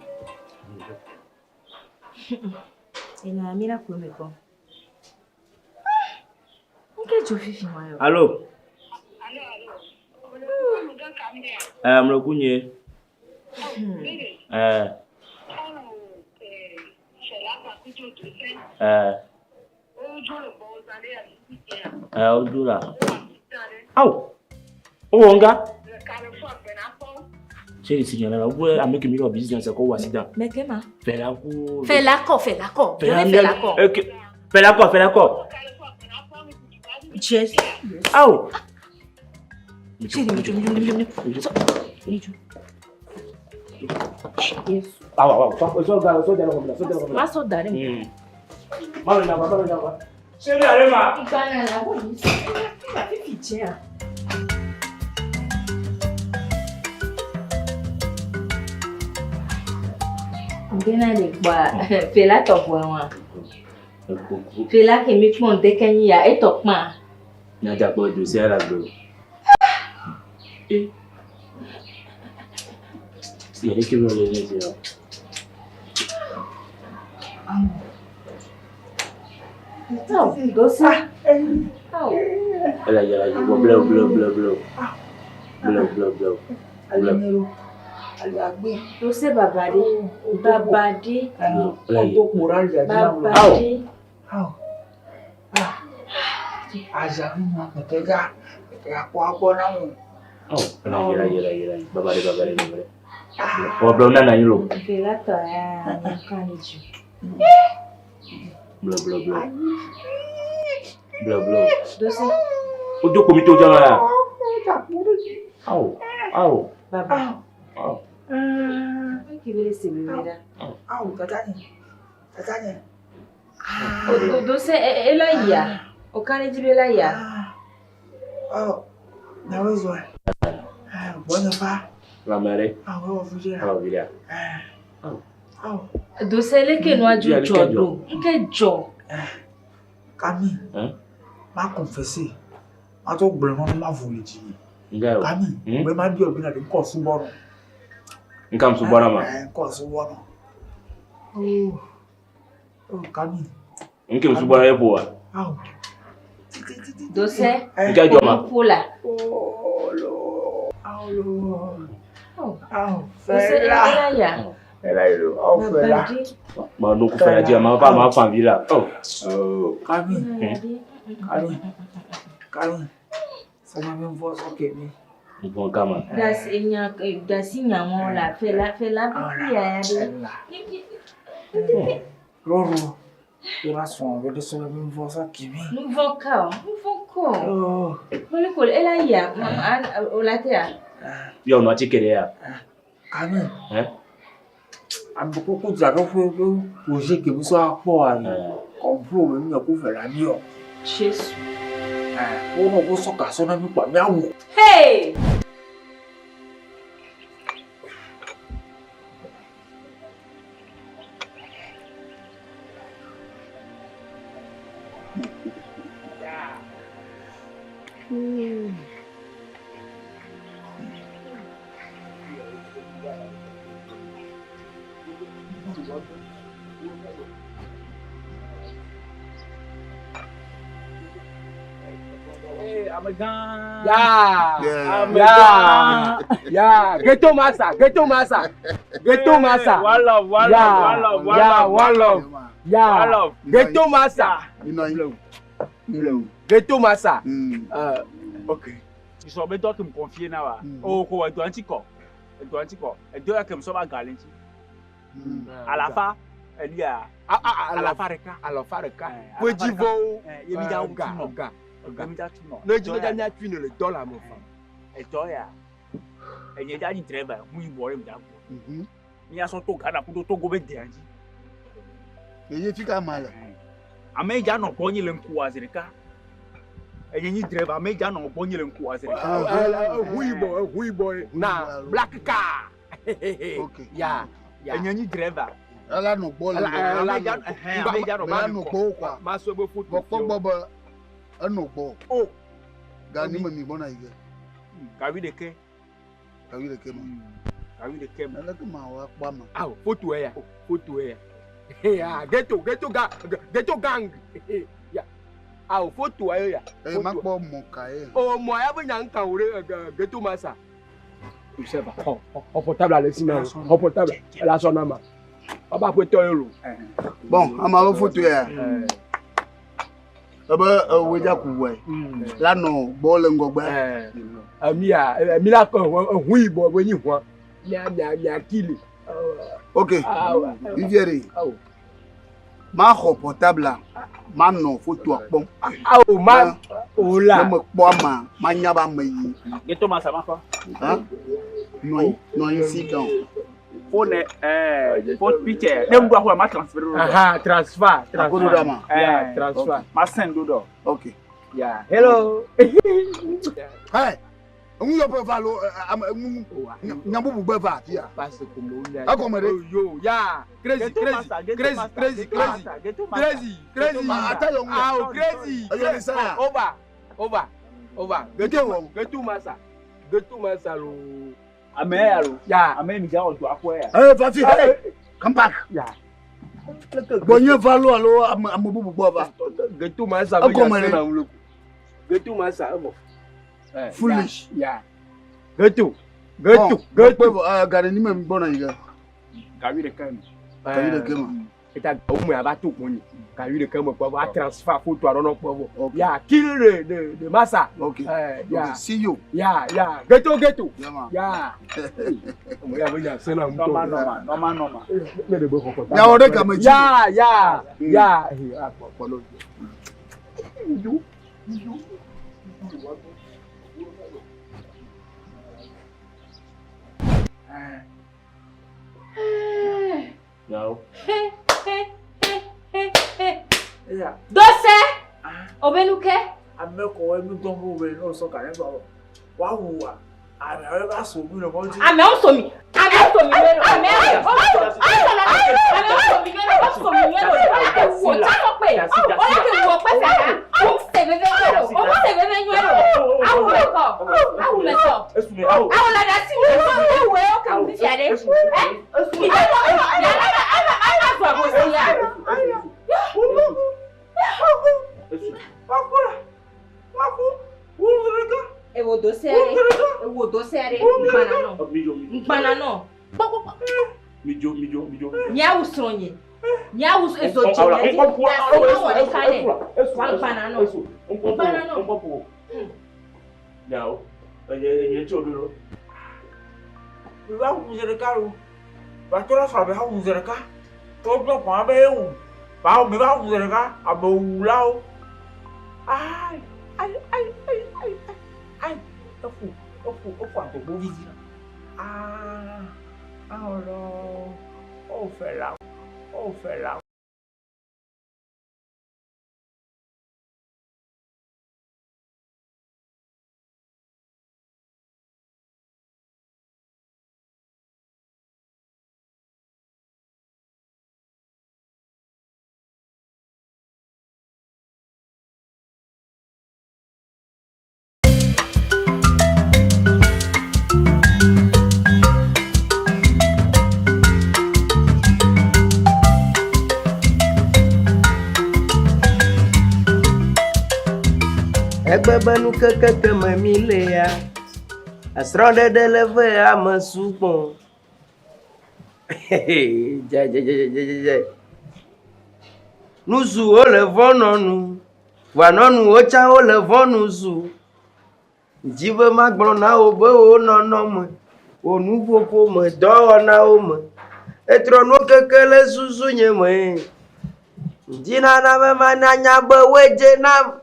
[SPEAKER 1] Enya ya mi la koe me kpɔ. Nke dzo fifi wa yɔ.
[SPEAKER 3] Allo. Eh, mle kunye. Eh. Eh. Eh, ojú la. Aw. O wonga. Ṣé ìsìnyàn lára wẹ́ àmì kìí lọ business kó wá sí dá.
[SPEAKER 1] Mɛkɛ ma.
[SPEAKER 3] Fẹ̀lá kú.
[SPEAKER 1] Fɛla kɔ, fɛla kɔ.
[SPEAKER 3] Fẹ̀lá
[SPEAKER 1] Jɔnni fɛla kɔ.
[SPEAKER 3] Fẹ̀lá kọ, fẹ̀lá kọ.
[SPEAKER 1] Jésù.
[SPEAKER 3] Aw.
[SPEAKER 1] Chérie, mi jo, mi jo, mi jo, mi jo. Mi jo. Yesu.
[SPEAKER 3] Aw, aw, sọ sọ ga sọ dara kọmila, sọ dara kọmila.
[SPEAKER 1] Ma sɔ da ɖe me.
[SPEAKER 3] Má lọ nyagba, má lọ nyagba. Ṣé ní àlẹ́ ma?
[SPEAKER 1] Ìgbàna làwọn yìí sọ. Fífi jẹ́ à. Ngena le kpɔa, fela tɔ ʋua wa. Fela ke mi kpɔ ŋdeke nyi ya, etɔ kpã.
[SPEAKER 3] Nyadzakpɔ dosia la gbe. Eh. Yɛrɛ kí ló lè ní ti yọ.
[SPEAKER 1] Awo, dosi. Awo.
[SPEAKER 3] Yala yala yìí wọ blɛw blɛw blɛw blɛw. Blɛw blɛw blɛw. Blɛw.
[SPEAKER 1] Dose baba ɖe. Baba ɖe. Baba ɖe.
[SPEAKER 3] Awo. Yala yala yala yala. Baba ɖe baba ɖe baba ɖe. Wɔ blɛw nana yin lo.
[SPEAKER 1] Fela tɔ ya, nyaka le dzi.
[SPEAKER 3] Blɛw blɛw blɛw. Blɛw blɛw.
[SPEAKER 1] Dose.
[SPEAKER 3] O do komi to jama ya. Awo. Awo.
[SPEAKER 1] Baba.
[SPEAKER 3] Awo.
[SPEAKER 1] Ki be le se bebe ɖa.
[SPEAKER 9] Awo, tata nye, tata nye.
[SPEAKER 1] O dose ela yia. O ka ɖe dzi be ela yia.
[SPEAKER 9] Awo, nyawo zɔe. Gbɔnye fa.
[SPEAKER 3] Lamɛ ɖe.
[SPEAKER 9] Awo, ewɔ vi ɖe.
[SPEAKER 3] Awo vi ɖe.
[SPEAKER 9] Awo.
[SPEAKER 1] Dose leke nua dzo
[SPEAKER 3] Via, leke
[SPEAKER 1] dzɔ
[SPEAKER 3] dzɔ?
[SPEAKER 1] ɖo? Nke dzɔ.
[SPEAKER 9] Kami,
[SPEAKER 3] Hein?
[SPEAKER 9] ma confesser. Ma to gblɔ nɔ ma vo le dzi.
[SPEAKER 3] Nga o.
[SPEAKER 9] Kami, be ma biɔ bena ɖe ŋkɔ subɔ nɔ.
[SPEAKER 3] Nka musubɔ na ma.
[SPEAKER 9] Eh, ŋkɔ subɔ nɔ. Oh, oh, Kami.
[SPEAKER 3] Nke musubɔ na ye bo wa.
[SPEAKER 9] Awo.
[SPEAKER 1] Dose.
[SPEAKER 3] Nke dzɔ ma.
[SPEAKER 1] Ƒo la.
[SPEAKER 9] Awo. Awo.
[SPEAKER 1] Dose ela yia.
[SPEAKER 9] Ela yi lo. Awo
[SPEAKER 1] Baba
[SPEAKER 9] fela.
[SPEAKER 1] ɖe.
[SPEAKER 3] Ma nuku fɛnɛ di ma fa ma fan vi la. Oh.
[SPEAKER 9] Oh, Kami. Kami. Kami. Sɔgbɛ mi vɔ sɔkè mi.
[SPEAKER 3] Nbɔn kama.
[SPEAKER 1] Dasi nya dasi nyaŋɔ la fela fela fi ya ya ɖe.
[SPEAKER 9] Lɔrɔ. Yɔrɔ sɔn bɛ de sɔgbɛ mi vɔ sɔkè mi.
[SPEAKER 1] Nuvɔ ka o, nuvɔ kɔ. Mɔli ko ela yia, o la te ya.
[SPEAKER 3] Yɔ nɔ atike ɖe ya.
[SPEAKER 9] Kami.
[SPEAKER 3] Hein?
[SPEAKER 9] Ame koko dzra ɖo ƒe ƒe projet ke mi sɔ akpɔ ali. Complot me mi ko fɛ la mi yɔ.
[SPEAKER 1] Jesu.
[SPEAKER 9] Wo nɔ ko sɔ gasɔ na mi kpa miawu.
[SPEAKER 1] Hey!
[SPEAKER 4] Ya. Ya. Ya. Ghetto master. Ghetto master. Ghetto master.
[SPEAKER 9] One love, one
[SPEAKER 4] Ya.
[SPEAKER 9] love, one love, one
[SPEAKER 4] Ya,
[SPEAKER 9] love.
[SPEAKER 4] one love. Ya.
[SPEAKER 9] One love.
[SPEAKER 4] Ghetto master. Ghetto master.
[SPEAKER 9] Ok. Sɔ be dɔ ke me confie na wa. O ko edoa ŋuti kɔ. Edoa ŋuti kɔ. Edo ya ke me sɔ va ga le ŋuti. Alafa elia.
[SPEAKER 4] Alafa ɖeka. Alafa ɖeka. Ƒedzivɔwo.
[SPEAKER 9] Ye mi dza
[SPEAKER 4] ga
[SPEAKER 9] ga
[SPEAKER 4] ga.
[SPEAKER 9] Mi dza tu nɔ.
[SPEAKER 4] Ne dzi be mia tui ne le dɔla me fa.
[SPEAKER 9] Etɔ ya. Enye dza nyi driver ŋu yibɔ ɖe mi dza ku. Mi asɔ to Ghana kudo Togo be dea dzi.
[SPEAKER 6] Eye fi ka ma le?
[SPEAKER 9] Ame yi dza nɔ gbɔ nyi le ŋkua zi ɖeka. Enye nyi driver ame yi dza nɔ gbɔ nyi le ŋkua zi ɖeka.
[SPEAKER 4] Eʋu yibɔ eʋu yibɔ na black car.
[SPEAKER 6] Ok.
[SPEAKER 4] Ya ya.
[SPEAKER 9] Enye nyi driver.
[SPEAKER 6] Ela nɔ gbɔ le ŋgɔ.
[SPEAKER 9] Ame yi dza ɛhɛn ame yi dza nɔ
[SPEAKER 6] Ela nɔ gbɔ kwa.
[SPEAKER 4] Ma sɔ be foto.
[SPEAKER 6] Vɔ kpɔ gbɔ be enɔ gbɔ.
[SPEAKER 9] O.
[SPEAKER 6] Gani me mi gbɔna yi ge.
[SPEAKER 9] Gawi ɖeke.
[SPEAKER 6] Gawi ɖeke me.
[SPEAKER 9] Gawi ɖeke me.
[SPEAKER 6] Aleke ma wɔ akpɔ ame?
[SPEAKER 4] Awo foto eya foto eya. Ya ghetto ghetto gang ghetto gang. Ya awo foto eya.
[SPEAKER 6] Eye ma kpɔ mɔ ka ye.
[SPEAKER 4] O mɔ ya be nya ŋka wo ɖe ghetto masa. Observe xɔ xɔ portable le si na xɔ portable la sɔ na ma. Ɔba ƒetɔ ye lo.
[SPEAKER 6] Bon, ama be foto ya. Ebe ewoe dza ku wɔe. La nɔ gbɔ le ŋgɔgbe.
[SPEAKER 4] Emia emi la kɔ ehu yibɔ be nyi hua. Mia mia mia kili.
[SPEAKER 6] Ok. Vivie ɖe. Ma xɔ portable ma nɔ fotoa kpɔm.
[SPEAKER 4] Awo ma o la.
[SPEAKER 6] Ne mekpɔ ama, ma nya be ame yi.
[SPEAKER 9] Ghetto masa ma kɔ.
[SPEAKER 6] Hã? Nɔ anyi, nɔ anyi sit down.
[SPEAKER 9] Phone phone picture. Ne ŋdu axɔ ma transfer ɖo.
[SPEAKER 4] Aha, transfer, transfer.
[SPEAKER 6] Akodo ɖe ama.
[SPEAKER 4] Yeah, transfer.
[SPEAKER 9] Ma send ɖo ɖɔ.
[SPEAKER 6] Ok.
[SPEAKER 4] Yeah. Hello.
[SPEAKER 6] Hey, ŋu yɔ ƒe va lo ame ŋu nya bubu gbe va afia. Egɔme ɖe.
[SPEAKER 4] Yo, ya, crazy, crazy, crazy, crazy, crazy, crazy, crazy.
[SPEAKER 6] Ata yɔ ŋu.
[SPEAKER 4] Awo, crazy.
[SPEAKER 6] Eyɔ ni sɛ ya.
[SPEAKER 4] Over, over, over.
[SPEAKER 6] Gete wɔ.
[SPEAKER 4] Ghetto masa, ghetto masa lo.
[SPEAKER 9] Ame ya lo.
[SPEAKER 4] Ya.
[SPEAKER 9] Ame mi dza wɔ do akɔ ya.
[SPEAKER 6] Hey, Fafi, hey, come back.
[SPEAKER 4] Ya.
[SPEAKER 6] Gbɔnye va lo alo ame ame bubu gbɔ va.
[SPEAKER 4] Ghetto masa.
[SPEAKER 6] Egɔme ɖe.
[SPEAKER 4] Ghetto masa evɔ.
[SPEAKER 6] Foolish.
[SPEAKER 4] Ya. Ghetto. Ghetto. Ghetto.
[SPEAKER 6] Gari ni me gbɔna yi ge.
[SPEAKER 9] Gawi ɖeka me.
[SPEAKER 6] Gawi ɖeka me.
[SPEAKER 4] Eta gawo me ava to gbɔnye. Gawi ɖeka me kpɔ va transfer foto aɖe nɔ kpɔ vɔ. Ya kill de de de masa.
[SPEAKER 6] Ok.
[SPEAKER 4] Ya.
[SPEAKER 6] See you.
[SPEAKER 4] Ya ya. Ghetto ghetto.
[SPEAKER 6] Ya.
[SPEAKER 4] Ya. Ame ya be nya sena ŋutɔ.
[SPEAKER 9] Nɔma nɔma nɔma nɔma.
[SPEAKER 4] Ne ɖe be xɔxɔ.
[SPEAKER 6] Miawɔ ɖe game dzi.
[SPEAKER 4] Ya ya ya. Akpɔ kpɔ nɔ. Yo yo.
[SPEAKER 5] Nyawo.
[SPEAKER 1] Dose! Obenuke?
[SPEAKER 9] Ame kɔwé mi gbɔn bo wele n'o sɔ ka ne gbɔ wa wu wa ame awo ba so mi le mɔ dzi.
[SPEAKER 1] Amewo so mi. Amewo so mi welo. Amewo so mi welo. Amewo so mi welo. Wo tsakɔ kpe. Wọ́n ti wọ pẹ́sẹ̀ ká. Wọ́n se veve welo. Wọ́n se veve welo. Awu le kɔ. Awu le kɔ. Awu le ɖe si mi. Ewu ewo ke mi fia ɖe. Ɛ mi ɖe wɔ. Yàrá ama ama zɔ abosi ya. Ewo do se ɖe. Ewo do se ɖe. Ŋgbana nɔ. Ŋgbana nɔ. Kpɔkpɔkpɔ.
[SPEAKER 5] Midzo midzo midzo.
[SPEAKER 1] Miawu srɔ̃ nye. Miawu ezo dze nye dzi. Miasi awɔ ɖeka nɛ. Wa ŋgbana nɔ. Ŋgbana nɔ.
[SPEAKER 5] Nyawo. Enye enye tso ɖo.
[SPEAKER 9] Mi va wu zi ɖeka lo. Va tɔ ɖe srɔ̃ be ha wu zi ɖeka. Tɔ gbɔ kɔn be ewu. Ba mi va wu zi ɖeka amewulawo. Ayi ayi ayi ayi ayi ayi eƒo eƒo eƒo agbogbo vivi. Aa awɔ o fɛ la o fɛ la.
[SPEAKER 11] Egbe be nukekeke me mi le ya. Esrɔ̃ɖeɖe le ve ame sugbɔ. Dze dze dze dze dze dze. Nuzuwo le vɔ nɔnu. Vɔa nɔnuwo tsã wole vɔ nuzu. Dzi be magblɔ na wo be wo nɔnɔme, wo nuƒoƒo me, dɔwɔnawo me.
[SPEAKER 4] Etrɔ nuwo keke le susu nye me. Ŋdi nana be mana nya be woe dze nam.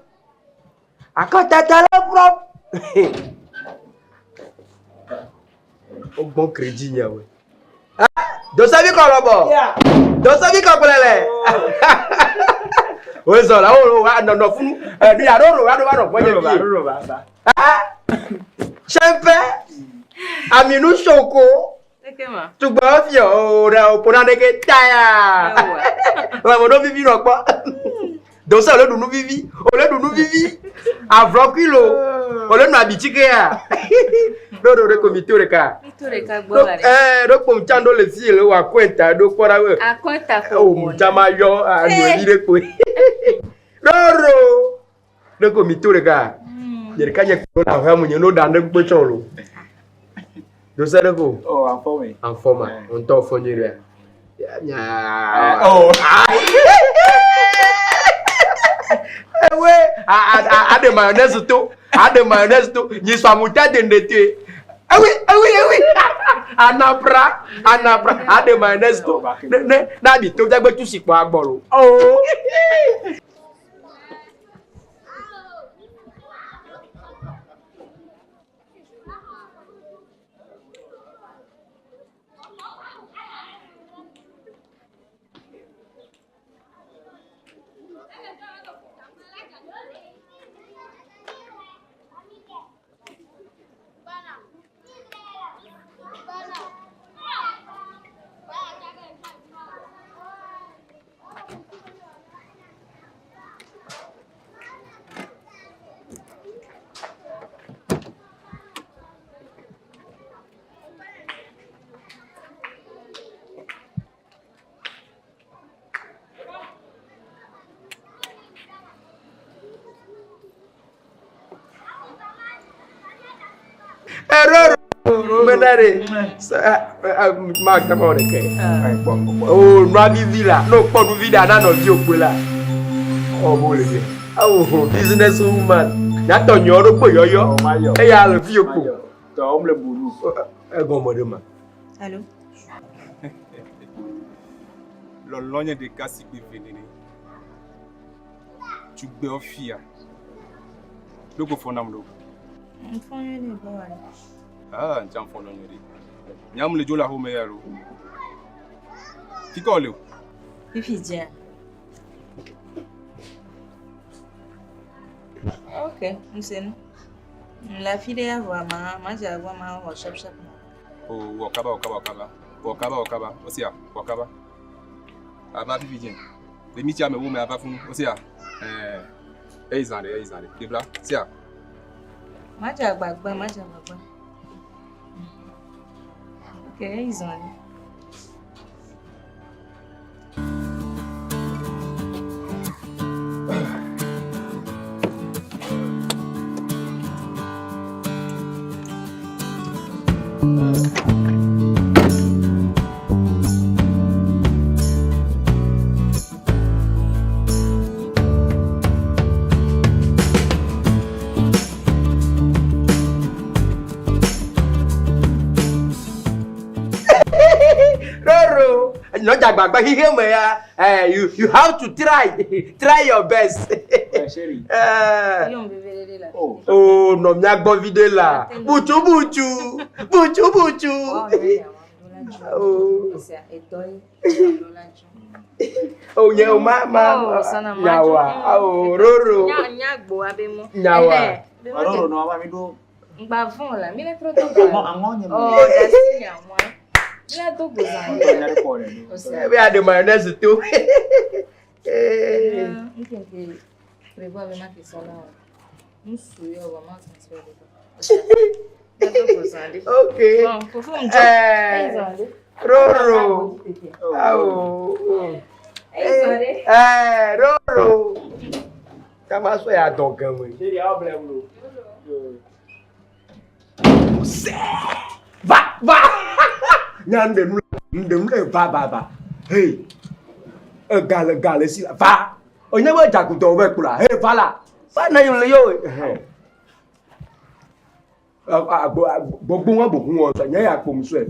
[SPEAKER 4] Akɔtata le ƒlɔm. Wogbɔn kredi nyawo. Dosevi kɔ lɔbɔ. Dosevi kɔ kple le. Wozɔ la wo wa nɔnɔ funu. Ɛnu ya ɖo ɖo wa ɖo wa nɔ gbɔnye fi. Sɛnpɛ. Aminu soko. Tugbe fiɔ o ɖe o ƒona ɖe ke taya. Lãme ɖo vivi nɔ kpɔ. Dose le ɖu nu vivi, o le ɖu nu vivi. Avlɔkui lo, o le nu abitike ya. Ɖo ɖo ɖe ko mi to ɖeka.
[SPEAKER 1] Mi to ɖeka gbɔ va ɖe.
[SPEAKER 4] Ɛɛ ɖo kpom tsan ɖo le fi le wa kɔnta ɖo kpɔ ɖa we.
[SPEAKER 1] Akɔnta ko.
[SPEAKER 4] O mu tsa ma yɔ anu evi ɖe kpoe. Ɖo ɖo ɖe ko mi to ɖeka. Nye ɖeka nye kpo la hã mu nye no ɖa ɖe kpe tsɔ lo. Dose ɖe ko.
[SPEAKER 9] Oh, afɔ me.
[SPEAKER 4] Afɔ ma, ŋutɔ fɔ nyuie ɖea. Nya.
[SPEAKER 9] Oh.
[SPEAKER 4] Ewe, aɖe mayonnaise to, aɖe mayonnaise to, nyi sɔ amuta de ŋɖe toe. Ewe, ewe, ewe. Anapra, anapra, aɖe mayonnaise to. Ne, ne, ne abi to dagbe tu si kpɔ agbɔ lo. Oh. Error menare ma kama o de kɛ. O nua vivi la n'o kpɔ nu vi ɖa na nɔvi o kpe la. Ɔ bo le dɛ. Awo business woman. Nyatɔ nyɔ ɖo kpo yɔyɔ. Eya le vi o kpo.
[SPEAKER 9] Tɔwɔm le bulu.
[SPEAKER 4] Egɔme ɖe ma.
[SPEAKER 1] Allo.
[SPEAKER 2] Lɔlɔ nye ɖeka si gbe ve nene. Tugbewo fia. Ɖo ko fɔ nam ɖo.
[SPEAKER 1] Ŋfɔ nyuie ɖe gbɔ wa.
[SPEAKER 2] Ah, ŋtsa ŋfɔ nɔ nyuie ɖe. Nyam le dzo le axome ya lo. Fika wòle o?
[SPEAKER 1] Fifi dzea. Ok, ŋse nu. Le afi ɖe ya vɔa ma ma dze agbagba ma wɔ shop shop.
[SPEAKER 2] O wɔ kaba wɔ kaba wɔ kaba. Wɔ kaba wɔ kaba. Osia wɔ kaba. Ava fifi dze. Le mi tsi amewo me ava funu. Osia. Eh. Eyi zã ɖe eyi zã ɖe. Ɖebla. Sia.
[SPEAKER 1] Ma dze agbagba ma dze agbagba. Ok, eyi zã ɖe.
[SPEAKER 4] Roro, nɔdza gbagba xixe me ya, eh, you you have to try, try your best. Eh. Oh, nɔ mía gbɔ vi ɖe la, butsu butsu, butsu butsu. Oh. Oh, nye o ma ma nyawa. Oh, roro. Nyawa.
[SPEAKER 9] Roro no ama mi do.
[SPEAKER 1] Ngba vɔn la, mi le trɔ do go. Oh, dasi nyawa. Mi le do go zan.
[SPEAKER 4] Ebe aɖe mayonnaise to.
[SPEAKER 1] Nkenke prévoir be ma ke sɔ na o. Ŋsu yɔ wɔ ma transfert de.
[SPEAKER 4] Ok.
[SPEAKER 1] Bon, fofo ŋdzɔ.
[SPEAKER 4] Eh, Roro. Awo. Eh, Roro. Kama sɔ ya dɔn gɛmɛ. Va, va. Nya ŋɖe nu, ŋɖe nu le va, va, va. Hey. Ega le ga le si la. Va. Onye be dzakutɔ wo be kplɔa. Hey, va la. Va na yi le yo. Gbogbo wọn bò hún wọn sọ, nyɛ ya kpom sɔe.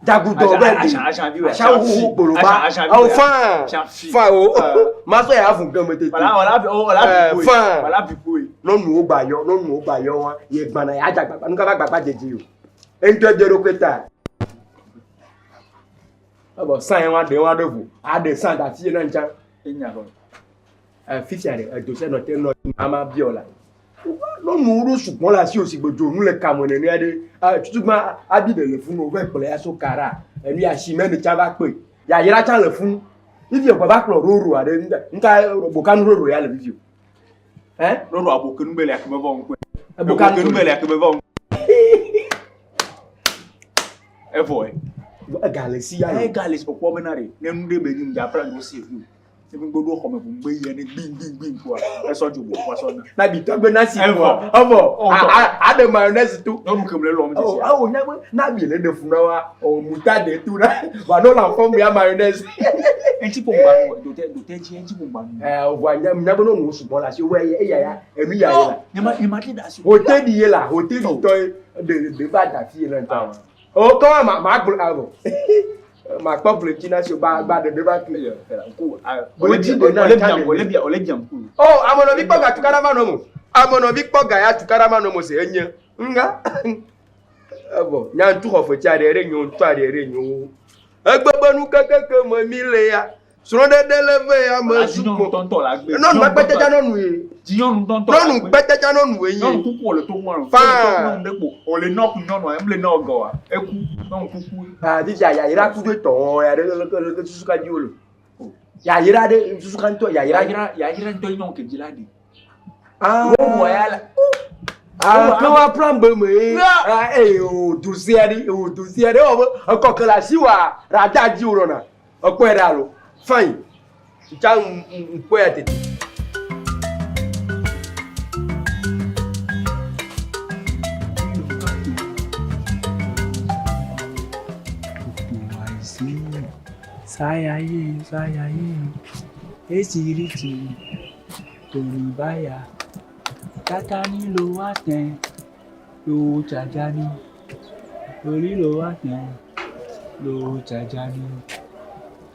[SPEAKER 4] Jagudɔ bɛ di. Asawo huhu kpoloba. Awo fan. Fan o. Masɔ ya fun gɛmɛ tete. Fan. Nɔnuwo gba yɔ, nɔnuwo gba yɔ wa. Ye gbana ya dza gbagba. Nuka va gbagba dzedze o. Eŋutɔ dze ɖokui ta. Ebɔ san ye wa ɖe wa ɖe vo. Aɖe san da fi ye na ŋtsa. Fifia ɖe edo se nɔ te nɔ ama biɔ la. Nyɔnuwo ɖo sugbɔ le asiwò sigbe dzonu le kame nenea ɖe, tutugbã abi ɖe le funu wova kplɔe ya so kara enu ya si mɛ tsa va kpe yayra tsa le funu ivi ekɔ va kplɔ roro aɖe nka bokanu roro ya le vivi o.
[SPEAKER 9] Ɛ roro abokenu be le akebe vɔ ŋkue. Bokanu be le akebe vɔ ŋkue. Evɔ ɛ.
[SPEAKER 4] Ega le si ya.
[SPEAKER 9] Ega le si kpɔkpɔ bena ɖe ne nu ɖe be nyi ŋdza plan ɖo si vi o. Ebi gbogbo ɖo xɔme ʋu gbe yia ne gbin gbin gbin kpoa esɔ dzo bo kpoa sɔ na.
[SPEAKER 4] Na bi tɔgbe na si kpoa evɔ aɖe mayonnaise to.
[SPEAKER 9] Nyɔnu kem le lɔm
[SPEAKER 4] dzesi. Awo nya be na bi le ɖe fu na wa o moutarde to na wa no la fɔ ya mayonnaise.
[SPEAKER 9] Eŋti ƒo ŋgba nu dote dote dzi eŋti ƒo ŋgba nu.
[SPEAKER 4] Ɛ vɔa nya nya be nyɔnuwo sugbɔ le asi wo eya eya ya enu ya ye la.
[SPEAKER 9] Nye ma nye ma te da asi.
[SPEAKER 4] Hoteli ye la hoteli tɔ ye ɖe ɖe va da fi ye la ŋutɔ. O kɔ ma ma gblɔ awɔ. Ma kpɔ bletsi na si ba ba ɖeɖe va ke.
[SPEAKER 9] Bletsi ɖe na
[SPEAKER 4] tsa ɖe.
[SPEAKER 9] Ole bia ole bia ŋku.
[SPEAKER 4] Oh amenɔvi kpɔ ga tukaɖa ma nɔ mo. Amenɔvi kpɔ ga ya tukaɖa ma nɔ mo se enye. Nga. Evɔ nya ŋtu xɔ fetsi aɖe ɖe nyo ŋtu aɖe ɖe nyo. Egbe be nu kekeke me mi le ya. Srɔ̃ɖeɖe le ve ya me
[SPEAKER 9] zu kpɔ.
[SPEAKER 4] Nɔnu kpɛtɛtsa nɔnu ye. Nɔnu kpɛtɛtsa nɔnu ye.
[SPEAKER 9] Nyɔnu kuku wòle to ŋu.
[SPEAKER 4] Faa.
[SPEAKER 9] Nyɔnu ɖe kpo wòle nɔku nyɔnua emle nɔ gɔa eku nyɔnu kuku.
[SPEAKER 4] Ah fifia yayra ku ɖe tɔ ya ɖe leke leke susu ka dzi wole. Yayra ɖe susu ka ŋutɔ yayra.
[SPEAKER 9] Yayra yayra ŋutɔ ye nyɔnu ke dzi la ɖi.
[SPEAKER 4] Ah.
[SPEAKER 9] Wowɔ ya la.
[SPEAKER 4] Ah ke wa plan be me ye. Ah eye o dosia ɖi o dosia ɖe wɔ be ekɔ ke le asi wa rada dzi wònɔna. Ekpɔe ɖa alo? Fine. Ntsa ŋkpɔe ya tete.
[SPEAKER 3] Saya ye, saya ye, esiriti, tolibaya, tatani lo wa tẹ, lo jajani, lori lo wa tẹ. Lo jajani,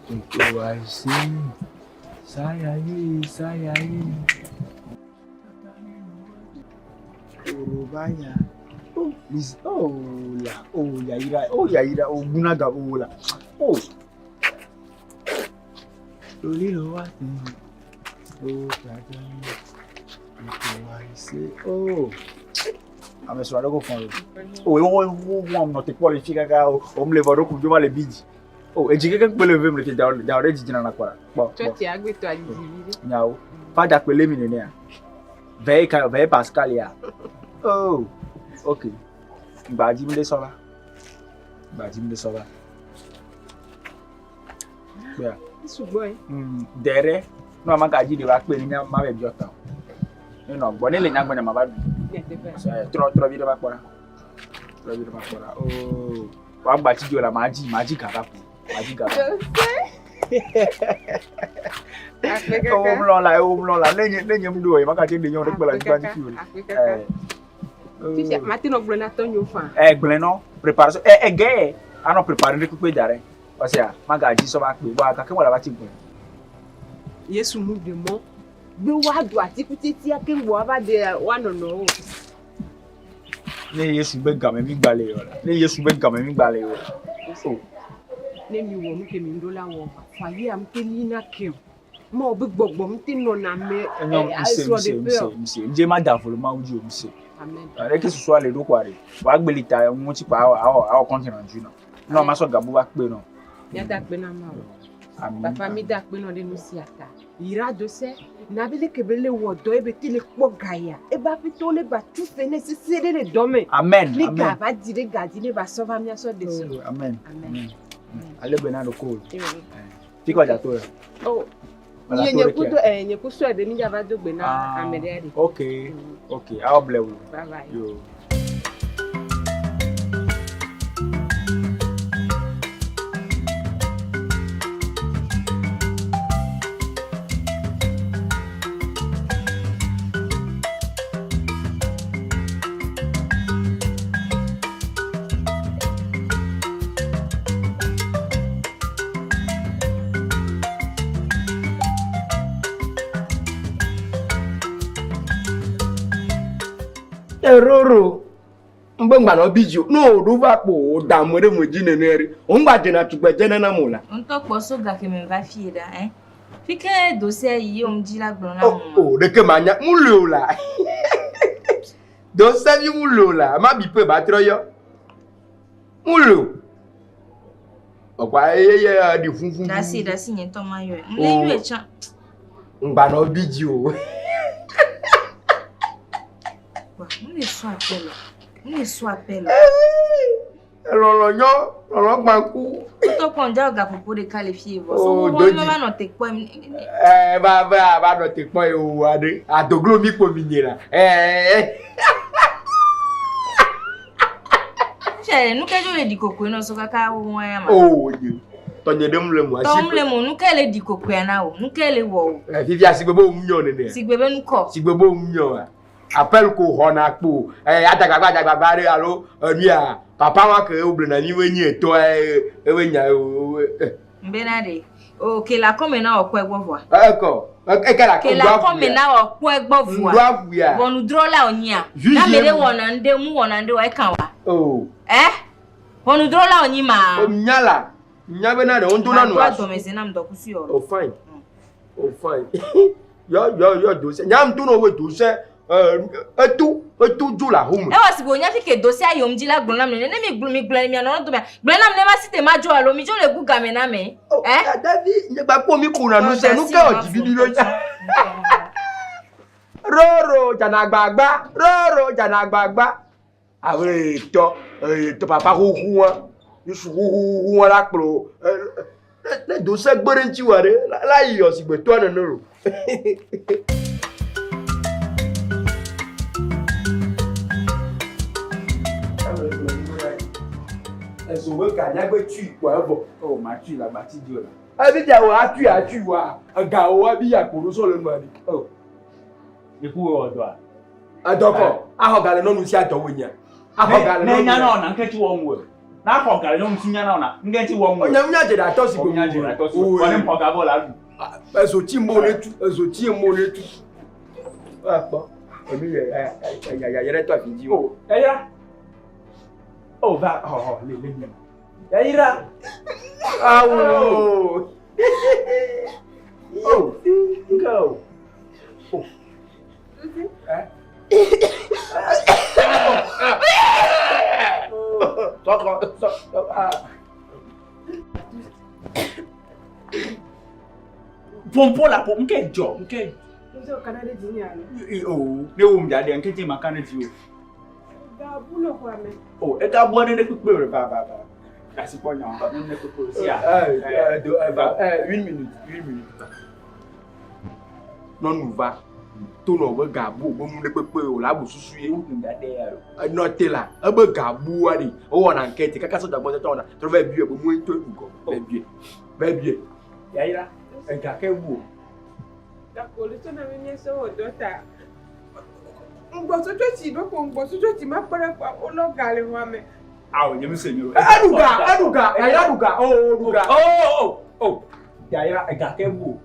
[SPEAKER 3] kòkò àìsí, sáyà yé, sáyà yé.
[SPEAKER 9] Orobaya. Oh, Liz, oh la, oh yayira, oh yayira, oh gunaga, oh la. Oh.
[SPEAKER 3] Lórí ló wá tẹ̀, lo jajani, kòkò àìsí,
[SPEAKER 9] oh. Ame srɔ̃ aɖe ko fɔn lo. O ye wo wo wɔm nɔ te kpɔ le fi kaka o o mle vɔ ɖo ku dzo va le bi dzi. O edzi keke kpe le vem le fi da da ɖe dzi dzina na kpɔa. Kpɔ kpɔ.
[SPEAKER 11] Tsɔtsi agbetɔ adidi vi ɖe.
[SPEAKER 9] Nyawo. Fada kpe le mi nenea. Vɛ ka vɛ Pascal ya. Oh. Ok. Gbadzi mi ɖe sɔ va. Gbadzi mi ɖe sɔ va. Kpea.
[SPEAKER 11] Sugbɔ ye.
[SPEAKER 9] Dɛ ɖe. No ama gadzi ɖe va kpe ne nya ma be biɔ tɔ. Ne nɔ gbɔ ne le nya gbɔ nya ma va ɖu. Trɔ trɔ vi ɖe va kpɔ ɖa. Trɔ vi ɖe va kpɔ ɖa. Oo. Wa gba tsi dzo la ma dzi ma dzi gava ko. Ma dzi gava. Ewo mlɔ la ewo mlɔ la ne nye ne nye mu ɖo ye ma ka te ɖe nyɔ ɖe kpe la anyigba dzi fi o.
[SPEAKER 11] Fifia mate nɔ gblɔ na tɔnyewo faa.
[SPEAKER 9] Ɛ gblẽ nɔ préparation ɛ ɛ gɛ anɔ préparer ɖe kpekpe da ɖe. Parce que magadzi sɔ va kpe vɔa gake wòle va tsi gblẽ.
[SPEAKER 11] Yesu mu ɖe mɔ be woaɖu atikutsetsia keŋ gbɔ woava ɖe woa nɔnɔwo.
[SPEAKER 9] Ne Yesu be game mi gba le yɔ la. Ne Yesu be game mi gba le yɔ la.
[SPEAKER 11] O. Ne mi wɔ nu ke mi ŋɖo la wɔ foyer ŋte li na ke o. Mawu be gbɔgbɔ ŋte nɔna ame
[SPEAKER 9] Enyɔ mise mise mise mise ŋdze ma da vo le Mawu dzi o mise.
[SPEAKER 11] Amen.
[SPEAKER 9] Ɖeke susua le ɖo kɔa ɖe. Wòagbe li ta ŋuti kpa awɔ awɔ awɔ compte rendu nɔ. Nɔ ma sɔ gabu va kpe nɔ.
[SPEAKER 11] Míada akpe na Mawu.
[SPEAKER 9] Amen.
[SPEAKER 11] Papa mi da akpe nɔ ɖe nu sia ta. Yra do se na be leke be le wɔ dɔ ebe te le kpɔ ga ya. Ebe aƒetɔwo le ba tu fe ne sese ɖe le dɔ me.
[SPEAKER 9] Amen.
[SPEAKER 11] Ne ga va di ɖe ga di ne ba sɔ va mía sɔ de so.
[SPEAKER 9] Amen. Amen. Ale gbe na ɖoko. Fi kɔ dza to ya.
[SPEAKER 11] Oh. Nye nye ku do eh nye ku sɔe be mi dza va do gbe na ame ɖe ɖe.
[SPEAKER 9] Ok. Ok. Awo ble wo.
[SPEAKER 11] Bye bye.
[SPEAKER 9] Yo.
[SPEAKER 4] Eroro. Ŋgbe ŋgba nɔ bi dzi o. Ne o ɖo va kpo o da ame ɖe me dzi nene ɖe. O ŋgba dzena tugbe dze nana mo la.
[SPEAKER 1] Ŋutɔ kpɔ so gake me va fie ɖa, ɛ. Fike dosia yi ye ŋdzi la gblɔ na mo.
[SPEAKER 4] O ɖeke ma nya mu le o la. Dosia vi mu le o la. Ma bi pe ba trɔ yɔ. Mu le o. Ɔkwa eye ye ɖi funfun.
[SPEAKER 1] Dasi dasi nye ŋutɔ ma yɔe. Ŋle yɔe tsã.
[SPEAKER 4] Ŋgba nɔ bi dzi o.
[SPEAKER 1] Ŋle sɔ aƒe le. Ŋle sɔ aƒe le.
[SPEAKER 4] Elɔlɔ nyɔ, lɔlɔ gbanku.
[SPEAKER 1] Ŋutɔ kpɔ ŋdza gaƒoƒo ɖeka le fie vɔ. So wo
[SPEAKER 4] dodzi.
[SPEAKER 1] va nɔ te kpɔe.
[SPEAKER 4] Ɛ va va va nɔ te kpɔ ye o aɖe. Adoglo mi kpo mi nye la. Ɛ.
[SPEAKER 1] Fia nu ke dzo le ɖi kokoe nɔ so kaka wo ŋua ya ma.
[SPEAKER 4] O nye. Tɔnye ɖe mu le mo asi.
[SPEAKER 1] Tɔm le mo nu ke le ɖi kokoea na wo. Nu ke le wɔ o.
[SPEAKER 4] Ɛ fifia sigbe be wo nyɔ nene.
[SPEAKER 1] Sigbe be nu kɔ.
[SPEAKER 4] Sigbe be wo nyɔ wa. Appel ko xɔna kpo. Ɛ adagbagba adagbagba ɖe alo enuya papa wa ke wo blena mi wo nyi etɔ ɛ ewe nya o.
[SPEAKER 1] Mbena ɖe. O ke la kɔme na wɔ kpɔe gbɔ vɔa.
[SPEAKER 4] Ekɔ. Eke la
[SPEAKER 1] Ke la kɔme na wɔ kpɔe gbɔ vɔa.
[SPEAKER 4] Ŋdɔ aƒuya.
[SPEAKER 1] Ʋɔnudrɔ̃la wònyia.
[SPEAKER 4] Juge
[SPEAKER 1] Na ame ɖe
[SPEAKER 4] ye.
[SPEAKER 1] wɔna ŋɖe mu wɔna ŋɖe wa eka wa.
[SPEAKER 4] O.
[SPEAKER 1] Ɛ? Ʋɔnudrɔ̃la wònyi ma.
[SPEAKER 4] O nya la. Nya bena ɖe wodo na nu.
[SPEAKER 1] Maɖo adɔmɛzi nam dɔkusu yɔ.
[SPEAKER 4] O fine. O fine. Yɔ yɔ yɔ dose. Nya ŋutɔ na wo dose. Etu etu dzo le ahome.
[SPEAKER 1] Ewɔ si bo nya fi ke dosia yom dzi la gblɔ nam nene ne mi gblɔ mi gblɔ mia nɔnɔ domea. Gblɔ nam ne ma si te ma dzo alo mi dzo le gu game na me. Ɛ?
[SPEAKER 4] Davi nye gba kpɔ mi ko na nu se nu ke o dzi bibi be nya. Roro dzanagbagba roro dzanagbagba. Abe tɔ tɔ papa xoxo wa. Nusu xoxo wa la kplɔ ne dose gbe ɖe ŋuti wa ɖe la yi yɔ si gbe tɔ nene lo. Ezo be ga nyagbe tui kpɔ evɔ.
[SPEAKER 9] O ma tui la gba ti di o la.
[SPEAKER 4] Ebi dza wo atui atui wa ega wo abi akpo ɖo sɔ le nua ɖi.
[SPEAKER 9] O. Yeku wɔ dɔa.
[SPEAKER 4] Edɔkɔ axɔ ga le nyɔnu sia dɔ wo nya. Axɔ ga le
[SPEAKER 9] Ne
[SPEAKER 4] nyɔnu.
[SPEAKER 9] nya na wɔna ŋke tsi wɔm wɔ. Na xɔ ga le nyɔnu si nya na wɔna ŋke tsi wɔm wɔ.
[SPEAKER 4] Nya nya dze ɖe atɔ si
[SPEAKER 9] Nya dze ɖe atɔ si wɔ. Ne xɔ ga vɔ la ɖu.
[SPEAKER 4] Ezo tsi mo ne tu ezo tsi mo ne tu. Akpɔ enu yɛ ɛ ɛ yɛ ɖe tɔ afi dzi
[SPEAKER 9] o. Eya. O va xɔ xɔ le le nye. Yayira.
[SPEAKER 4] Awo.
[SPEAKER 9] O. Nke o. O. Ɛ.
[SPEAKER 4] Sɔkɔ sɔ ah.
[SPEAKER 9] Pompo la po nke dzɔ nke.
[SPEAKER 11] Nze o kana ɖe dzi nye alo.
[SPEAKER 9] O ne wo mu dza ɖe nke dzi ma ka ne dzi o.
[SPEAKER 11] Gabu le xɔa me.
[SPEAKER 9] O ega bua ne ne kpekpe o va va va. Kasi kpɔ nya o ne ne kpekpe o sia.
[SPEAKER 4] Ɛ do ɛ va ɛ une minute une minute. Nyɔnu va to nɔ be gabu be nu ɖe kpekpe o la bu susu ye. Enɔ te la ebe gabua ɖi ewɔna ŋkɛti kaka sɔdza gbɔ tɔtɔ wɔna trɔ va biɛ be mu ŋutɔ eɖu gɔme va biɛ va biɛ.
[SPEAKER 9] Yayira ega ke bu o.
[SPEAKER 11] Gakpo le tso na mi míesɔ wɔ dɔ ta. Ŋgbɔsɔtsɔ tsi ɖo ko ŋgbɔsɔtsɔ tsi ma kpɔ ɖe kpɔ wolɔ ga le xɔa me.
[SPEAKER 9] Awo nye mi se nyo.
[SPEAKER 4] Eɖu ga eɖu ga yayira ɖu ga o ɖu ga.
[SPEAKER 9] O o o yayira ega ke bu o.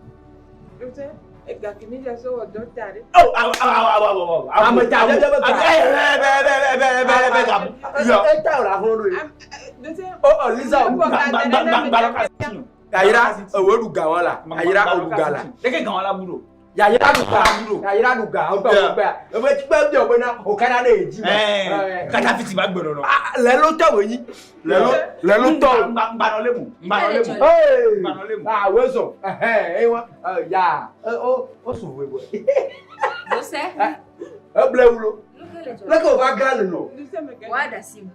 [SPEAKER 11] Nze ega ke mi dza sɔ wɔ dɔ ta ɖe.
[SPEAKER 9] O awo awo awo awo awo.
[SPEAKER 4] Ame ta ɖe ɖe be ga.
[SPEAKER 9] Ɛ ɛ bɛ bɛ bɛ bɛ bɛ bɛ ga.
[SPEAKER 4] Yɔ eta o la xlɔ ɖo ye.
[SPEAKER 11] Nze.
[SPEAKER 4] O o Lisa o
[SPEAKER 11] Gba
[SPEAKER 9] gba gba gba gba lɔ kasi.
[SPEAKER 4] Yayira ewo ɖu ga wa la yayira o ɖu ga la.
[SPEAKER 9] Leke ga wa la bu ɖo.
[SPEAKER 4] Yayira ɖu ga yayira ɖu ga o gbɛ o gbɛ ebe tsi gbe bi o bena o kana ɖe edzi ma.
[SPEAKER 9] Ɛɛ kata fiti ba gbɛnɔ nɔ.
[SPEAKER 4] Lɛlo tɔ wo nyi lɛlo lɛlo tɔ.
[SPEAKER 9] Ŋgba nɔ le mu. Ŋgba nɔ le mu.
[SPEAKER 4] Ee
[SPEAKER 9] Ŋgba nɔ le mu.
[SPEAKER 4] ah wezo ɛhɛn ewa ya o o su voe voe.
[SPEAKER 1] Dose.
[SPEAKER 4] Eble wulo. Leke o va gã le nɔ.
[SPEAKER 1] Wa da sim.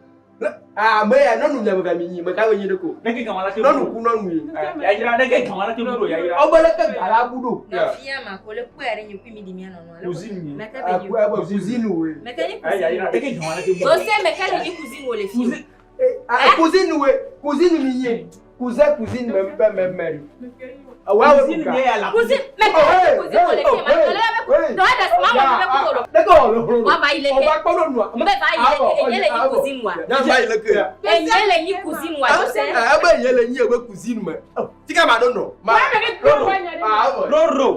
[SPEAKER 4] Ame ya nyɔnu mia me mi nyi me ka wo nyi ɖe ko.
[SPEAKER 9] Leke ga wa la ke bu
[SPEAKER 4] Nyɔnu
[SPEAKER 9] ɖo.
[SPEAKER 4] ku nyɔnu ye.
[SPEAKER 9] Yayira leke ga wa la ke bu ɖo yayira.
[SPEAKER 4] Ɔbɛ leke ga la bu ɖo.
[SPEAKER 1] Nɔfia ma ko le kpɔe ɖe nye kui mi di mia nɔnɔ.
[SPEAKER 9] Cousine nye.
[SPEAKER 1] Mɛkɛ be nyi.
[SPEAKER 4] Ɛbɛ cousine woe.
[SPEAKER 1] Mɛkɛ nyi
[SPEAKER 9] Ɛ yayira
[SPEAKER 1] cousine.
[SPEAKER 9] leke ga wa la ke bu ɖo.
[SPEAKER 1] Dose mɛkɛ le nyi cousine wo le fi.
[SPEAKER 4] Ah cousine woe cousine mi nyi. Cousin cousine mɛ mɛ mɛ mɛ. Wa wo
[SPEAKER 9] Cousine nye ya la.
[SPEAKER 1] Cousine mɛkɛ le nyi cousine wo le fi ma tɔlɛ la bɛ ku. Dɔ da si ma wɔ bɛ ku ko
[SPEAKER 4] Leke wɔ le xlɔ
[SPEAKER 1] Wa va yi leke.
[SPEAKER 4] O va kpɔ nyɔnua.
[SPEAKER 1] Mbe va yi leke enye le nyi cousine wa.
[SPEAKER 4] Nya va yi leke.
[SPEAKER 1] Enye le nyi cousine wa dose.
[SPEAKER 4] Ebe nye le nyi ebe cousine me. Tika ma ɖo nɔ. Ma
[SPEAKER 9] Roro.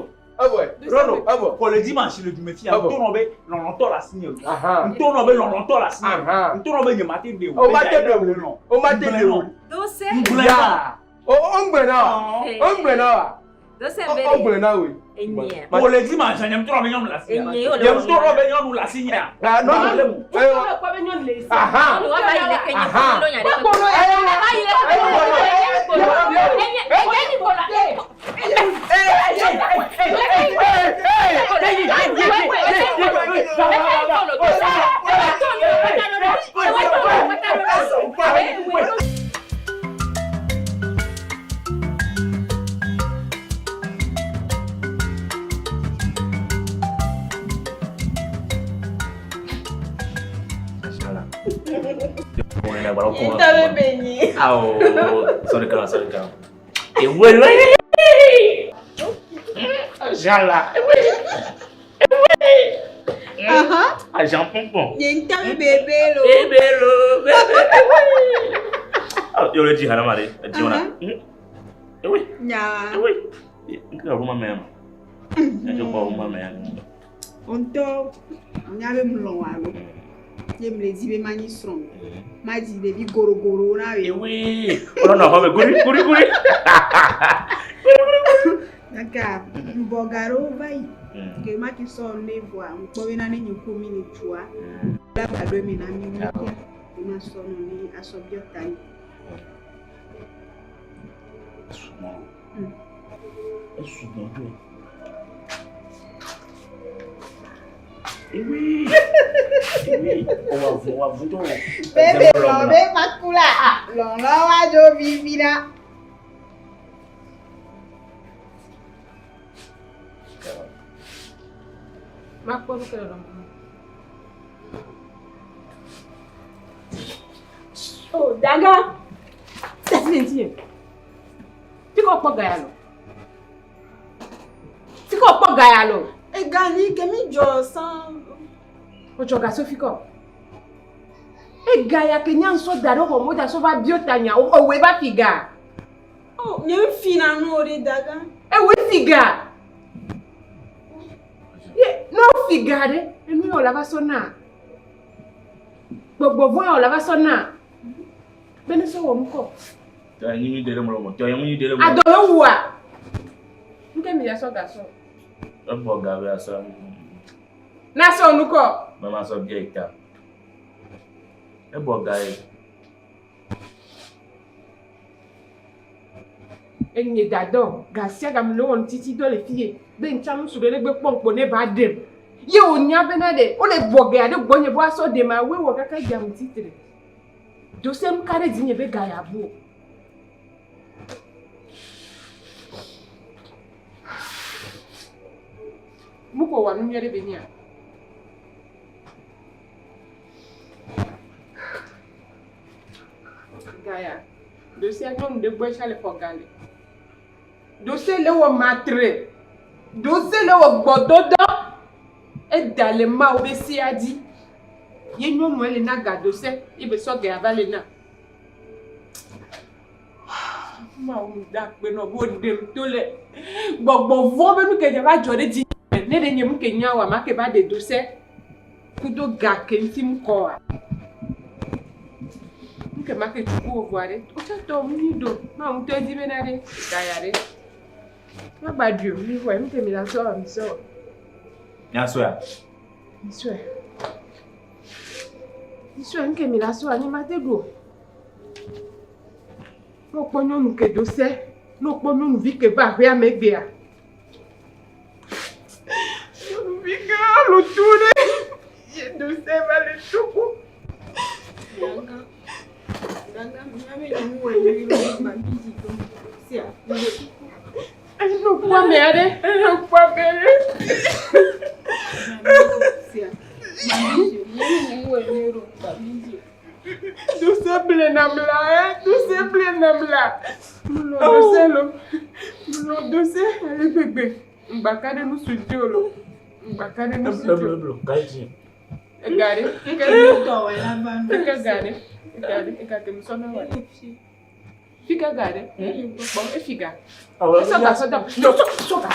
[SPEAKER 4] Evɔe.
[SPEAKER 9] Rɔlɔ,
[SPEAKER 4] Evɔ.
[SPEAKER 9] Xɔ le dimanche le dume fia,
[SPEAKER 4] Evɔ.
[SPEAKER 9] ŋtɔ nɔ be lɔlɔ̃tɔ le asinye o. Ŋtɔ nɔ be lɔlɔ̃tɔ le asinye o. Ŋtɔ nɔ be nye mate ɖe o.
[SPEAKER 4] O ma te ɖe o. O ma te ɖe o.
[SPEAKER 1] Dose.
[SPEAKER 9] Ŋgblẽ
[SPEAKER 4] Ya.
[SPEAKER 9] na.
[SPEAKER 4] O o ŋgblẽ na wa. O ŋgblẽ na wa.
[SPEAKER 1] Dose
[SPEAKER 4] O o ŋgblẽ na woe.
[SPEAKER 1] Enyia.
[SPEAKER 9] Xɔ le dimanche nye ŋutɔ nɔ be nyɔnu le asinye.
[SPEAKER 1] Enye yo le
[SPEAKER 9] Nye ŋutɔ nɔ be nyɔnu le asinye.
[SPEAKER 4] Ah,
[SPEAKER 9] Nyɔnu le mu.
[SPEAKER 11] Ŋutɔ be nyɔnu le esi.
[SPEAKER 4] Aha.
[SPEAKER 1] Nyɔnu wa va yi le ke nye
[SPEAKER 4] Aha.
[SPEAKER 1] kpolo nya ɖe
[SPEAKER 11] Kpolo ya.
[SPEAKER 1] Va yi le ke nye kpolo. Enye enye kpolo.
[SPEAKER 10] Ntɔ be nyi.
[SPEAKER 12] Awo, sorry kan, sorry kan. Ewe le. Jean la. Ewe. Ewe. Agent pompon.
[SPEAKER 10] Nye ŋutɔ be bebe lo.
[SPEAKER 12] Bebe lo, bebe. Oh, yo le di hana mare. Di ona. Ewe.
[SPEAKER 10] Nya.
[SPEAKER 12] Ewe. Nka ruma me ama. Njo kwa ruma me ama.
[SPEAKER 10] Ŋutɔ nya be mlɔ wa lo. Ye mle di be manyi srɔ̃. Ma dzi ɖevi gorogoro na ye.
[SPEAKER 12] Ewe. Olo na home guri guri guri.
[SPEAKER 10] Gake ŋbɔga ɖewo va yi. Ke ma ke sɔ ne vɔa ŋkpɔ bena ne nye ku mi le dua. La ba ɖo eme na mi ŋu. Ke ma sɔ nɔ ne asɔ biɔ ta nyi.
[SPEAKER 12] Esugbɔn. Esugbɔn to. Ewe. Ewe. Owa vu, owa vu to.
[SPEAKER 10] Bebe lɔ be makula. Lɔlɔ wa dzo vivi la.
[SPEAKER 11] Makpɔ nu ke le lɔm. Oh, daga. Tasi le ŋutinye. Fi ka wokpɔ ga ya le? Fi ka wokpɔ ga ya le?
[SPEAKER 10] Ega ni ke mi dzɔ sã.
[SPEAKER 11] Wodzɔ ga so fi ka? Ega ya ke nya ŋsɔ da ɖe xɔ me woda sɔ va bio ta nya ewɔe va fi ga.
[SPEAKER 10] Oh, nye ŋfi na nu o ɖe daga.
[SPEAKER 11] Ewɔe fi ga. Ye ne wofi ga ɖe, enu ya wòle va sɔ na. Gbɔgbɔ vɔ̃ ya wòle va sɔ na. Be ne sɔ wɔ nu kɔ.
[SPEAKER 12] Tɔ yi mi de ɖe mlɔ mo. Tɔ yi mi de ɖe mlɔ.
[SPEAKER 11] Adɔ le wua. Nu ke mi ya sɔ ga sɔ.
[SPEAKER 12] Ebɔ ga be asɔ.
[SPEAKER 11] Na sɔ nu kɔ.
[SPEAKER 12] Mama sɔ bia ita. Ebɔ ga ye.
[SPEAKER 11] Enye dadɔ ga sia game le wɔ ŋutiti dɔ le fie. Be ŋtsa ŋutsu ɖe ne gbe kpɔ ŋkpo ne ba ɖem. Ye wònya bena ɖe wole bɔ gea ɖe gbɔnye be woasɔ ɖem awoe wɔ kaka dze ŋutitre. Dose nu ka ɖe dzinye be ga ya bu o. Nu ko wɔ nu nyuie ɖe be nyia? Ga ya. Dose nyɔnu ɖe gbɔ tsa le xɔ ga le. Dose le wɔ matre. Dose le wɔ gbɔdɔdɔ. Eda le Mawu be sia dzi. Ye nyɔnua le na ga dose ye be sɔ ga va le na. Mawu da akpe nɔ be woɖem to le gbɔgbɔ vɔ̃ be nu ke dze va dzɔ ɖe dzi. Ne ɖe nye nu ke nya wa ma ke va ɖe dose kudo ga ke ŋuti mu kɔ wa. Nu ke ma ke tsu ku vɔa ɖe. Wotsɔ tɔ mu nyi ɖo. Mawu ŋutɔ dzi bena ɖe ga ya ɖe. Magba ɖui o. Mi xɔe nu ke mi la sɔ mi sɔ.
[SPEAKER 12] Nya sɔa.
[SPEAKER 11] Mi sɔe. Mi sɔe nu ke mi la sɔ nye ma te ɖu o. Ne wokpɔ nyɔnu ke do se, ne wokpɔ nyɔnuvi ke va aƒea me egbea. Nyɔnuvi ke lo to ɖe ye do se va le to ko.
[SPEAKER 10] Daga. Daga, nya be nye nu wɔ nyui lo ma bi dzi do. Sia, mi ɖe kuku.
[SPEAKER 11] Eno kpɔ ame aɖe, eno kpɔ ame aɖe.
[SPEAKER 10] Sia, ma bi dzi. Nya be nye nu wɔ nyui lo ma bi dzi.
[SPEAKER 11] Dose ble nam la, eh, dose ble nam la. Mlɔ dose lo, mlɔ dose ale gbegbe. Ŋgbaka ɖe nu su dzi o lo. Ŋgbaka ɖe nu su dzi o.
[SPEAKER 12] Eblo eblo ga dzi.
[SPEAKER 11] Ega ɖe.
[SPEAKER 10] Ke tɔ wɔ la va nu.
[SPEAKER 11] Fika ga ɖe. Ega ɖe. Ega ke mi sɔ na wa. Fika ga ɖe. Kpɔ efi ga. Esɔ ga sɔ da. Sɔ sɔ ga.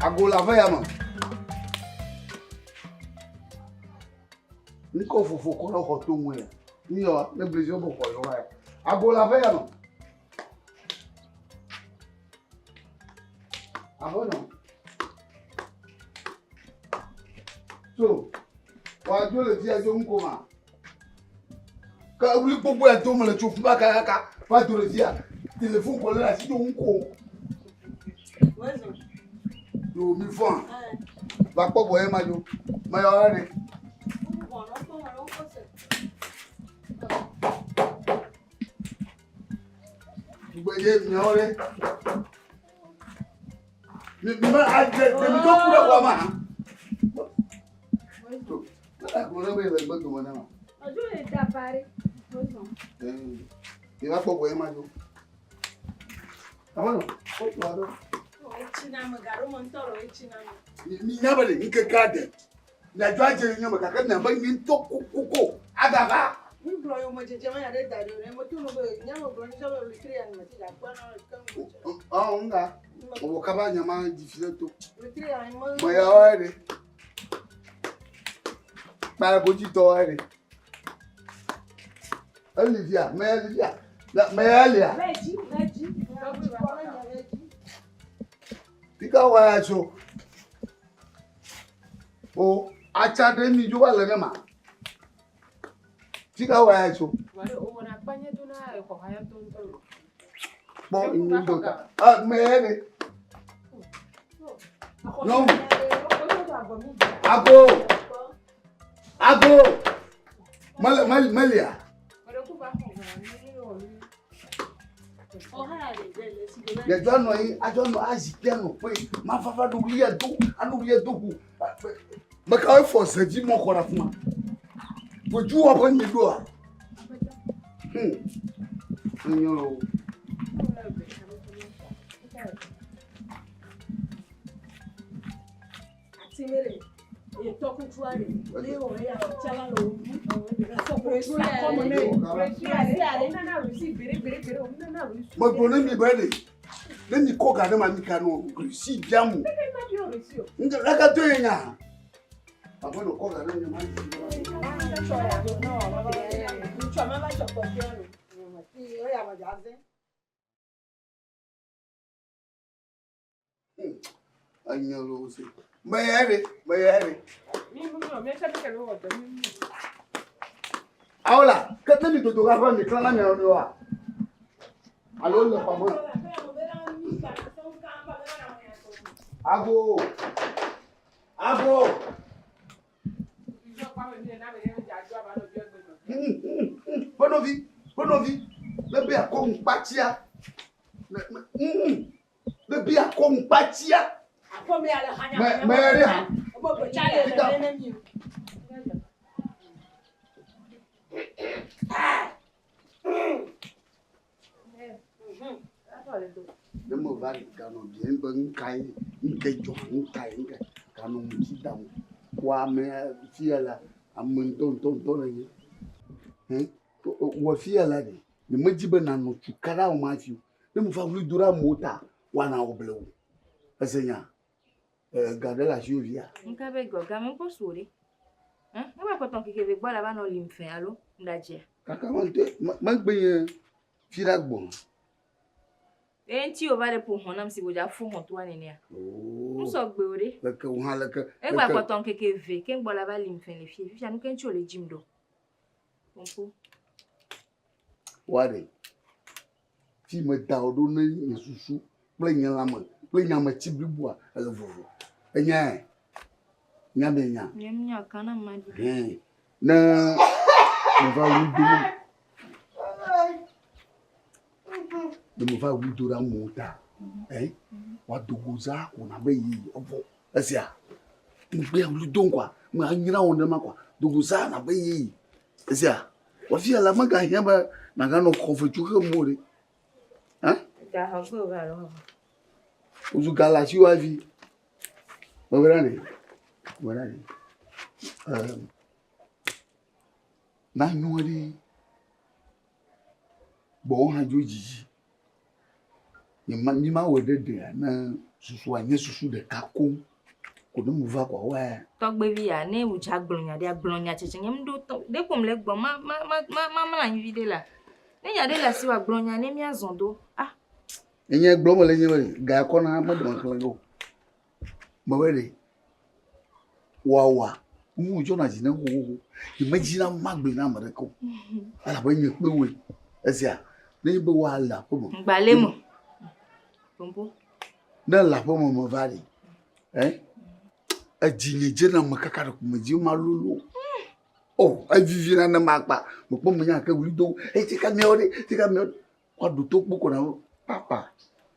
[SPEAKER 6] Ago le aƒe ya me. Ŋkɔ fofo kɔ ɖe xɔ to ŋu ya. Niyɔ ne blizi wo xɔ yɔ ya. Ago le aƒe ya me. Aƒenɔ. So, wòadzo le fia dzo ŋko ma. Ke ewuli gbogbo ya dom le tso fima kakaka va do le fia. Telefon kɔ le asi dzo ŋko. Yo mi fɔn. Va kpɔ bɔ ye ma dzo. Meyɔ ɖe. Gbedze miawo ɖe. Mi mi ma adze ɖevi tó ku ɖe xɔa ma. Agblɔ ɖe be le gbe dome na ma.
[SPEAKER 10] Ojú lè da parí.
[SPEAKER 6] Mi va kpɔ bɔ ye ma dzo. Aƒenɔ, kpɔ tɔ aɖe. Mi nya be le ŋkeke aɖe. Miadzɔ adze nye me gake miabe nye ŋutɔ kokoko agava.
[SPEAKER 8] Ŋgblɔ yome dzedze me nya ɖe da ɖi o ne meto no be nye me gblɔ nisɔ be wlitri ya me ti dza kpɔ na ke ŋgɔ.
[SPEAKER 6] Ɔ ŋga ɔwɔ kaba nya ma dzi fi ɖe to.
[SPEAKER 8] Wlitri ya me.
[SPEAKER 6] Me ya wa ɖe. Kpa godzi tɔ wa ɖe. Eli via, me ya via. Me ya lia.
[SPEAKER 8] Me dzi, me dzi. Me dzi.
[SPEAKER 6] Fika wa ya tso. O atsa ɖe mi dzo va le ne ma. Fika wa ya tso. Kpɔ nu do ta. Ah, me ya ɖe. Nyɔnu. Ago. Ago. Mele mele melia. Yedzɔ nɔ anyi adzɔ nɔ azikpia nɔ kpe mafava ɖo ɣli ado ano ɣli ado ʋu. Mekawoe fɔ ze dzi mɔ xɔ ɖe afi ma. Ƒodu wɔƒe mi ɖoa. Enyo loo. Megblɔ ne mi be ɖe ne mi kɔ ga ɖe ma mi ka nɔ Russie biam o. Leke to ye nya? Aƒenɔ kɔ ga ɖe nye ma. Enye lo se. Meyɛ ɖe, meyɛ ɖe. Awo la, ke ne mi dodo ɖa ƒe mi klã na mia nɔewoa? Alo le xɔ me? Ago, ago. Ƒe nɔvi, ƒe nɔvi, ne be akɔ ŋukpatsia, ne be akɔ ŋukpatsia. Me me ɖe ha. Ne me va ganɔ biem be nukae nuke dzɔ nukae nuke ganɔ ŋuti dam wɔ ame fia la ame ŋutɔŋutɔ ŋutɔ le nye. Hɛn wɔ fia la ɖe nye medzi be nanɔ tukaɖa wɔm hafi o. Ne me va ɣli do ɖe amewo ta woana wɔ blewu. Ese nya? Ga ɖe le asiwò fia?
[SPEAKER 1] Nuka be gɔ game ŋkpɔ su o ɖe. Hɛn ebe kpɔtɔ ŋkeke ve gbɔ la va nɔ lim fɛ alo ŋɖadzea?
[SPEAKER 6] Kaka me megbe nye fi ɖa gbɔ.
[SPEAKER 1] Eye ŋuti wòva ɖe ƒo hɔn nam si wòdza fo hɔn toa nenea. Ŋusɔ gbe o ɖe.
[SPEAKER 6] Leke wò hã leke.
[SPEAKER 1] Egba kpɔtɔ ŋkeke ve ke ŋgbɔ la va lim fɛ le fie. Fifia nu ke ŋuti wòle dzim ɖo. Ŋku.
[SPEAKER 6] Wa ɖe. Fi me da wò ɖo ne nye susu kple nye lãme kple nye ametsi bliboa ele vovo. Enyae? Nya be nya.
[SPEAKER 1] Nye nya kana ma ɖi.
[SPEAKER 6] Hɛn. Ne meva wu do ma. Ne meva wu do ɖe amewo ta. Ɛ? Woado go za ko na be yi evɔ. Esia. Ŋgbe wu do ŋkɔa. Me anyra wo ne ma kɔa. Do go za na be yi. Esia. Wofia la megahiã be nàganɔ xɔfetsu xem o ɖe. Hã?
[SPEAKER 1] Ga xɔ gbe o ga lɔ.
[SPEAKER 6] Wozu ga le asiwò hafi. Mewɔna ɖe. Mewɔna ɖe. Ɛɛ na nyɔ ɖe. Gbɔwò hã dzo dzidzi. Mi ma mi ma wɔ ɖe ɖea ne. Susua nye susu ɖeka koŋ. Ko ne meva koa woa.
[SPEAKER 1] Tɔgbevi ya ne wòdza gblɔ nya ɖea gblɔ nya tsetse nye ŋɖo tɔ ɖe ko mle gbɔ ma ma ma ma ma mlɔ anyi vi ɖe la. Ne nya ɖe le asi wa gblɔ nya ne míazɔ do. Ah.
[SPEAKER 6] Enye gblɔ mele nye be ga kɔ na meɖe me xlẽ o. Mewɔe ɖe. Wawa nu dzɔna dzi ne xoxoxo. Nye medzina magblɔe na ame ɖeke o. Elabe nye kple woe. Esia ne nye be woale aƒeme.
[SPEAKER 1] Ŋgba le me. Pompo.
[SPEAKER 6] Ne le aƒeme me va ɖi. Eh? Edzi nye dzena me kaka ɖe me dzi ma lolo. Oh, evivina ne ma kpa. Mekpɔ me nya ke wuli do. Eye tika miawo ɖe, tika miawo. Woaɖu to kpoko na wo. Papa.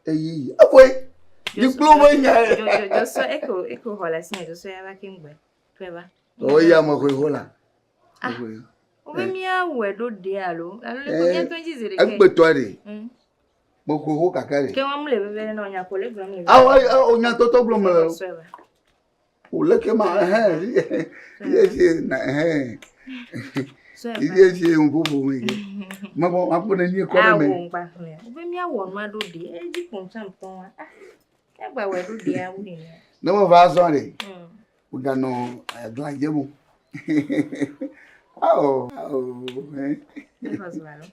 [SPEAKER 6] Eye evoe. Dikplo be nya.
[SPEAKER 1] Jo jo jo so eko eko xɔ le asi me jo so ya va keŋ gbɛ. Tɔe va.
[SPEAKER 6] O ya me xɔe xɔ la.
[SPEAKER 1] Ah. Wobe míawɔe ɖo ɖe alo alo le ko míatɔ dzi zi ɖeka.
[SPEAKER 6] Egbetɔa ɖe. Me xɔe xɔ kaka ɖe.
[SPEAKER 1] Ke wɔm le veve ɖe na nya ko le gblɔm le.
[SPEAKER 6] Awo awo nya tɔtɔ gblɔm le.
[SPEAKER 1] Sɔe va.
[SPEAKER 6] O le ke ma hɛn. Ye ye na hɛn.
[SPEAKER 1] Sɔe va.
[SPEAKER 6] Ye ye ŋu ƒoƒo me ke. Mabɔ makpɔ ne nye kɔ ɖe me.
[SPEAKER 1] Awo ŋgba xlẽ. Wobe míawɔ nua ɖo ɖe. Edzi kum tsam tɔn wa. Ah. Míagba wɔe ɖo ɖea wu ɖe.
[SPEAKER 6] Ne me va zɔ ɖe. Woganɔ agla dze mo. Awo awo.
[SPEAKER 1] Exɔ zu alo.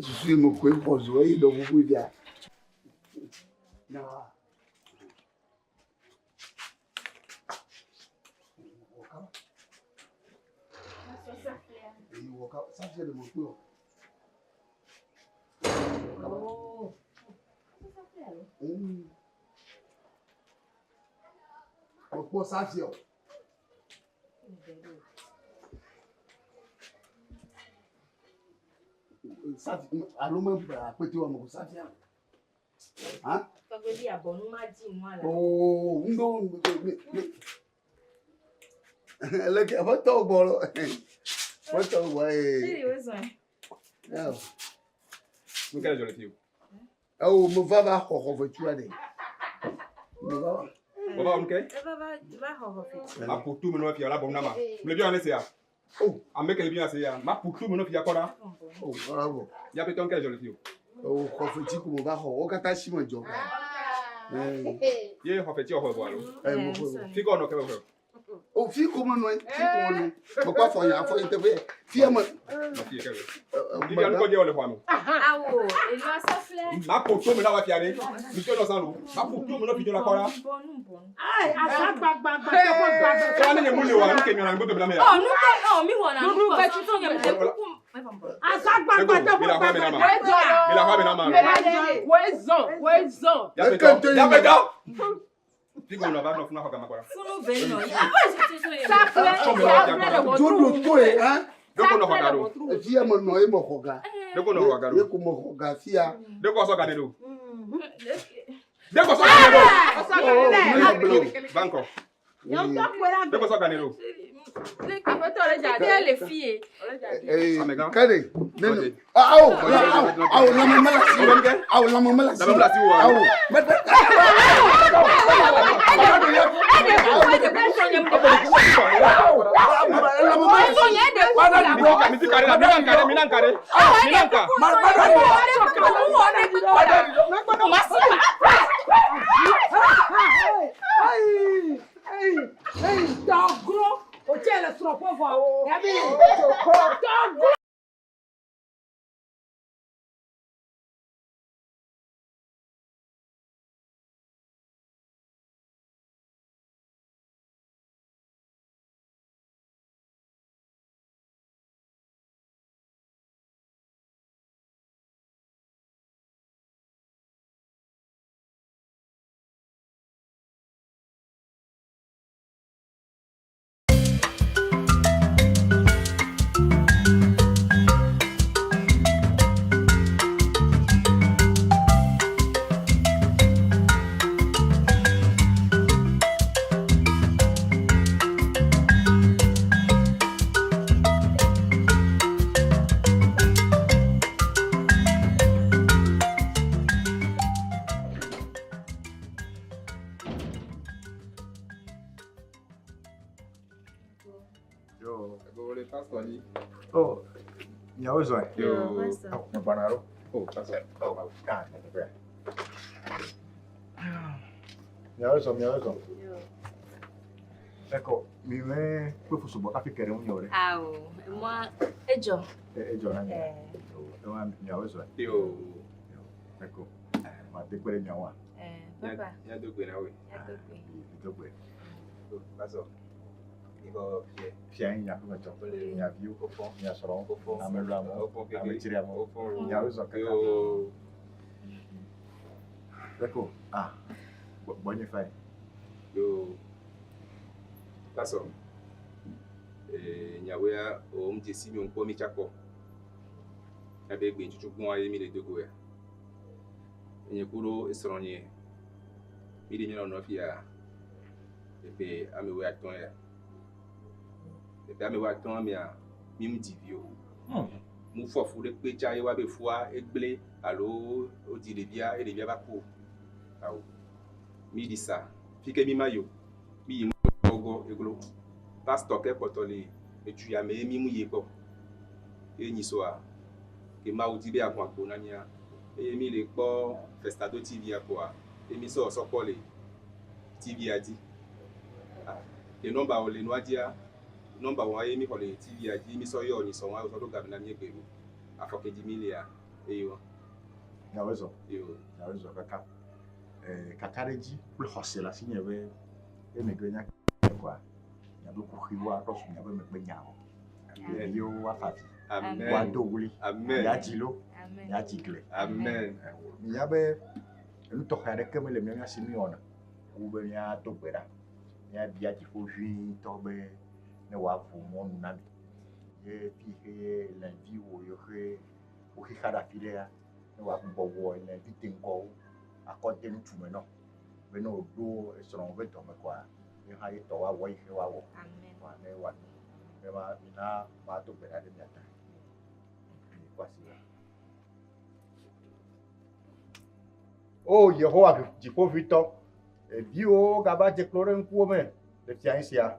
[SPEAKER 6] Susu yi me koe xɔ zu eye ɖe ƒuƒu via. Mekpɔ safia o. Safi alo me akpete wa me ko safia. Ha?
[SPEAKER 1] Tɔgbevi abɔnu ma dzi nua la.
[SPEAKER 6] Oo, ŋdo me me. Leke aƒetɔ gbɔ lɔ. Aƒetɔ gbɔ ee.
[SPEAKER 1] Siri wo zɔn.
[SPEAKER 6] Yawo.
[SPEAKER 2] Nu ka le dzɔ le fi o?
[SPEAKER 6] Ewo me va va xɔ xɔ fetua ɖe. Me va va.
[SPEAKER 2] Wova wɔ nu ke?
[SPEAKER 1] Eva va va xɔ xɔ fetu.
[SPEAKER 2] Ma ƒo to me nɔ fia la bɔ na ma. Mle bi ame sia.
[SPEAKER 6] Oh,
[SPEAKER 2] ame ke le bi ase ya. Ma ƒo to me nɔ fia kɔ ɖa.
[SPEAKER 6] Oh, bravo.
[SPEAKER 2] Ya ƒetɔ nke le dzɔ le fi o.
[SPEAKER 6] Ewo xɔ fetsi ko me va xɔ. Wo katã si me dzɔ.
[SPEAKER 2] Ye xɔ fetsi xɔ vɔ alo?
[SPEAKER 6] Eh, mo xɔ vɔ.
[SPEAKER 2] Fi kɔ nɔ ke xɔ.
[SPEAKER 6] O fi ko me nɔ, fi ko me nɔ. Me kɔ afɔ nya afɔ yi teƒe. Fi me.
[SPEAKER 2] Nɔ fi ke le. Fi ya nu kɔ dze wɔ le xɔa me.
[SPEAKER 1] Awo, enua saflɛ.
[SPEAKER 2] Ma ƒo to me na wa fia ɖe. Mi tɔ nɔ san lo. Ma ƒo to me nɔ fi dzɔ la kɔ ɖa.
[SPEAKER 1] Bɔnu bɔnu.
[SPEAKER 8] Ai, asa gbagbagba teƒe gbagba.
[SPEAKER 2] Ke wa ne nye mu le wa nu ke miɔ na gbɔdɔ me na me ya.
[SPEAKER 1] Ɔ nu ke ɔ mi wɔna nu kɔ. Tutu nye mu le kuku.
[SPEAKER 8] Asa gbagbagba teƒe
[SPEAKER 2] Mi la xɔa me na ma.
[SPEAKER 8] gbagbagba.
[SPEAKER 2] Mi la xɔa me na ma.
[SPEAKER 11] Woezɔn, woezɔn.
[SPEAKER 2] Ya ƒetɔ. Ya ƒetɔ. Fi ko nɔ va nɔ funu xɔ gama kɔ ɖa.
[SPEAKER 1] Funu ve nɔ yi. Awo tutu ye.
[SPEAKER 11] Saflɛ, saflɛ le
[SPEAKER 6] Dzo ɖo to ye, ha?
[SPEAKER 2] Ɖeko nɔ xɔ ga ɖo.
[SPEAKER 6] Fia me nɔ ye me xɔ ga.
[SPEAKER 2] Ɖeko nɔ xɔ ga ɖo.
[SPEAKER 6] Ye ko me xɔ ga fia.
[SPEAKER 2] Ɖeko sɔ ga ne ɖo. Ɖeko sɔ ga ne ɖo. Bankɔ. Ɖeko sɔ ga ne ɖo.
[SPEAKER 1] Aƒetɔ le dza le fi ye.
[SPEAKER 6] Ee, kade. Ne awo, awo, awo lãme mele asi o. Awo lãme mele asi o. Awo. Mete.
[SPEAKER 8] Tɔgro, o tse le srɔ̃ ƒe vɔ. Yabi, tɔgro.
[SPEAKER 7] Oh, miawo zɔe.
[SPEAKER 1] Yo, pastor.
[SPEAKER 7] Oh, megbɔna ɖo.
[SPEAKER 2] Oh, pastor.
[SPEAKER 7] Oh, ah, nyateƒea. Miawo zɔ, miawo zɔ. Eko, mi me kpe fu sugbɔ kafi ke ɖe ŋunye o ɖe.
[SPEAKER 1] Ao, emɔa edzɔ.
[SPEAKER 7] Edzɔ na mi. Ewa miawo zɔ.
[SPEAKER 2] Yo.
[SPEAKER 7] Eko, mate kpe ɖe miawoa.
[SPEAKER 1] Papa.
[SPEAKER 2] Míado gbe na woe.
[SPEAKER 1] Míado gbe.
[SPEAKER 7] Míado gbe.
[SPEAKER 2] Pastor, ikɔ fie.
[SPEAKER 7] Fia nye nyaƒemetɔ. Mia viwo, mia srɔ̃wo, ame lɔamewo, ame tsriamewo. Miawo zɔ kaka. Eko, ah, gbɔnye fa ye.
[SPEAKER 2] Yo. Pastor, nyawoe o ŋdze si mi ŋkpɔ mi tsakpɔ. Abe gbe tsutsu gbɔn ye mi le dogo ya. Enye ku ɖo esrɔ̃nye. Mi ɖe míanɔ nɔ fia. Eƒe ame wuiatɔ̃ ya. Eƒe ame wuiatɔ̃ mea, mi ŋu dzi vi o. Mu fɔ fu ɖe kpe tsa ye woabe fua egblẽ alo wodzi ɖevia ye ɖevia va ku o. Awo. Mi ɖi sa. Fi ke mi ma yi o. Mi yi nu gbɔ eglo. Pastor ke kpɔtɔ le edu ya me ye mi mu yi gbɔ. Ye nyi soa ke Mawu di be aʋu agbo na mía. Eye mi le kpɔ Festado TV ya kpoa ye mi sɔ sɔ kpɔ le TV ya dzi. Ah, ke nɔmba wo le nua dzia, nɔmba wa ye mi xɔ le TV ya dzi mi sɔ yɔ nyi sɔ wa sɔ ɖo game na mi egbe lo. Afɔ ke dzi mi lia eye wa.
[SPEAKER 7] Miawo zɔ.
[SPEAKER 2] Yo.
[SPEAKER 7] Miawo zɔ kaka. Kakaɖedzi kple xɔse le asinye be emegbe nya kɔa miabe kuxiwo atrɔ su miabe megbe nyawo. Ɖeviwo woafa avi.
[SPEAKER 2] Amen.
[SPEAKER 7] Woado ɣli.
[SPEAKER 2] Amen.
[SPEAKER 7] Miadzi lo.
[SPEAKER 1] Amen.
[SPEAKER 7] Miadzi gle.
[SPEAKER 2] Amen.
[SPEAKER 7] Minya be enu tɔxɛ aɖeke mele mía si míwɔna wu be míado gbe ɖa. Míabia dziƒoʋĩtɔ be ne wòaʋu mɔnu na mi. Ye fi xe lẽviwo yiwo xe woxixa ɖe afi ɖea, ne wòagbugbɔ wɔ lẽvi deŋgɔwo akɔ de ŋutsu me nɔ. Be ne wòɖo esrɔ̃wo ƒe dɔme kɔa, ye hã ye tɔ woawɔ yi xe woawɔ. Kɔa ne wòanyo. Be ma mina mado gbe ɖa ɖe mia ta. Mikɔ asi ɖa. O Yehowa dziƒoʋĩtɔ, eviwo gava dze klo ɖe ŋkuwò me le fiae sia.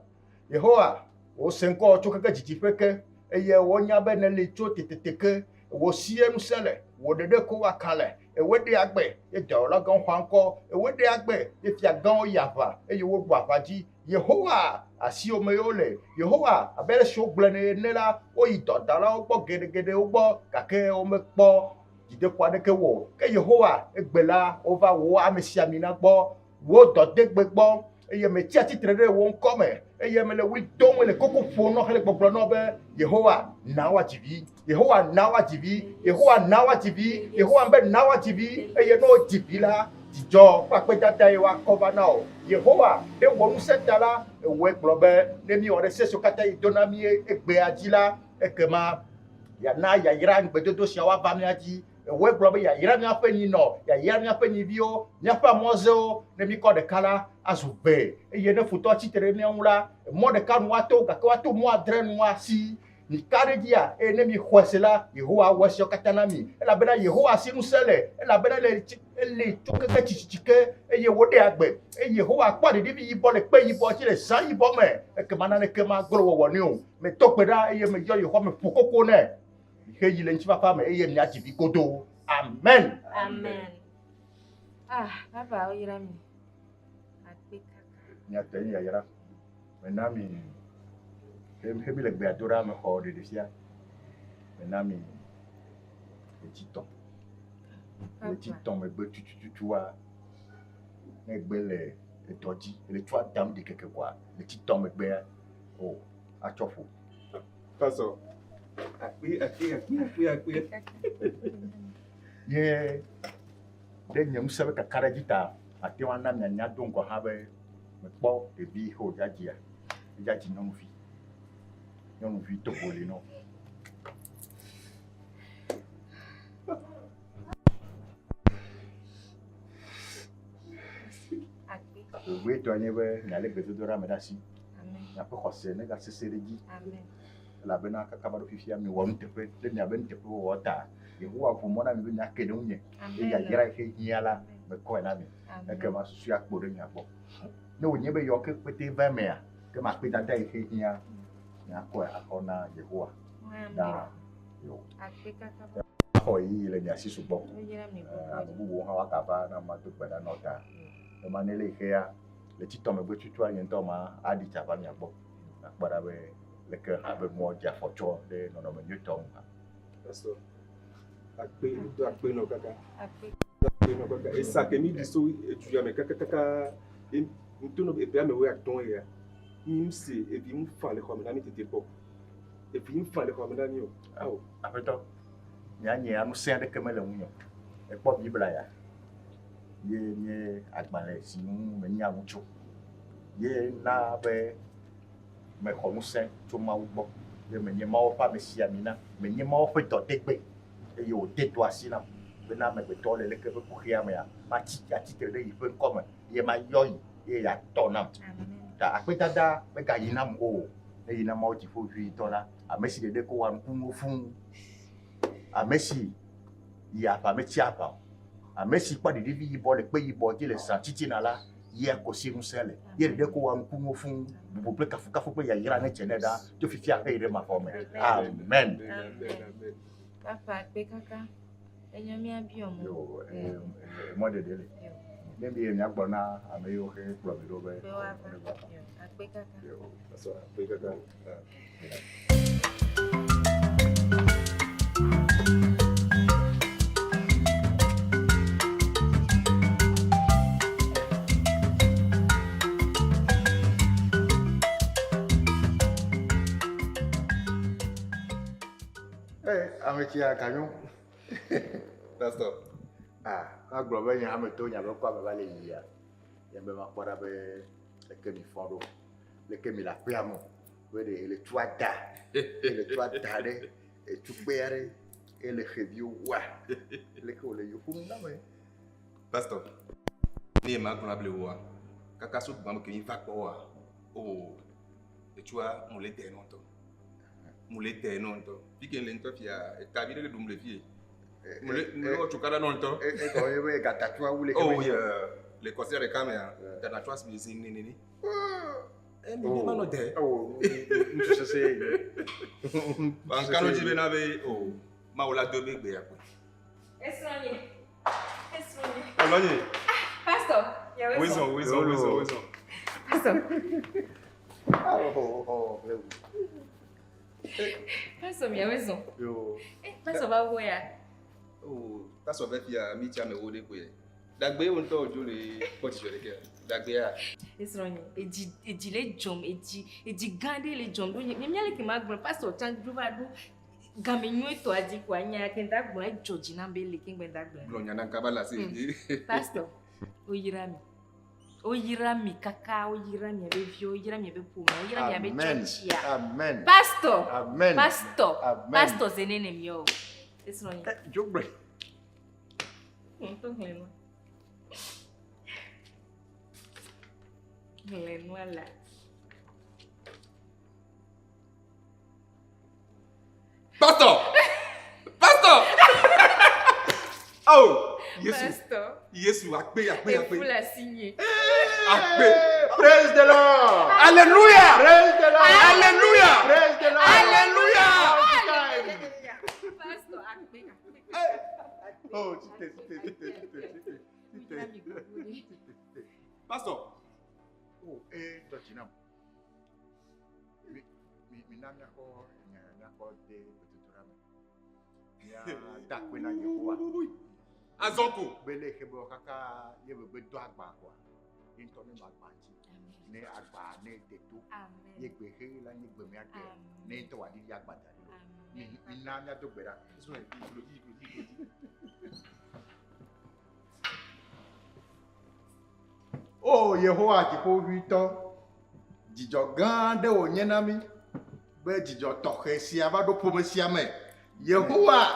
[SPEAKER 7] Yehowa, wò se ŋkɔ tso keke didiƒe ke eye wonya be nèli tso tetete ke. Wò sie ŋusẽ le, wò ɖeɖe ko woaka le. Ewoe ɖe agbe ye dɔwɔla gãwo xɔa ŋkɔ. Ewoe ɖe agbe ye fia gãwo yi aʋa eye woɖu aʋa dzi. Yehowa, asiwò me ye wole. Yehowa, abe ale si wogblɔe ne ene la, woyi dɔdalawo gbɔ geɖegeɖewo gbɔ gake womekpɔ dzideƒo aɖeke wɔ o. Ke Yehowa, egbe la, wova wò amesiamina gbɔ, wò dɔdegbe gbɔ eye metsi atsitre ɖe wò ŋkɔ me eye mele ɣli dom le koko ƒom nɔ hele gbɔgblɔ nɔ be Yehowa na woadzi vi, Yehowa na woadzi vi, Yehowa na woadzi vi, Yehowa be na woadzi vi eye ne wodzi vi la, dzidzɔ kple akpedada ye woakɔ va na wò. Yehowa, ɖe wò ŋusẽ ta la, ewɔe gblɔ be ne míewɔ ɖe se siwo katã yi do na mí egbea dzi la, ekema yeana yayra ŋugbedodo siawo ava mía dzi. Ewɔe gblɔ be yeayra míaƒe nyinɔ, yeayra míaƒe nyiviwo, míaƒe amɔzewo. Ne míkɔ ɖeka la, azu ve. Eye ne futɔ tsi tre ɖe mía ŋu la, mɔ ɖeka nu woato, gake woato mɔ adre nu asi. Mika ɖe edzia, eye ne mixɔe se la, Yehowa awɔ esiawo katã na mi. Elabena Yehowa si ŋusẽ le, elabena ele eli tso keke tsitsitsi ke, eye wòɖe agbe. Eye Yehowa kpɔ ɖiɖivi yibɔ le kpe yibɔ dzi le zã yibɔ me, ekema naneke maglo wɔwɔ nɛ o. Medo gbe ɖa eye meyɔ Yehowa meƒo koko nɛ. Mixe yi le ŋutifafa me eye miadzi vi godoo. Amen.
[SPEAKER 1] Amen. Ah, papa woyra mi. Akpe kaka.
[SPEAKER 7] Miate nye yayra. Mena mi he mi le gbea do ɖa mexɔ ɖeɖefia. Mena mi ɣleti tɔ̃. Ɣleti tɔ̃ megbe tutututua ne egbe le edɔ dzi le tsɔa dam ɖi keke koa ɣleti tɔ̃ megbea o atsɔ ƒo.
[SPEAKER 2] Pastor, akpe akpe akpe akpe akpe.
[SPEAKER 7] Ye ɖe nye ŋusẽ be kakaɖedzi ta ate ŋu ana mianya do ŋgɔ hã be mekpɔ ɖevi xe wòdza dzia, edza dzi nyɔnuvi. Nyɔnuvi togo li nɔ. Vevietɔa nye be mialé gbedodoɖa me ɖe asi. Miaƒe xɔse negasesẽ ɖe edzi. Elabena kaka va ɖo fifia miwɔ nuteƒe ɖe miabe nuteƒewɔwɔ ta. Yehowa ʋu mɔ na mi be miake ɖe ŋunye. Eye yayra yi ke hiã la, mekɔe na mi. Ekema susu akpo ɖe mia gbɔ. Ne wònye be yɔ ke kpete va emea, ke makpedada yi ke hiã, miakɔe akɔ na Yehowa. Ɖaa. Yo. Axɔ ɣeyiɣi le mia si sugbɔ. Ame bubuwo hã woagava na mado gbe ɖa na wo ta. Ema ne le xea le titɔ megbe tutua nye ŋutɔ ma aɖi tsa va mia gbɔ. Akpɔ ɖa be leke ha be mɔ dze afɔ tsɔ ɖe nɔnɔme nyuietɔ ŋu hã.
[SPEAKER 2] Pastor, akpe, do akpe nɔ kaka. Akpe. Do akpe nɔ kaka. Esa ke mi ɖi so edu ya me kakakaka. Ŋto nɔ ebe amewo ya tɔn ya. Mi ŋu se evi ŋu fa le xɔ me na mi tete kpɔ. Evi ŋu fa le xɔ me na mi o. Awo.
[SPEAKER 7] Aƒetɔ, mia nye ya ŋusẽ aɖeke mele ŋunye o. Ekpɔ Biblia ya. Ye nye agbalẽ si ŋu menya nu tso. Ye na be mexɔ ŋusẽ tso Mawu gbɔ be menye Mawu ƒe amesiamina, menye Mawu ƒe dɔdegbe eye wòde dɔ asi nam bena amegbetɔwo le leke ƒe kuxia mea, matsi atsitre ɖe yiƒe ŋkɔ me eye mayɔ yi eye yeatɔ nam. Ta akpedada megayi nam o, neyi na Mawu Dziƒoʋĩtɔ la, ame si ɖeɖe ko wɔa nukunuwo fũu, ame si yi aʋa metsia aʋa o, ame si kpɔ ɖeɖivi yibɔ le kpe yibɔ dzi le zã titina la, ye ko si ŋusẽ le. Ye ɖeɖe ko wɔa nukunuwo fũu. Bubu kple kafukafu kple yayra nedze nɛ ɖaa tso fifia heyi ɖe mavɔ me. Amen.
[SPEAKER 1] Papa akpe kaka. Enyo míabiɔ mɔ.
[SPEAKER 7] Yo, emɔ ɖeɖe le. Ne mi miagblɔ na ame yiwo ke kplɔ mi ɖo be.
[SPEAKER 1] Be woava. Yo, akpe kaka.
[SPEAKER 7] Yo,
[SPEAKER 2] akpe kaka.
[SPEAKER 7] Ee, ame tsia ganyo.
[SPEAKER 2] Pastor.
[SPEAKER 7] Ah, magblɔ be nye hame to nya be kɔ ame va le yiyia. Ye be makpɔ ɖa be leke mi fɔ ɖo. Leke mi le aƒea me. Be ɖe ele tua da. Ele tua da ɖe etukpea ɖe. Ele xeviwo wua. Leke wòle yi ƒu nu na me.
[SPEAKER 2] Pastor, ne ye magblɔ able woa, kaka so gbam ke mi va kpɔ woa, oh, etsua mo le dɛ nɔ ŋutɔ. Mo le dɛ nɔ ŋutɔ. Fi ke le ŋutɔ fia, etavi ɖe le ɖum le fie. Mo le mo le wɔ tsukaɖa nɔ ŋutɔ.
[SPEAKER 7] Egɔme ye be gatatsua wu le
[SPEAKER 2] Oh yeah, le kɔsia ɖeka mea, gatatsua si zi nene. Eh, mi mi manɔ dɛ.
[SPEAKER 7] Oh, ŋutsu sese ye.
[SPEAKER 2] Bankano dzi bena be, oh, Mawu la do be gbe ya kpo.
[SPEAKER 1] Esrɔ̃nye. Esrɔ̃nye.
[SPEAKER 2] Olɔnye.
[SPEAKER 1] Pastor. Yawe
[SPEAKER 2] Wezɔn, wezɔn, wezɔn, wezɔn.
[SPEAKER 1] Pastor. Pastor miawe zɔn.
[SPEAKER 2] Yo.
[SPEAKER 1] Eh, Pastor va wo ya.
[SPEAKER 2] Oh, pastor be fia mi tsa me wo ɖe koe. Dagbe wo ŋutɔ dzo le kpɔ dzidzɔ ɖe ke. Dagbea.
[SPEAKER 1] Esrɔ̃nye, edzi edzi le dzɔm, edzi edzi gã ɖe le dzɔm ɖo nye nye míale ke ma gblɔ pastor tsã dzo va ɖo game nyuietɔa dzi koa nya ke ŋda gblɔ edzɔ dzi nam be leke ŋgbe ŋda gblɔ.
[SPEAKER 2] Gblɔ nya na kaba le asi.
[SPEAKER 1] Pastor, woyra mi. Woyra mi kaka, woyra miabe viwo, woyra miabe ƒome, woyra miabe
[SPEAKER 7] Amen.
[SPEAKER 1] tsɔtsia.
[SPEAKER 7] Amen.
[SPEAKER 1] Pastor.
[SPEAKER 7] Amen.
[SPEAKER 1] Pastor.
[SPEAKER 7] Amen.
[SPEAKER 1] Pastor zenene miawo. Esrɔ̃nye.
[SPEAKER 7] Dzogbe.
[SPEAKER 1] Ŋutɔ xlẽ nua. Xlẽ nua la.
[SPEAKER 2] Pastor! Pastor! Oh! Yesu.
[SPEAKER 1] Pastor.
[SPEAKER 2] Yesu, akpe, akpe, akpe.
[SPEAKER 1] Efu le asinye.
[SPEAKER 2] Akpe.
[SPEAKER 7] Praise the Lord.
[SPEAKER 2] Alléluia.
[SPEAKER 7] Praise the Lord.
[SPEAKER 2] Alléluia.
[SPEAKER 7] Praise the Lord.
[SPEAKER 2] Alléluia.
[SPEAKER 1] Pastor, akpe, akpe.
[SPEAKER 7] Oh, tite, tite, tite, tite, tite, tite.
[SPEAKER 2] Pastor.
[SPEAKER 7] Oh, eh, dɔtsi nam. Mi, mi, mi na miakɔ nya miakɔ de gbedodoɖa me. Mia da akpe na Yehowa.
[SPEAKER 2] Azɔ ko.
[SPEAKER 7] Be le xebe wɔ kaka ye be do agba koa. Ye ŋutɔ ne nɔ agba dzi. Ne agba ne de to. Ye gbe he la nye gbe mia gbe. Ne ŋutɔ wòaɖiɖi agba da ɖi. Mi, mi na miado gbe ɖa. O Yehowa Dziƒoʋĩtɔ, dzidzɔ gã aɖe wònye na mí be dzidzɔ tɔxɛ sia va ɖo ƒome sia me. Yehowa,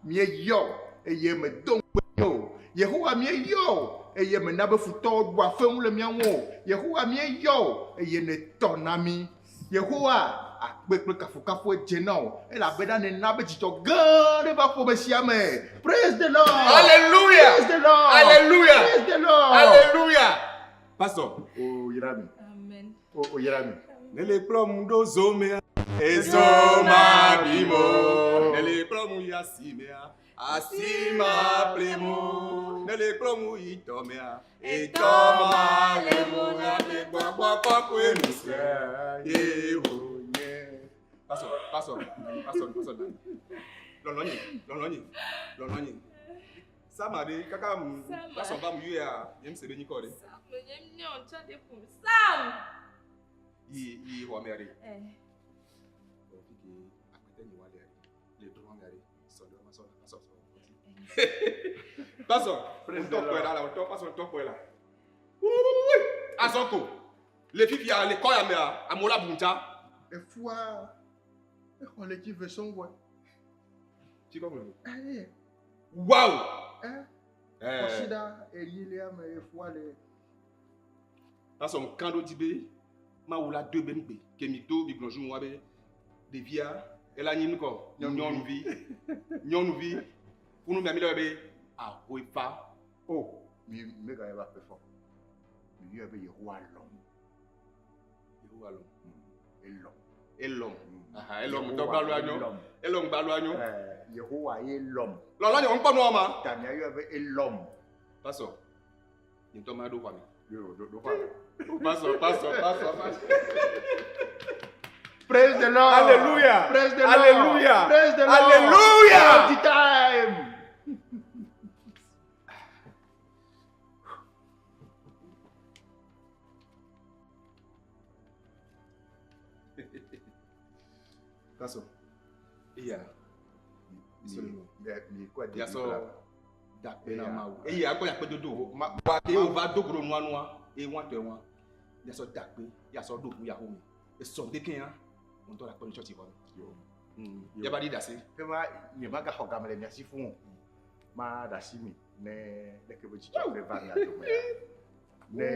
[SPEAKER 7] míeyɔ wò eye mèdo ŋukpe mí o. Yehowa, míeyɔ wò eye mèna be futɔwo ɖua fewu le mía ŋu o. Yehowa, míeyɔ wò eye nètɔ na mí. Yehowa, akpe kple kafukafue dze na wò, elabena nèna be dzidzɔ gã aɖe va ƒome sia me. Praise the Lord!
[SPEAKER 2] Hallelujah!
[SPEAKER 7] Praise the Lord!
[SPEAKER 2] Hallelujah!
[SPEAKER 7] Praise the Lord!
[SPEAKER 2] Hallelujah! Pastor.
[SPEAKER 7] O yra mi.
[SPEAKER 1] Amen.
[SPEAKER 7] O yra mi.
[SPEAKER 2] Nele kplɔm ɖo zomea. Ezo ma bimo. Nele kplɔm yi asimea. Asi ma ple mu. Ne le kplɔ mu yi tɔmea. Etɔ ma le mu na le gbɔgbɔ kɔkɔe nu se. Ye wo nye. Pasɔ, pasɔ, pasɔ, pasɔ na. Lɔlɔnye, lɔlɔnye, lɔlɔnye. Sama ɖe kaka mu pasɔ va mu yɔa, nye mu se be nyikɔ ɖe.
[SPEAKER 1] Sam!
[SPEAKER 2] Yi yi xɔ mea ɖe.
[SPEAKER 1] Eh.
[SPEAKER 2] Pasɔ, ŋutɔ kpɔe la, ŋutɔ pasɔ ŋutɔ kpɔe la. Azɔ ko, le fifia le kɔ ya mea, amewo la bu ŋutsa.
[SPEAKER 7] Efua exɔ le dzi ve sɔŋ wɔ.
[SPEAKER 2] Tsi kɔ ŋlɔ.
[SPEAKER 7] Aye.
[SPEAKER 2] Wow!
[SPEAKER 7] Eh.
[SPEAKER 2] Eh.
[SPEAKER 7] Kɔsiɖa enyilia me efua le.
[SPEAKER 2] Pasɔ ŋkan ɖo dzi be Mawu la do ebe nugbe ke mi do mi gblɔ zu wa be ɖevia ela nyi nukɔ nyɔnuvi nyɔnuvi kunu mia mi le be ahoefa.
[SPEAKER 7] O mi mega yɛ ba ƒe fɔ. Mi yɔ be Yehowa lɔm.
[SPEAKER 2] Yehowa lɔm.
[SPEAKER 7] Elɔm.
[SPEAKER 2] Elɔm. Aha elɔm ŋutɔ gbalu anyo. Elɔm gbalu anyo.
[SPEAKER 7] Yehowa ye lɔm.
[SPEAKER 2] Lɔlɔ nye ŋkpɔ nua ma.
[SPEAKER 7] Ta mia yɔ be elɔm.
[SPEAKER 2] Pasɔ nye ŋutɔ ma ɖo xɔa me.
[SPEAKER 7] Yo ɖo ɖo xɔa me.
[SPEAKER 2] Pasɔ pasɔ pasɔ pasɔ.
[SPEAKER 7] Praise the Lord.
[SPEAKER 2] Hallelujah.
[SPEAKER 7] Praise the Lord.
[SPEAKER 2] Hallelujah.
[SPEAKER 7] Praise the Lord.
[SPEAKER 2] Hallelujah.
[SPEAKER 7] All the time.
[SPEAKER 2] Pasɔ eya.
[SPEAKER 7] Mi kɔ di
[SPEAKER 2] Yasɔ dakpe na Mawu. Eye akpɔ yakpe dodo. Ma wa ke wo va do go ɖo nua nua eye wa tɔ wa. Yasɔ dakpe yasɔ ɖo ʋu yaxo me. Esɔ ɖeke ya. Ŋutɔ la kpɔ nu tsɔtsi xɔ me. Yaba ɖi ɖase.
[SPEAKER 7] Ema nye ma gaxɔ game le mia si fún o. Ma ɖe asi mi ne leke be dzidzɔ ne va mia dome. Ne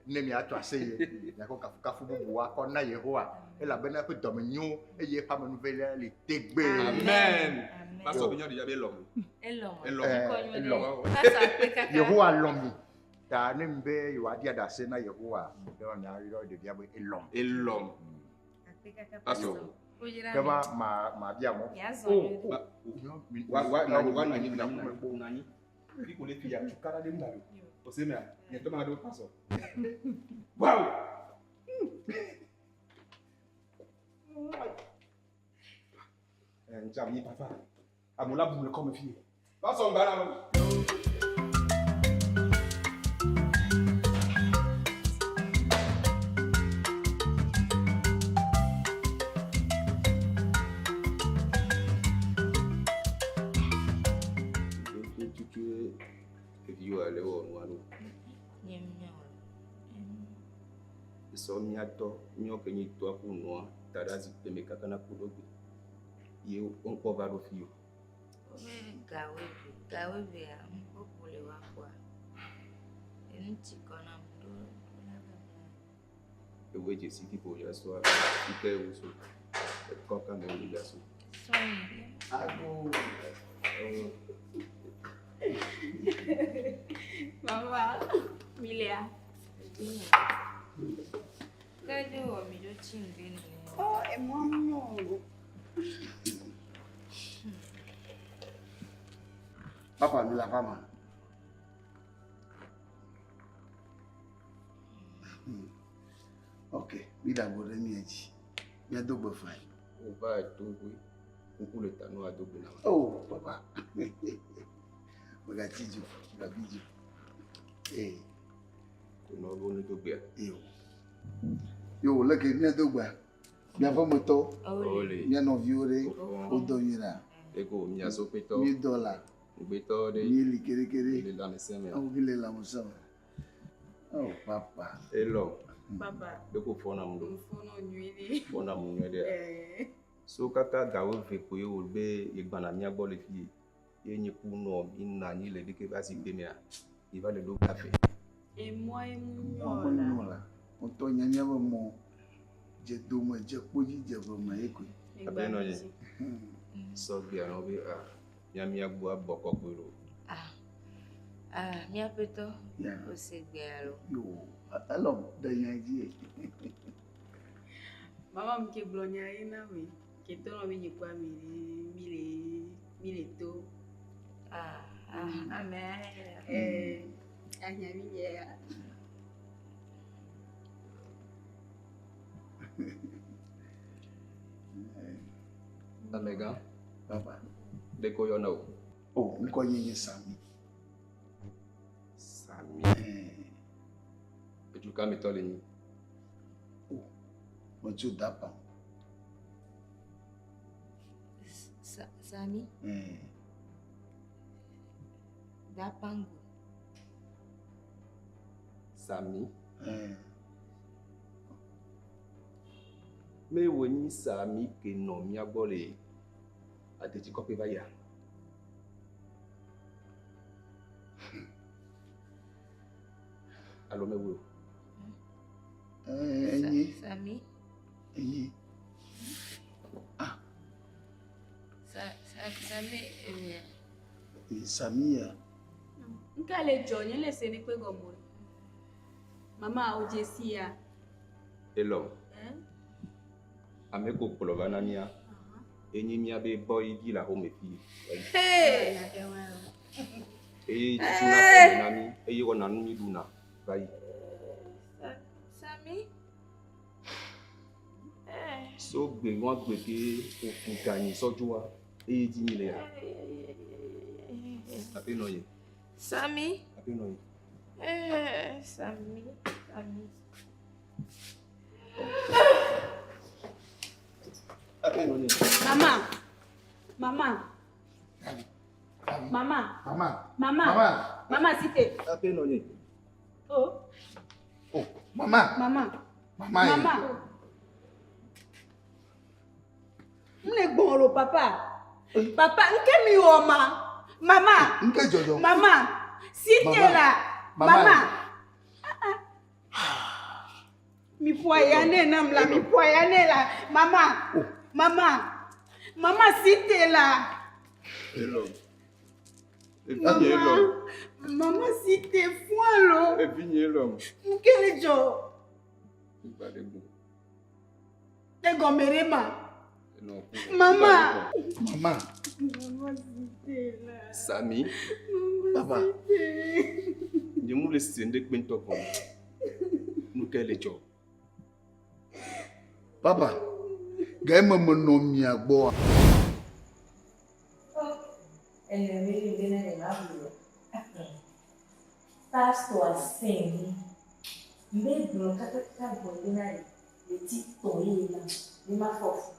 [SPEAKER 7] ne miatso aseye miakɔ kafukafu bubu akɔ na Yehowa elabena eƒe dɔme nyo eye eƒe amenuveve li tegbee.
[SPEAKER 2] Amen. Pasɔ be nyɔnu ya be lɔm.
[SPEAKER 1] Elɔm.
[SPEAKER 2] Elɔm.
[SPEAKER 7] Eh, elɔm.
[SPEAKER 1] Pasɔ akpe kaka.
[SPEAKER 7] Yehowa lɔ̃ mi. Ta ne mi be yewoaɖi aɖase na Yehowa, ne miayɔ ɖevia be elɔm.
[SPEAKER 2] Elɔm.
[SPEAKER 1] Akpe kaka
[SPEAKER 2] Pasɔ.
[SPEAKER 1] Woyra
[SPEAKER 7] Ke ma ma ma bia mɔ.
[SPEAKER 1] Miazɔ
[SPEAKER 7] Oh,
[SPEAKER 1] nyuie.
[SPEAKER 7] oh.
[SPEAKER 2] Wa wa nanyi wa nanyi nanyi nanyi. Fi ko le fi ya tukara ɖe ŋu o se mea nye tɔ ma ɖo pasɔ. Wow. Ŋutsa mi papa. Amewo la bu le kɔme fi. Pasɔ ŋgba na lo. Tutu eviwo le wɔ nua ɖo.
[SPEAKER 1] Nye miɔ.
[SPEAKER 2] Esɔ miatɔ miɔ ke nyi tɔa ku nua ta ɖe zikpui me kaka na ku ɖo gbe. Ye woŋkpɔ va ɖo fi o.
[SPEAKER 1] Wobe gawe ve, gawe vea ŋkpɔkpo le wa kpɔa. Enu ti kɔ nam ɖo ɖo la va bla.
[SPEAKER 2] Ewoe dzesi fi ko ya sɔa fi ke wo so. Ekɔ ka me wo ya so.
[SPEAKER 1] Sɔnyi.
[SPEAKER 6] Ago.
[SPEAKER 10] Mama, Milia.
[SPEAKER 1] Kede wɔ mi ɖo tsi ŋde nene.
[SPEAKER 10] Oh, emɔ nyɔ.
[SPEAKER 6] Papa mi la fama. Ok, mi da go ɖe mia dzi. Mia do gbe fa.
[SPEAKER 2] Wova to ƒe kuku le ta nua do gbe na wa.
[SPEAKER 6] Oh, papa. Megatsi dzi o, megabi dzi o. Ee.
[SPEAKER 2] Konɔ be wo ne do gbea.
[SPEAKER 6] Yo. Yo, leke mia do gbea. Miaƒe metɔ.
[SPEAKER 2] Ole.
[SPEAKER 6] Mia nɔviwo ɖe. Wodɔ nyuie ɖa.
[SPEAKER 2] Ego mia sopetɔ.
[SPEAKER 6] Mi dɔ la.
[SPEAKER 2] Ŋugbetɔ ɖe.
[SPEAKER 6] Mi li kerekere.
[SPEAKER 2] Le lãmesẽ me.
[SPEAKER 6] Awo mi le lãmesẽ me. Oh, papa.
[SPEAKER 2] Elɔ.
[SPEAKER 10] Papa.
[SPEAKER 2] Ɖeko fɔna mu ɖo.
[SPEAKER 10] Fɔnɔ nyuie ɖe.
[SPEAKER 2] Fɔna mu nyuie ɖea.
[SPEAKER 10] Eh.
[SPEAKER 2] So kaka gawo ve ko ye wo be yegbana mia gbɔ le fi ye. Ye nyi ku nɔ mi nɔ anyi le ɖeke va zikpui mea. Ye va le ɖo kafe.
[SPEAKER 10] Emɔ emu
[SPEAKER 6] Mɔ
[SPEAKER 10] nyɔ la.
[SPEAKER 6] nyɔ la. Ŋutɔ nya miaƒe mɔ. Dze dome, dze kpodzi, dze ve me ye koe.
[SPEAKER 2] Abe nɔ nye. Sɔ gbea nɔ be a mia mia gbɔ abɔ kɔkɔe lo.
[SPEAKER 1] Ah, ah, miaƒetɔ.
[SPEAKER 6] Yeah.
[SPEAKER 1] Ose gbea lo.
[SPEAKER 6] Yo, elɔ ɖe nya dzi ye.
[SPEAKER 10] Mama mi ke gblɔ nya ye na mi. Ke tɔ nɔ mi nyi kpɔa mi ɖe mi le mi le to.
[SPEAKER 1] Ah, ah, amen.
[SPEAKER 10] Eh, ahiã mi nye ya.
[SPEAKER 2] Amegã.
[SPEAKER 6] Papa.
[SPEAKER 2] Ɖe ko yɔna o.
[SPEAKER 6] O, ŋkɔ nye nye Sami.
[SPEAKER 2] Sami. Edu ka me tɔ le nyi?
[SPEAKER 6] O, metso Dapa.
[SPEAKER 1] Sami? Dapango.
[SPEAKER 2] Sami. Me wo nyi Sami ke nɔ mía gbɔ le adetsikɔƒe va yia? Alo mewoe o?
[SPEAKER 6] Enyi.
[SPEAKER 1] Sami.
[SPEAKER 6] Enyi.
[SPEAKER 1] Sami ewia.
[SPEAKER 6] Sami ya.
[SPEAKER 10] Nka le dzɔ nye le se ne kpe gɔme o. Mama o dze si ya.
[SPEAKER 2] Elɔ. Ame ko kplɔ va na mía. Enyi mía be bɔyi vi le axome fi.
[SPEAKER 10] Hey!
[SPEAKER 2] Eye tutuna xɔme na mí eye wɔna nu mí ɖuna va yi.
[SPEAKER 1] Sami.
[SPEAKER 2] So gbe wa gbe ke ofu ganyi sɔdzoa eye dzi mi le ya. Aƒenɔ ye.
[SPEAKER 1] Sami.
[SPEAKER 2] Aƒenɔ ye.
[SPEAKER 1] Eh, Sami. Sami.
[SPEAKER 2] Aƒenɔ ye.
[SPEAKER 10] Mama. Mama. Mama.
[SPEAKER 6] Mama.
[SPEAKER 10] Mama.
[SPEAKER 6] Mama.
[SPEAKER 10] Mama site.
[SPEAKER 2] Aƒenɔ ye.
[SPEAKER 10] Oh.
[SPEAKER 6] Oh, mama.
[SPEAKER 10] Mama.
[SPEAKER 6] Mama. ye.
[SPEAKER 10] Mama. M le gbɔn lo papa. Papa, nke mi wɔ ma. Mama.
[SPEAKER 6] Nke dzɔdzɔ.
[SPEAKER 10] Mama. Site
[SPEAKER 6] Mama.
[SPEAKER 10] la.
[SPEAKER 6] Mama.
[SPEAKER 10] Mama. Mi ƒo aya ne nam la, mi ƒo aya ne la. Mama. Mama. Mama site la.
[SPEAKER 5] Elɔ. Evinye elɔ.
[SPEAKER 10] Mama site fún lo.
[SPEAKER 5] Evinye elɔ.
[SPEAKER 10] Nke le dzɔ.
[SPEAKER 2] Gba ɖe gbɔ.
[SPEAKER 10] Egɔme ɖe ma.
[SPEAKER 2] Enɔ ku.
[SPEAKER 10] Mama.
[SPEAKER 6] Mama.
[SPEAKER 10] Mama site la.
[SPEAKER 2] Sami.
[SPEAKER 6] Papa.
[SPEAKER 2] Nye mu le se ŋɖe kpe ŋutɔ gɔme. Nu ke le dzɔ.
[SPEAKER 6] Papa, ga eme menɔ mia gbɔa.
[SPEAKER 1] Pastor asɛn mu. Mbe gblɔ kakaka gbɔ bena le le ti tɔ ye la ne ma fɔ fu.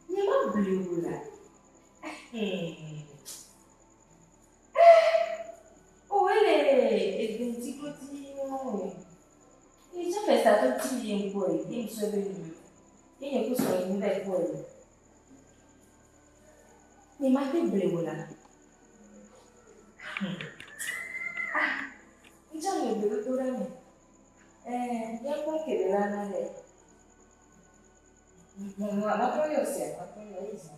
[SPEAKER 1] Nye ma bli o la. O ele egbe ŋuti koti wɔn o. Ye tsɔ fɛ sa to ti ye ŋkɔ ye ye musɔ be nu. Ye nye ko sɔ ye nu vɛ kpɔ ye. Nye ma te bli o la. Ah, ŋtsɔ le gbedodo ɖe me. Ɛɛ, míakpɔ ke le la na le. Matrɔ yɔ sia, matrɔ yɔ eyi zã.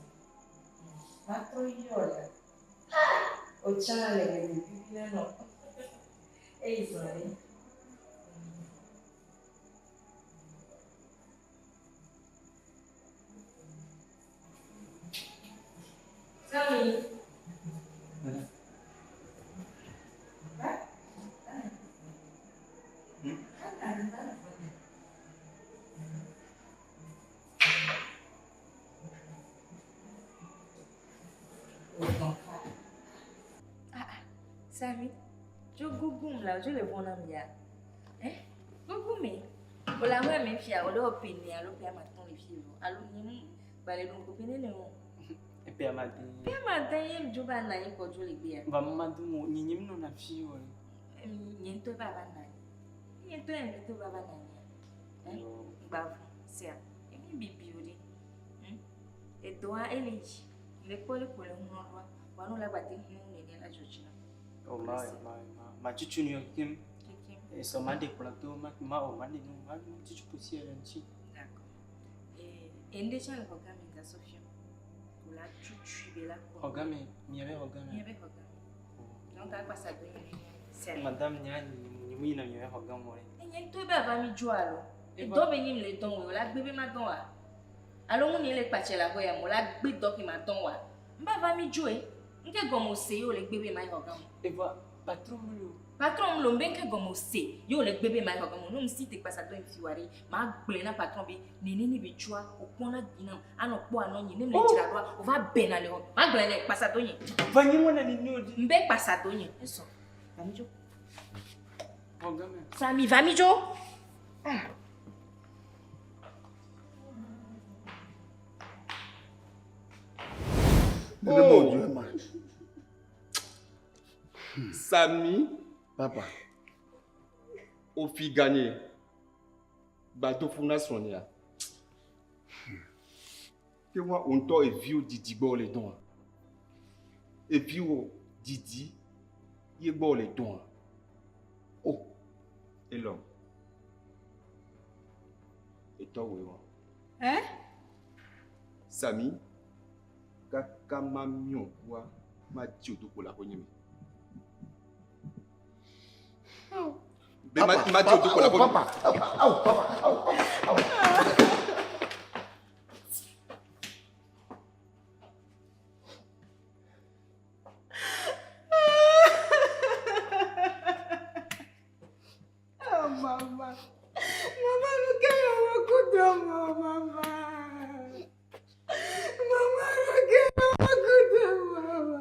[SPEAKER 1] Matrɔ yɔ la. Ah, otsã le gbegbe vivi na nɔ. Eyi zã ɖe. Sami. Sami, dzo gugum la, dzo le vɔ̃ nam ya. Eh? Gugum me. O la wɛ me fia, o le wɔ pene alo pe ama tɔn le fi o. Alo nye mu ba le ɖum ko pene le o.
[SPEAKER 13] Epe ama den.
[SPEAKER 1] Pe ama den ye dzo ba na anyi kɔ dzo le gbea.
[SPEAKER 13] Ba mama dun o, nye nye mi nɔna fi o.
[SPEAKER 1] Nye ŋutɔ ba va na anyi. Nye ŋutɔ ye ŋutɔ ba va na anyi. Eh? Gba vɔ, sia. Emi bibi o ɖe. Edɔa ele yi. Le kpɔ le ko le ŋlɔ ɖoa. Wa nu la gba te ŋu nene la dzɔ dzi na.
[SPEAKER 13] O ma ma ma ma tutu nu kekem.
[SPEAKER 1] Kekem.
[SPEAKER 13] Esɔ ma de kplɔ to ma ma o ma de nu ma tutu poussière le ŋuti.
[SPEAKER 1] D'accord. Et ŋɖe tsã le xɔ gã me gasɔ fiam. O la tutui be la kɔ.
[SPEAKER 13] Xɔ gã me, miabe xɔ gã me.
[SPEAKER 1] Miabe xɔ gã me. Donc akpasa do nye sia.
[SPEAKER 13] Madame nya nye mu yina miabe xɔ gã me o.
[SPEAKER 1] Nye ŋutɔ be ava mi dzo alo. Edɔ be nye mi le dɔn o la gbe be ma dɔn wa. Alo ŋu nye le kpatse la xɔ ya mo la gbe dɔ ke ma dɔn wa. Mba va mi dzoe. Ŋke gɔme wòse ye wòle gbe be ma yi xɔ gã me.
[SPEAKER 13] Evɔ patron mu lo.
[SPEAKER 1] Patron mu lo ŋbe ŋke gɔme wòse ye wòle gbe be ma yi xɔ gã me. Ne ŋsi te kpasa do ŋfi wa ɖe, ma gblɔe na patron be nene ne be tsoa, wòkpɔna gbi nam, anɔ kpɔ anɔ nyi. Ne mle dzra ɖoa, wòva bena le xɔ. Ma gblɔe nɛ, kpasa do nye.
[SPEAKER 13] Va nyi wɔna ni nyo di.
[SPEAKER 1] Ŋbe kpasa do nye. Esɔ. Va mi dzo.
[SPEAKER 13] Xɔ gã me.
[SPEAKER 1] Sami, va mi dzo. Ah.
[SPEAKER 6] Nenema wòdzɔe ma.
[SPEAKER 2] Sami.
[SPEAKER 6] Papa.
[SPEAKER 2] Ofi ganye. Gbadofu na srɔ̃nyea. Ke wa wò ŋutɔ eviwo didi gbɔ wòle dɔa. Eviwo didi ye gbɔ wòle dɔa. O, elɔ. Etɔ wòe wa.
[SPEAKER 10] Hein?
[SPEAKER 2] Sami, kaka ma miɔ kua, ma dzi odoko le aƒenye me. Be ma ma dzi odoko le aƒenye me.
[SPEAKER 6] Papa, awu, papa, awu, awu.
[SPEAKER 8] Oh, mama. Mama, look at your good mama. Mama, look at your good mama.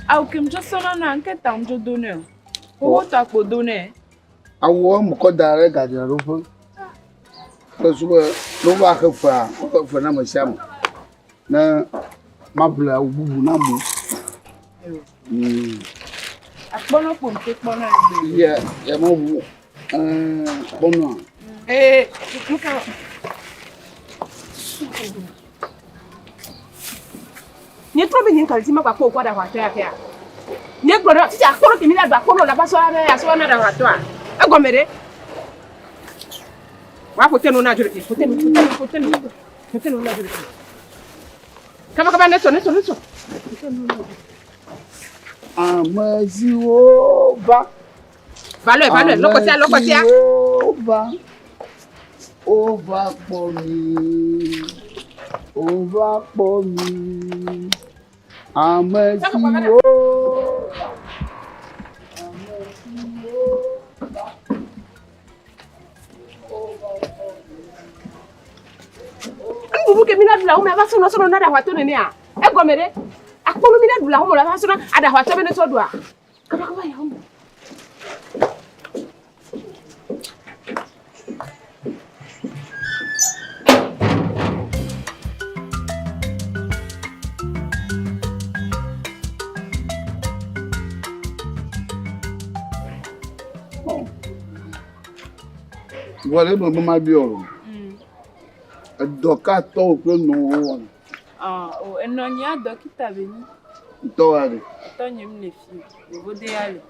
[SPEAKER 14] Awu ke ŋdzo sɔna na ŋke ta ŋdzo do nɛ o. Wowo tɔ akpo do nɛ.
[SPEAKER 6] Awuwo mekɔ da ɖe gadzraɖoƒe. Kple su be ne wova xe fea, woxe fe na ame sia ame. Ne maƒle awu bubu na amewo.
[SPEAKER 14] Akpɔnɔ kpo ŋte kpɔnɔ egbe.
[SPEAKER 6] Ye ye meʋu ɛɛ kpɔnɔa.
[SPEAKER 14] Ee, nuka. Nye trɔ be nye ŋka le ti ma kpa kpɔ okɔ ɖe aʋatɔ ya kea. Nye gblɔ ɖe titi akpɔnɔ ke mi la ɖu akpɔnɔ la va sɔ aɖe asɔ na ɖe aʋatɔa. Egɔme ɖe. Wa ƒote nu na dzo ɖe ƒote nu ƒote nu ƒote nu ƒote nu na dzo ɖe. Kaba kaba ne sɔ ne sɔ ne sɔ. Ƒote nu na dzo.
[SPEAKER 6] Ame siwo va.
[SPEAKER 11] Va lɔe va lɔe lɔkɔtia lɔkɔtia.
[SPEAKER 6] Ame siwo va. Wova kpɔ mi. Wova kpɔ mi. Ame siwo. Ame siwo va.
[SPEAKER 11] Nuɖuɖu ke mi la ɖu le aƒeme ava sɔnɔ sɔnɔ na ɖe aʋatɔ nenea. Egɔme ɖe. Akpɔnu mi la ɖu le aƒeme la va sɔnɔ aɖe aʋatɔ be ne sɔ ɖua. Kaba kaba yi aƒeme.
[SPEAKER 6] Vɔ ɖe me be mabiɔ o. Edɔ ka tɔwò kple nɔwò wɔna?
[SPEAKER 14] Ah, o enɔ nye dɔkita be nyi.
[SPEAKER 6] Tɔwòa ɖe?
[SPEAKER 14] Tɔnye m le fi. Yevode ya le.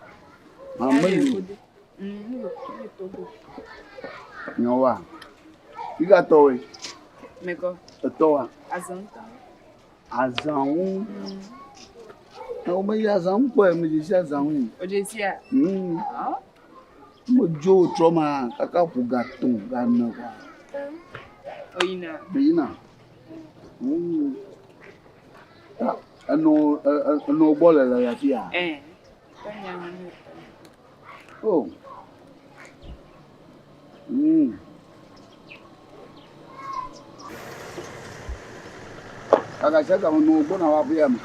[SPEAKER 6] Ame
[SPEAKER 14] Ya le
[SPEAKER 6] li.
[SPEAKER 14] yevode. Le le Togo.
[SPEAKER 6] Nyɔwòa? Fika tɔwòe?
[SPEAKER 14] Mekɔ.
[SPEAKER 6] Etɔwòa?
[SPEAKER 14] Azãŋutɔ.
[SPEAKER 6] Azãŋu. Ne womeyi azãŋu kpɔe, medze si azãŋu yi.
[SPEAKER 14] O dze sia? Ah.
[SPEAKER 6] Medzo trɔ ma kaka ƒo ga tɔ̃ ga ene kɔa.
[SPEAKER 14] O yina.
[SPEAKER 6] Meyina. Ta enɔ enɔ gbɔ le le afi ya.
[SPEAKER 14] Eh.
[SPEAKER 6] Oh. Kaka sia game nɔ gbɔna va aƒea me.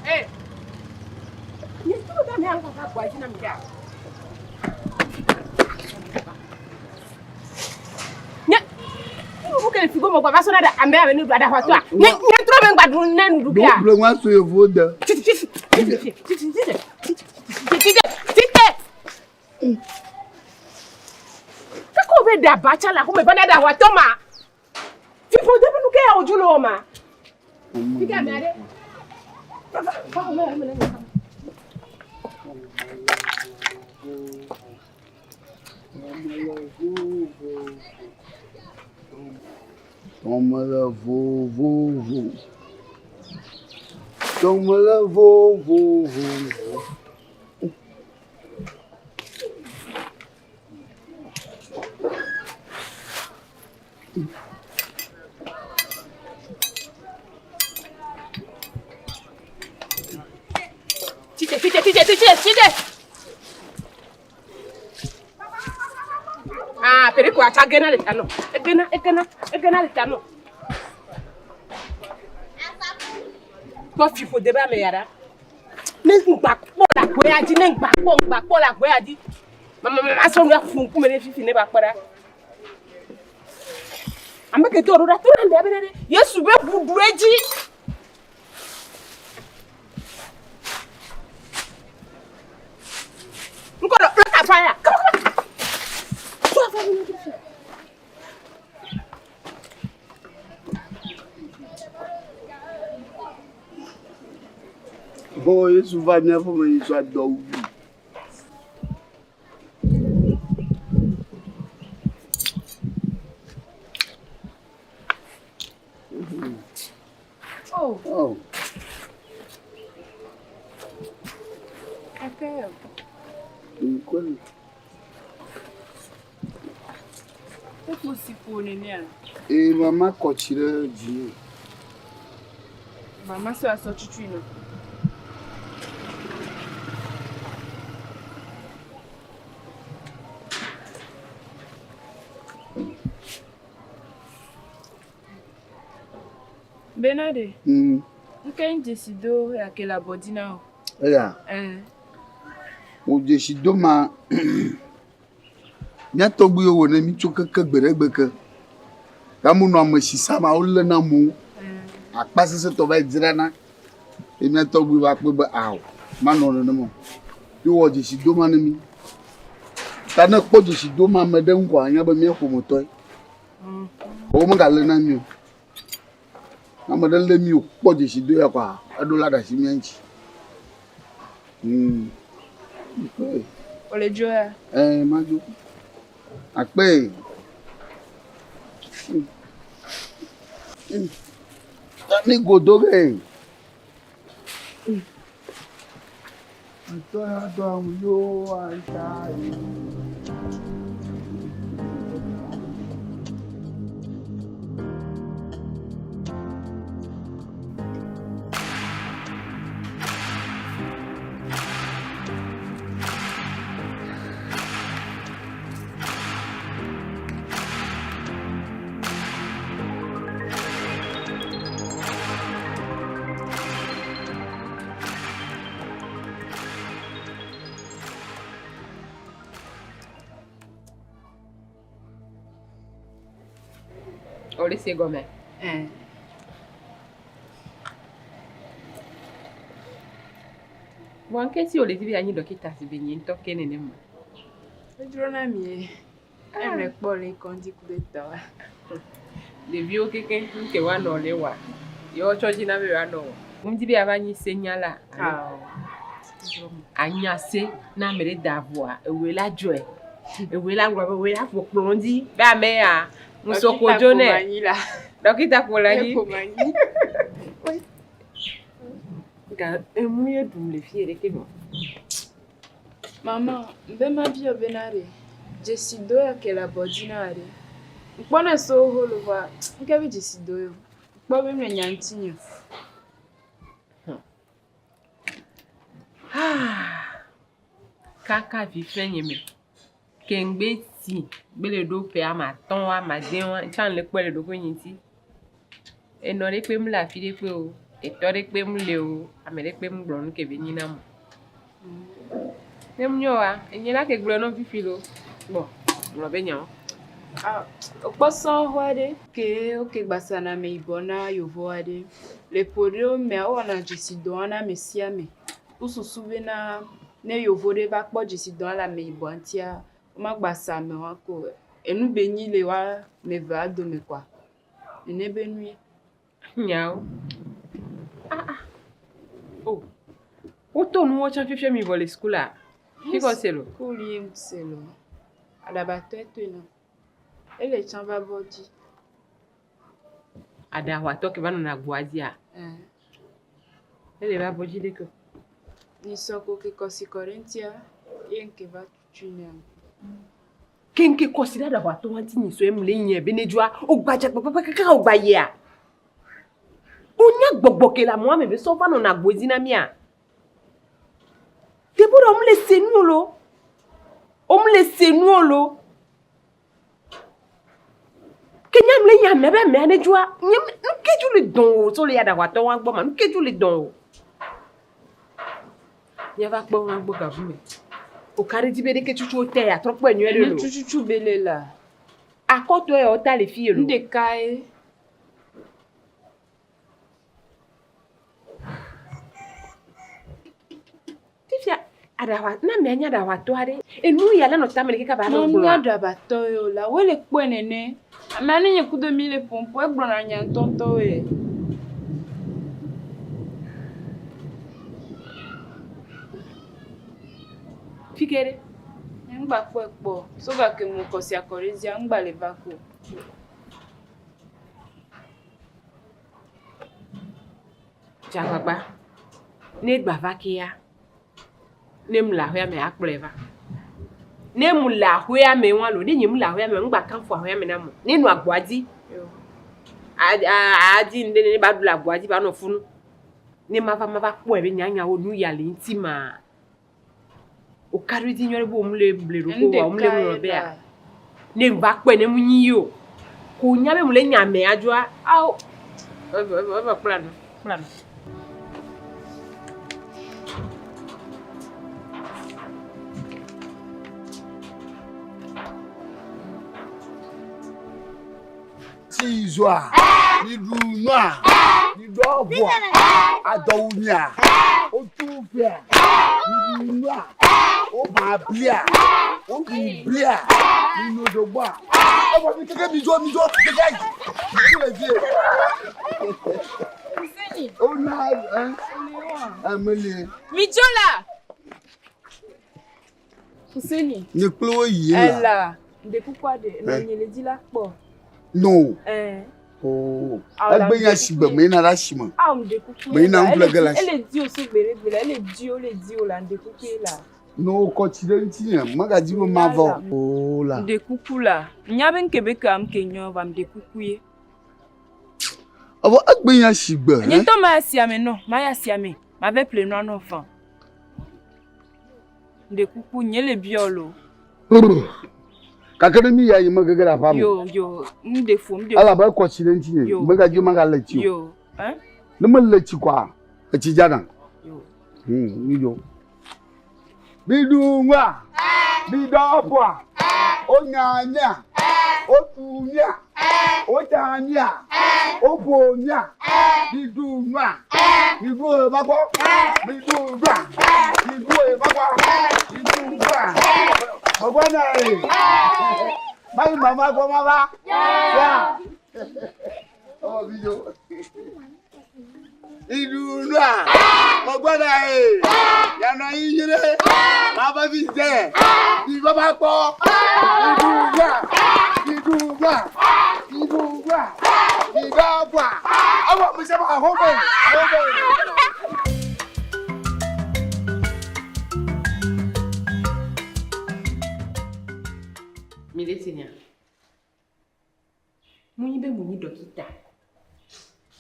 [SPEAKER 14] Hey. Nye to da mi alka ka gwa dzi na mi ɖa. Nye nu ke le figo me gba va sɔ na ɖe ame ame nu ɖu aɖaʋatɔa. Nye nye trɔ be ŋgba ɖu ne nuɖu kea.
[SPEAKER 6] Ɖo ŋua so yevuwo de.
[SPEAKER 14] Titi titi titi titi titi titi titi. Keko be ɖe abatsa le aƒeme va na aɖaʋatɔ ma. Fiƒode be nu ke ya wòdzo le wɔ ma. Fike ame aɖe. Va va va xɔme ame le nya.
[SPEAKER 6] Tɔme le vovovo. Tɔme le vovovo.
[SPEAKER 14] Tite tite tite tite tite. Ah, periko atsa gena le ta nɔ. Egena egena egena le ta nɔ. Kpɔ fiƒode be ame ya ɖa. Ne ŋgba kpɔ le agbe ya dzi, ne ŋgba kpɔ ŋgba kpɔ le agbe ya dzi. Mama mama sɔ nu aƒu ŋkume ne fifi ne ba kpɔ ɖa. Ame ke do ɖo ɖa to ɖe amea be ɖe Yesu be ʋu ɖu edzi. Ŋkɔ ɖe ɖe afa ya. Kaba kaba. Tó afa mi ŋutsu fi.
[SPEAKER 6] Bo Yesu va mía ƒeme yi sɔ dɔ wu.
[SPEAKER 11] Oh.
[SPEAKER 6] Oh.
[SPEAKER 11] Eke.
[SPEAKER 6] Nkweli.
[SPEAKER 11] Ekpo si ƒo nenea?
[SPEAKER 6] Ee, mama kɔ tsi ɖe dzinye.
[SPEAKER 11] Mama sɔ asɔ tutu nɔ. Bena ɖe. Ŋke nye dzesi do ya ke le abɔ dzi na wò.
[SPEAKER 6] Eya.
[SPEAKER 11] Ɛɛ.
[SPEAKER 6] Wò dzesi do ma mía tɔgbuiwo wɔ ne mí tso keke gbe ɖe gbe ke. Amewo nɔ ame si sa ma wolé na amewo. Akpa sesẽtɔ va yi dzrana. Ye mía tɔgbui va kpɔe be ao manɔ nenema o. Ye wowɔ dzesi do ma ne mí. Ta ne ekpɔ dzesi do ma ame ɖe ŋu koa anya be mía ƒometɔe. Wo megalé na mí o. Ne ame ɖe lé mí wòkpɔ dzesi do ya koa eɖo la ɖe asi mía ŋuti.
[SPEAKER 11] Wòle dzo ya?
[SPEAKER 6] Ɛɛ madzo. Akpee. Mi godo ge. Atɔ ya dɔ awu yo aita yi.
[SPEAKER 14] Wòle se gɔme.
[SPEAKER 10] Ɛɛ.
[SPEAKER 14] Vɔ ŋke si wòle di be yeanyi ɖɔkita si be nye ŋutɔ ke nenema.
[SPEAKER 11] Edzrona mi ye. Ne me kpɔ le kɔndzi ku ɖe tɔa.
[SPEAKER 14] Ɖeviwo kekeŋ nu ke woanɔ le wa. Yewo tsɔ dzina be yewoanɔ wɔ. Ŋdi be yeava nyi senyala alo anya se ne ame ɖe da voa ewòe la dzɔe. Ewòe la gblɔ be wòe la ƒo kplɔ dzi be ame ya ŋusɔ dzo nɛ. Ɖɔkita ƒo le anyi. Ga emu ye ɖum le fie ɖeke nɔ.
[SPEAKER 11] Mama, be ma biɔ bena ɖe.
[SPEAKER 15] Dzesido ya ke le abɔ dzi na wòa ɖe. Ŋkpɔnɛ so xoxo lo vɔa ŋke be dzesido ye o. Ŋkpɔ be mle nya ŋuti nye o.
[SPEAKER 14] Kaka vifɛ nye me. Ke ŋgbe si gbe le ɖo ƒe ame atɔ̃ ame ade wa tsã le kpɔe le ɖokuinye ŋuti. Enɔ ɖe kpe mele afi ɖe kpe o, etɔ ɖe kpe mele o, ame ɖe kpe ŋgblɔ nu ke be nyi nam o. Ne menyo wa, enye la ke gblɔe nɔ fifi lo. Gbɔ, gblɔ be nyawo.
[SPEAKER 15] Wokpɔ sɔhɔ aɖe ke woke gbasa na ameyibɔ na yevu aɖe. Le ƒo ɖewo mea, wowɔna dzesidɔa na ame sia ame. Wosusu bena ne yevu ɖe va kpɔ dzesidɔa le ameyibɔa ŋutia, womagba sa ame wa ke o. Enu be nyi le woa ame evea dome kɔa, nene be nu ye.
[SPEAKER 14] Nyawo. Ah ah. Oh. Woto nuwo tsã fifia mi vɔ le sukula? Fi kɔ se lo.
[SPEAKER 15] Sukulu ye ŋse lo. Aɖabatɔe toe nam. Ele tsã va bɔ dzi.
[SPEAKER 14] Aɖaʋatɔ ke va nɔna agboa dzia?
[SPEAKER 15] Ɛ̃.
[SPEAKER 14] Ele va bɔ dzi ɖeke o.
[SPEAKER 15] Nyisɔ ko ke kɔsi kɔ ɖe ŋutia, ye ŋke va tutu nɛ.
[SPEAKER 14] Keŋke kɔsi ɖe aɖaʋatɔ wa ŋuti nyisɔ ye mle nye be ne dzoa, wogbadza kpekpekpe kaka wogba yia. Wonya gbɔgbɔ ke le amewo ame ve sɔ va nɔna agbo dzi na mía. Deborah, womle se nu o lo. Womle se nu o lo. Ke nye mle nya amea be amea ne dzoa, nye nu ke dzo le dɔn o so le ya ɖaʋatɔ wa gbɔ ma, nu ke dzo le dɔn o. Míava kpɔ wa gbɔ gavu me. O ka ɖe dzi be ɖeke tutu wote ya trɔ kpɔe nyuie ɖe
[SPEAKER 15] lo. Tututu be le la.
[SPEAKER 14] Akɔtɔ ya wota le fi lo.
[SPEAKER 15] Nu ɖekae.
[SPEAKER 14] Fifia aɖaʋa ne amea nye aɖaʋatɔ aɖe enu ya le nɔ tame ɖe kaka ba nɔ gblɔa.
[SPEAKER 15] Menye aɖaʋatɔ ye o la, wole kpɔe nene. Amea ne nye kudo mi le ƒoƒo egblɔna nya ŋutɔŋutɔwoe.
[SPEAKER 14] Fike ɖe?
[SPEAKER 15] Nye ŋgba kpɔe kpɔ o. So gake me kɔ sia kɔ ɖe dzia, ŋgba le va ko.
[SPEAKER 14] Dze agbagba. Ne egba va kea, ne mle aƒea me akplɔe va. Ne mle aƒea me wa lo, ne nye mle aƒea me, ŋgba kanfu aƒea me nam o. Ne nɔ agboa dzi, adi ŋɖe ne ba ɖu le agboa dzi ba nɔ funu. Ne mava mava kpɔe be nyanyawo nu ya le ŋuti maa, woka ɖe edzi nyuie ɖe be womle ble ɖo ko wa womle ŋlɔ bea. Ne ŋva kpɔe ne mu nyi yi o. Ko nya be mle nya mea dzoa, ao. Evɔ evɔ evɔ kpla nu, kpla nu.
[SPEAKER 6] Tsi zɔa, miɖu nua, miɖɔ ʋua, adɔwu mia, wotu ƒea, miɖu nua, woʋã blia, woɖu blia, mino dzogbɔa. Evɔ mi keke mi dzo, mi dzo, keke ayi, mi ku le vie. Wona ɛ, ɛ meli.
[SPEAKER 15] Mi dzo la. Fuseni.
[SPEAKER 6] Nye kple wo yi la.
[SPEAKER 15] Ela. Ɖe kukua ɖe. Nɔ nye le dzi la kpɔ.
[SPEAKER 6] No.
[SPEAKER 15] Eh.
[SPEAKER 6] Oh. Egbe nya si gbe me na ɖe asi me.
[SPEAKER 15] Awo ɖe kuku.
[SPEAKER 6] Me yina ŋu ƒle ge le asi.
[SPEAKER 15] Ele di o so gbe ɖe gbe la. Ele di o le di o la. Ɖe kuku la.
[SPEAKER 6] No kɔ tsi ɖe ŋuti nye. Megadzi be mavɔ. Oh la.
[SPEAKER 15] Ɖe kuku la. Nya be ŋke be kam ke nyɔ va ɖe kuku ye.
[SPEAKER 6] Evɔ egbe nya si gbe.
[SPEAKER 15] Nye ŋutɔ ma ya sia me nɔ. Ma ya sia me. Ma ve ƒle nua nɔ fan. Ɖe kuku nye le biɔ lo.
[SPEAKER 6] Gake ne mi ya yi me gege ɖe aƒea me.
[SPEAKER 15] Yo yo n ɖe fo n ɖe.
[SPEAKER 6] Elabe ekɔ tsi ɖe ŋuti nye. Megadzi magale tsi o.
[SPEAKER 15] Yo. Eh?
[SPEAKER 6] Ne mele tsi kɔa, etsi dzana.
[SPEAKER 15] Yo.
[SPEAKER 6] Mi dzo. Mi ɖu nua. Mi ɖɔ ƒua. Wonya mía. Wotu mía. Wotsa mía. Woƒo mía. Mi ɖu nua. Mi ɖu ema gbɔ. Mi ɖu nua. Mi ɖu ema gbɔ. Mi ɖu nua. Megbɔ na ye. Mayi mama gbɔ mava. Ya. Ɔwɔ mi dzo. Iɖu nua. Megbɔ na ye. Yanɔ anyi nyuie. Mava fi dze. Mi baba kpɔ. Iɖu nua. Iɖu nua. Iɖu nua. Mi ɖɔ ƒua. Ewɔ mi se ma home. Home.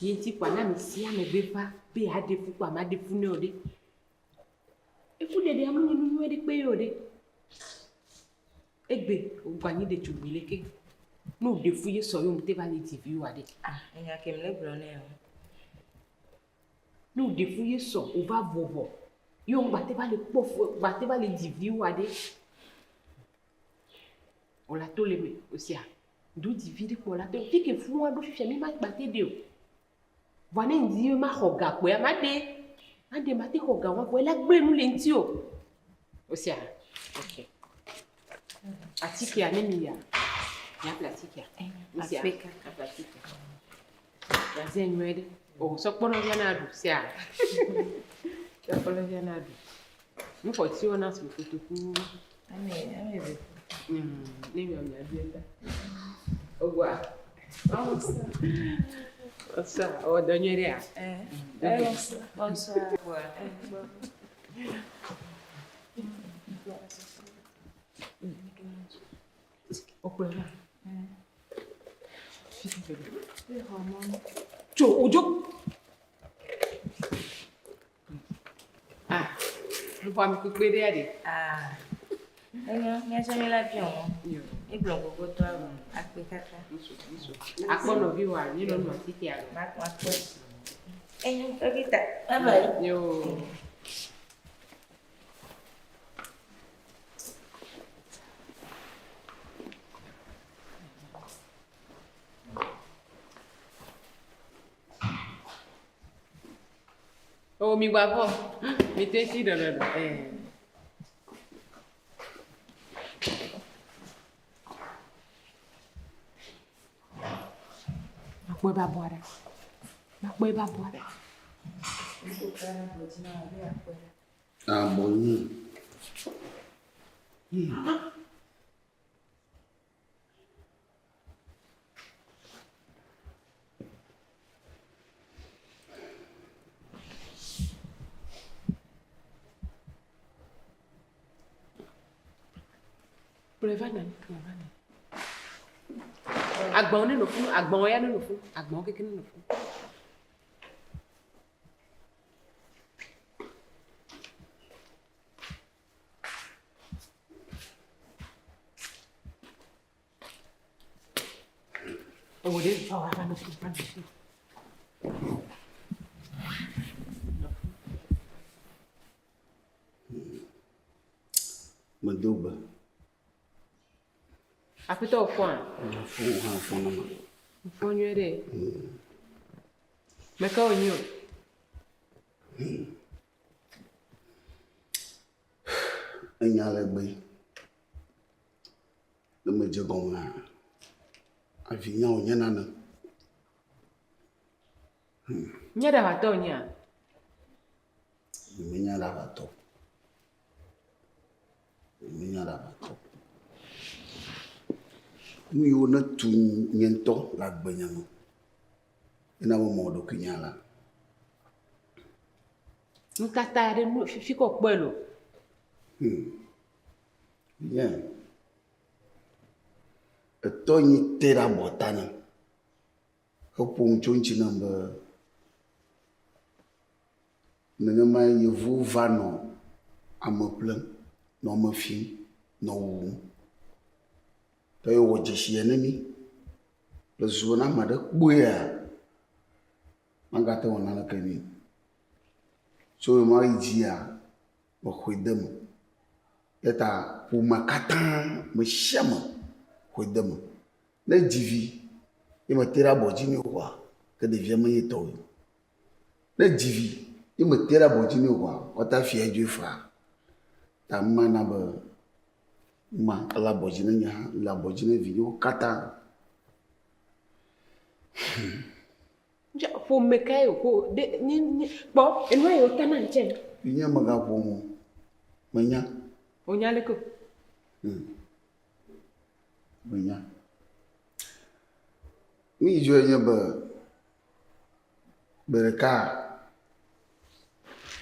[SPEAKER 14] Ye ŋuti kpoa ne ame sia ame gbe va be yeaɖe fu kpoa maɖe fu nɛ o ɖe. Efuɖeɖea menye nu nyuie ɖekpe ye o ɖe. Egbe wògbɔ anyi ɖetugbui leke. Ne wòɖe fu ye sɔ ye wòmete va le dzi vi oa ɖe.
[SPEAKER 1] Ah, enya ke mele gblɔ nɛ o.
[SPEAKER 14] Ne wòɖe fu ye sɔ wòva vo vɔ ye wòŋgbate va le kpɔ fu gbate va le dzi vi oa ɖe. Wòle to le eme osia. Ɖo dzi vi ɖe kpɔ la to. Fi ke fua ɖo fifia mi ma gbate ɖe o. Vɔa ne ŋdi be maxɔ ga kpoea maɖe. Maɖe mate xɔ ga wa vɔ ela gblẽ nu le ŋuti o. Osia. Ok. Atikea ne mi ya. Miaƒle atikea. Osia.
[SPEAKER 1] Akpe kaka.
[SPEAKER 14] Aƒle atikea. Gaze nyuie ɖe. O sɔ kpɔnɔvia na ɖu sia. Sɔ kpɔnɔvia na ɖu. Nuxɔtiwo na su kotoku.
[SPEAKER 1] Ame ame ve.
[SPEAKER 14] Ne miɔ miaɖu eta. Ogua. Bonsoir. Ewɔ dɔ nyuie ɖea?
[SPEAKER 1] Eh, bonsoir. Bonsoir.
[SPEAKER 14] Wokplɔe va. Tso wodzo. Ah, nuƒo ame kpekpe ɖea ɖe.
[SPEAKER 1] Ah, enyo, míatsɔ mi la biɔ mɔ. Mígblɔ gbogbo tɔ vɔ, akpe kaka.
[SPEAKER 14] Akpɔ nɔviwòa, míenɔ nu atikea lo.
[SPEAKER 1] Makpɔe. Enyo, dɔkita, bye bye.
[SPEAKER 14] Yo. Oh, mi gba vɔ. Mi te tsi ɖɔɖɔɖɔ. Eh. Makpɔe be abɔa ɖa. Makpɔe be abɔa ɖa.
[SPEAKER 6] Abɔ nyi.
[SPEAKER 14] Kplɔe va nɔ anyi, kplɔe va nɔ anyi. Agbawo nenɔ funu, agbawo ya nenɔ funu, agbawo kekeŋ nenɔ funu. Ewɔ ɖe va va nɔ funu, va nɔ funu.
[SPEAKER 6] Medo gbe.
[SPEAKER 14] Aƒetɔ wò fɔa?
[SPEAKER 6] Fɔ hã fɔ na ma.
[SPEAKER 14] Fɔ nyuie ɖe. Meke wònyi o?
[SPEAKER 6] Enya le gbe. Ne medze gɔmea, avinya wònye nane.
[SPEAKER 14] Nye ɖaʋatɔ wònyea?
[SPEAKER 6] Menye ɖaʋatɔ. Menye ɖaʋatɔ. Nu yiwo netu nye ŋutɔ le agbenye me ena be mewɔ ɖokuinye alea.
[SPEAKER 14] Nutata aɖe nu fifi ke wòkpɔe loo.
[SPEAKER 6] Nye etɔ nyi te ɖe abɔta nam heƒo nu tso eŋuti nam be nenemae yevuwo va nɔ ame ƒlem, nɔ ame fim, nɔ wuwum. Eye wòwɔ dzesi ne mí le zu be ne ame aɖe kpɔea, magate ŋu awɔ naneke nɛ o. Tso ɣemaɣi dzia, mexɔe de eme. Eya ta ƒomea katã, ame sia ame xɔe de eme. Ne edzi vi ye mete ɖe abɔ dzi nɛ oa, ke ɖevia menye tɔwò o. Ne edzi vi ye mete ɖe abɔ dzi nɛ oa, woate afiae dzoe faa. Ta ema na be ma ele abɔ dzi ne nye hã, ele abɔ dzi ne vinyewo katã.
[SPEAKER 14] Ƒome kae wòƒo ɖe nye nye kpɔ enua yi wotana ŋtsɛ.
[SPEAKER 6] Vinye megaƒo nu o. Menya.
[SPEAKER 14] Wonya leke o?
[SPEAKER 6] Menya. Nu yi dzɔe nye be gbe ɖeka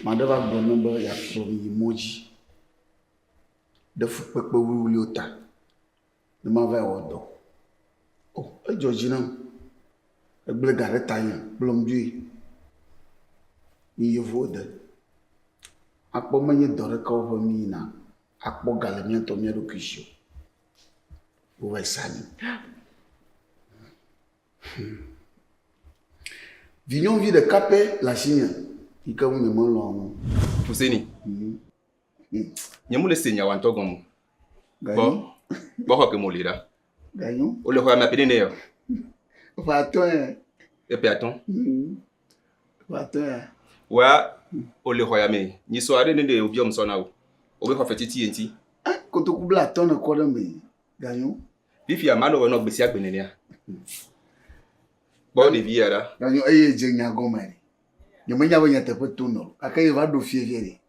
[SPEAKER 6] ame aɖe va gblɔ nam be yeakplɔm yi mɔ dzi ɖe fukpekpe wuwluiwo ta ne mava wɔ dɔ. O edzɔ dzi nam. Egblẽ ga ɖe tanye, kplɔm dzoe yi yevuwo de. Akpɔ menye dɔ ɖeka wɔƒe míyina akpɔ ga le mía ŋutɔ mía ɖokui si o. Wova yi sa mi. Vinyɔnuvi ɖeka pɛ le asinye yi ke ŋu nyemelɔ̃a ŋu.
[SPEAKER 2] Fuseni. Nye mu le se nyawa ŋutɔ gɔme o. Gbɔ, gbɔ xɔ ke mo li ɖa.
[SPEAKER 6] Ganyo.
[SPEAKER 2] Wole xɔ ame api ne yɔ.
[SPEAKER 6] Eƒe atɔ̃ ya.
[SPEAKER 2] Eƒe atɔ̃.
[SPEAKER 6] Eƒe atɔ̃ ya.
[SPEAKER 2] Wa wole xɔ ya me. Nyi sɔ aɖe ne ɖe wobiɔ ŋsɔ na wo. Wobe xɔ fetiti ye ŋuti.
[SPEAKER 6] Eh, kotoku bla atɔ̃ ne kɔ ɖe me. Ganyo.
[SPEAKER 2] Fifia manɔ wɔ nɔ gbe sia gbe nenea. Kpɔ ɖevi ya ɖa.
[SPEAKER 6] Ganyo eye dze nya gɔme ɖe. Nyemenya be nyateƒe to nɔ o. Gake ye va ɖo fie fie ɖe.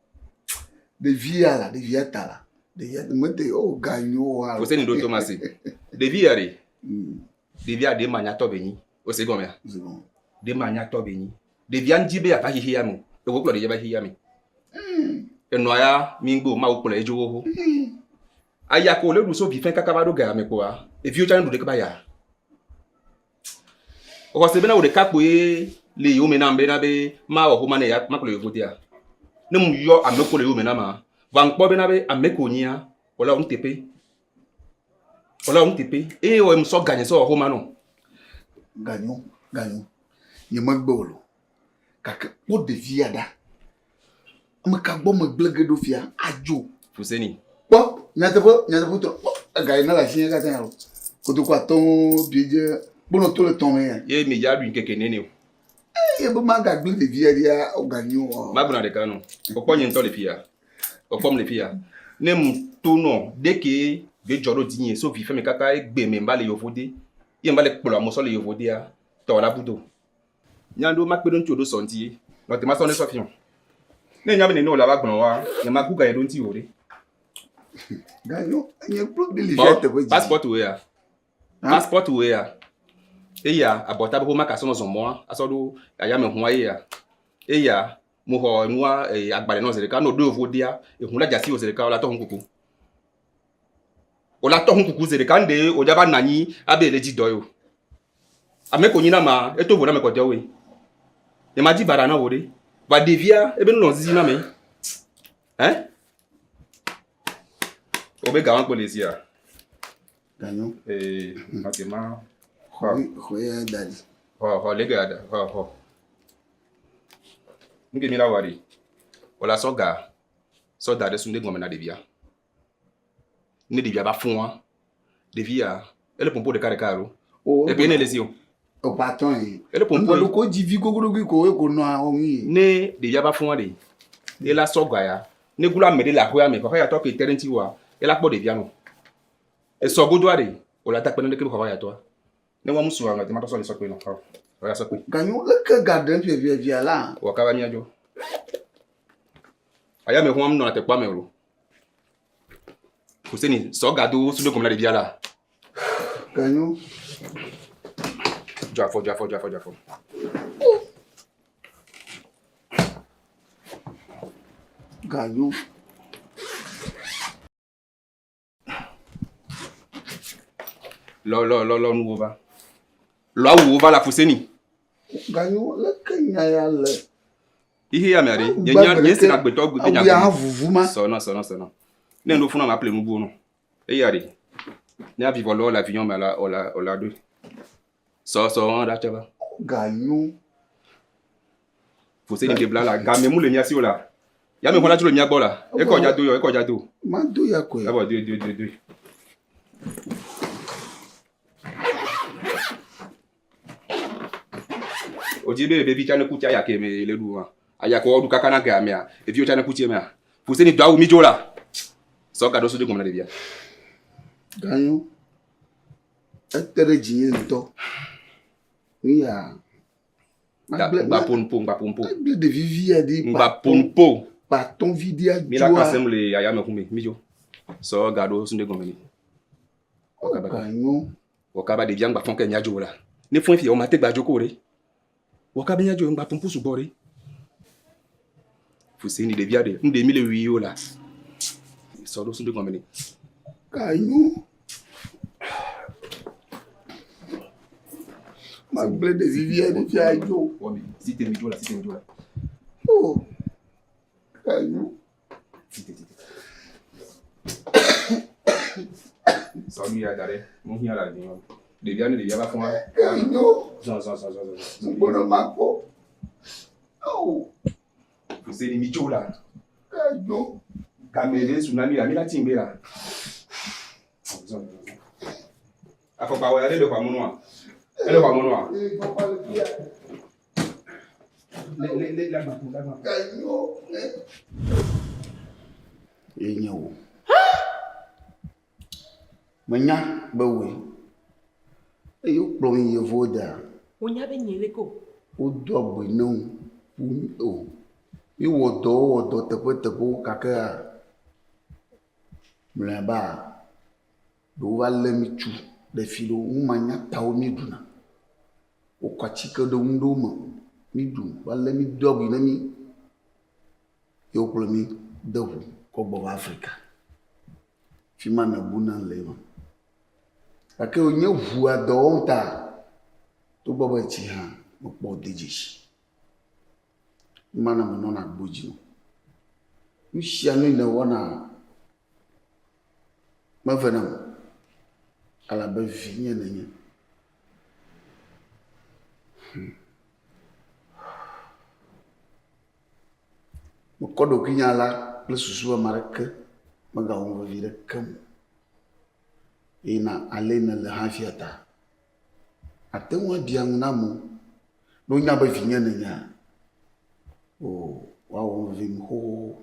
[SPEAKER 6] Ɖevi ya la, ɖevia ta la. Ɖevia mete o ganyo wa.
[SPEAKER 2] Foseni ɖo to masi. Ɖevi ya ɖe. Ɖevia ɖe manyatɔ be nyi. O se gɔmea? Ɖe manyatɔ be nyi. Ɖevia ŋdi be yeava xexea me o. Ewo kplɔ ɖevia va xexea me. Enɔa ya mi ŋgbe o Mawu kplɔe dzo xoxo. Aya ko wòle ɖu so vi fɛ̃ kaka va ɖo ga me kpoa, eviwo tsã ne ɖu ɖeke ba ya. Exɔ se bena wò ɖeka kpoe le yowòme nam bena be mawɔ xoma ne ya makplɔ yevutea. Ne mu yɔ ame ko le yowòme nam ma, vɔa ŋkpɔ bena be ame ko nyia, wòle wɔ nuteƒe. Wòle wɔ nuteƒe. Eye wɔ sɔ ganye sɔ wɔ xoma nɔ.
[SPEAKER 6] Ganyo, ganyo. Nyemegbe o lo. Gake kpɔ ɖevia ɖa. Ame ka gbɔ megblẽ ge ɖo fia? Adzo.
[SPEAKER 2] Fuseni.
[SPEAKER 6] Kpɔ nyateƒe nyateƒe tɔ. Kpɔ ega yi ne le asinye katã ya o. Kotoku atɔ̃ biedze kponɔ to le tɔ̃ me ya.
[SPEAKER 2] Ye mi dza ɖui ŋkeke nene o.
[SPEAKER 6] Eye be magagblẽ ɖevia ɖia woganyo o.
[SPEAKER 2] Magblɔ ɖeka nɔ. Wokpɔ nye ŋutɔ le fia. Wokpɔm le fia. Ne mu to nɔ ɖeke be dzɔ ɖo dzinye so vi fɛmɛ kaka egbe me mba le yovode. Ye mba le kplɔ amewo sɔ le yovodea tɔ la budo. Nya ɖo makpe ɖo ŋuti o ɖo sɔ ŋuti ye. Nɔ te masɔ ne sɔ fiɔ. Ne nya be nene o la va gblɔ wa, nye maku ga ye ɖo ŋuti o ɖe.
[SPEAKER 6] Ganyo, nye kplo bi li fia teƒe dzi.
[SPEAKER 2] Passport wo ya. Passport wo ya. Eya abɔta be xoma kasɔ nɔ zɔn mɔa, asɔ ɖo ayame hua ye ya. Eya mo xɔ enua agbalẽ nɔ zeɖeka no ɖo yovo dia, ehun la dzasi o zeɖeka o la tɔ hun kuku. O la tɔ hun kuku zeɖeka ŋɖe o dza va nanyi abe le dzi dɔ yo. Ame ko nyi na ma, eto vo na ame kɔtɔewoe. Nye ma dzi baɖa na wò ɖe. Va ɖevia, ebe nu nɔ zizi na me. Hein? Wo be gawan kpo le sia.
[SPEAKER 6] Ganyo.
[SPEAKER 2] Eh, ok ma.
[SPEAKER 6] Xɔ, xɔ ya da ɖi.
[SPEAKER 2] Xɔ, xɔ le ga da, xɔ, xɔ. Nke mi la wɔ ɖi. Wòla sɔ ga, sɔ da ɖe sunde gɔme na ɖevia. Ne ɖevia va fũa, ɖevia ele pompo ɖeka ɖeka alo?
[SPEAKER 6] O,
[SPEAKER 2] Epe ne le si o.
[SPEAKER 6] Eƒe atɔ̃ ye.
[SPEAKER 2] Ele pompo.
[SPEAKER 6] Ŋgɔ ɖo ko dzi vi gogoɖogoe ko eko nɔa wo ŋui.
[SPEAKER 2] Ne ɖevia va fũa ɖe, ela sɔ ga ya. Ne glo ame ɖe le aƒea me, xɔxɔ ya tɔ ke te ɖe ŋuti oa, ela kpɔ ɖevia nɔ. Esɔ godoa ɖe, wòle ada kpe ne ɖeke be xɔxɔ ya tɔa. Ne wɔm sua, ŋgɔ te ma tɔ sɔ le sɔ kpe nɔ. Xɔ, xɔ ya sɔ kpe.
[SPEAKER 6] Ganyo leke ga ɖem fiafiafia la.
[SPEAKER 2] Wɔ kaba míadzo. Aya me huam nɔna tekpɔa me o. Fuseni sɔ ga do sudo gɔme na ɖevia la.
[SPEAKER 6] Ganyo.
[SPEAKER 2] Dzɔ afɔ, dzɔ afɔ, dzɔ afɔ, dzɔ afɔ.
[SPEAKER 6] Ganyo.
[SPEAKER 2] Lɔ lɔ lɔ lɔ nuwo va. Lɔ awuwo va la Fuseni.
[SPEAKER 6] Ganyo leke nya ya le.
[SPEAKER 2] Ihe ya mea ɖe, nye nya nye se agbetɔ gbe nya.
[SPEAKER 6] Awu ya vuvu ma.
[SPEAKER 2] Sɔ nɔ sɔ nɔ sɔ nɔ. Ne ŋɖo funu ma ple nubuwo nɔ. Eya ɖe. Ne avivɔ lɔ le avion me la ola ola ɖoe. Sɔ sɔ wɔn ɖa tsɛ va.
[SPEAKER 6] Ganyo.
[SPEAKER 2] Fuseni ɖe bla la game mu le mía si o la. Ya me xɔna tso le mía gbɔ la. Ekɔ dza do yɔ, ekɔ dza do.
[SPEAKER 6] Ma do ya koe.
[SPEAKER 2] Evɔ doe doe doe doe. Odzi be ɖevi tsa ne ku tsa ya ke me le ɖu ma. Aya ko ɖu kaka na gea mea. Ɖeviwo tsa ne ku tse mea. Fuseni do awu mi dzo la. Sɔ ga ɖo so de gɔme na ɖevia.
[SPEAKER 6] Ganyo. Ete ɖe dzinye ŋutɔ. Nu ya.
[SPEAKER 2] Ŋgba ƒo nu po, ŋgba ƒo nu po.
[SPEAKER 6] Agble ɖevi vi ya ɖi.
[SPEAKER 2] Ŋgba ƒo nu po.
[SPEAKER 6] Kpatɔn vi ɖi adzoa.
[SPEAKER 2] Mi la kasem le yaya me xume, mi dzo. Sɔ ga ɖo so de gɔme ni.
[SPEAKER 6] Ganyo.
[SPEAKER 2] Wɔ kaba ɖevia ŋgba fɔn ke mia dzo la. Ne fɔn fia, wo ma te gba dzo ko ɖe. Wɔ kaba mia dzo ŋgba ƒo sugbɔ ɖe. Fuseni ɖevia ɖe, ŋɖe mi le wui o la. Sɔ ɖo so de gɔme ni.
[SPEAKER 6] Ganyo. Magblẽ ɖevi vi aɖe fi adzo.
[SPEAKER 2] Wɔbi, si te mi dzo la, si te mi dzo la.
[SPEAKER 6] O, ayo.
[SPEAKER 2] Si te, si te. Sɔ nu ya da ɖe, nu hiã le adi wɔm. Ɖevia ne ɖevia va fɔa.
[SPEAKER 6] Ayo.
[SPEAKER 2] Zɔn zɔn zɔn zɔn zɔn.
[SPEAKER 6] Gbɔdɔ makpɔ. O.
[SPEAKER 2] Fuseni mi dzo la.
[SPEAKER 6] Ayo.
[SPEAKER 2] Game ɖe su na mi la, mi la ti ŋgbe la. Zɔn zɔn zɔn. Afɔkpa wɔ ya ɖe le xɔ amɔnua. Ele xɔ amɔnua. Le le le la gbãku la gbãku.
[SPEAKER 6] Ye nye wò. Menya be wòe. Eye wokplɔ mi yevuwo dea,
[SPEAKER 11] Wonya be nye leke o.
[SPEAKER 6] wodo agbe ne wo ƒu o. Míwɔ dɔ wowɔ dɔ teƒeteƒewo gakea mlɔeba ɖewo va lé mí tu ɖe fi ɖewo. Numanyatawo míeɖuna. Wokɔ atike ɖe nu ɖewo me míeɖu va lé mí do abui na mí ye wokplɔ mí de ʋu kɔ gbɔ va Afrika. Fi ma nèbu nam le ema. Gake wònye ʋua dɔ wɔm ta togbɔ be etsi hã mekpɔ wò de dzesi. Mana menɔna agbo dzi o. Nu sia nu yi nèwɔna mevenam o elabe vinye nènye. Hmm. Mekɔ ɖokuinye alea kple susu be ame aɖeke megawɔ nu vevi ɖekem o. Eye na ale yi nèle hã fia ta, àte ŋu abia ŋu na amewo. Ne wonya be vinye nènyea, oo woawɔ nu vevi xoxoxo.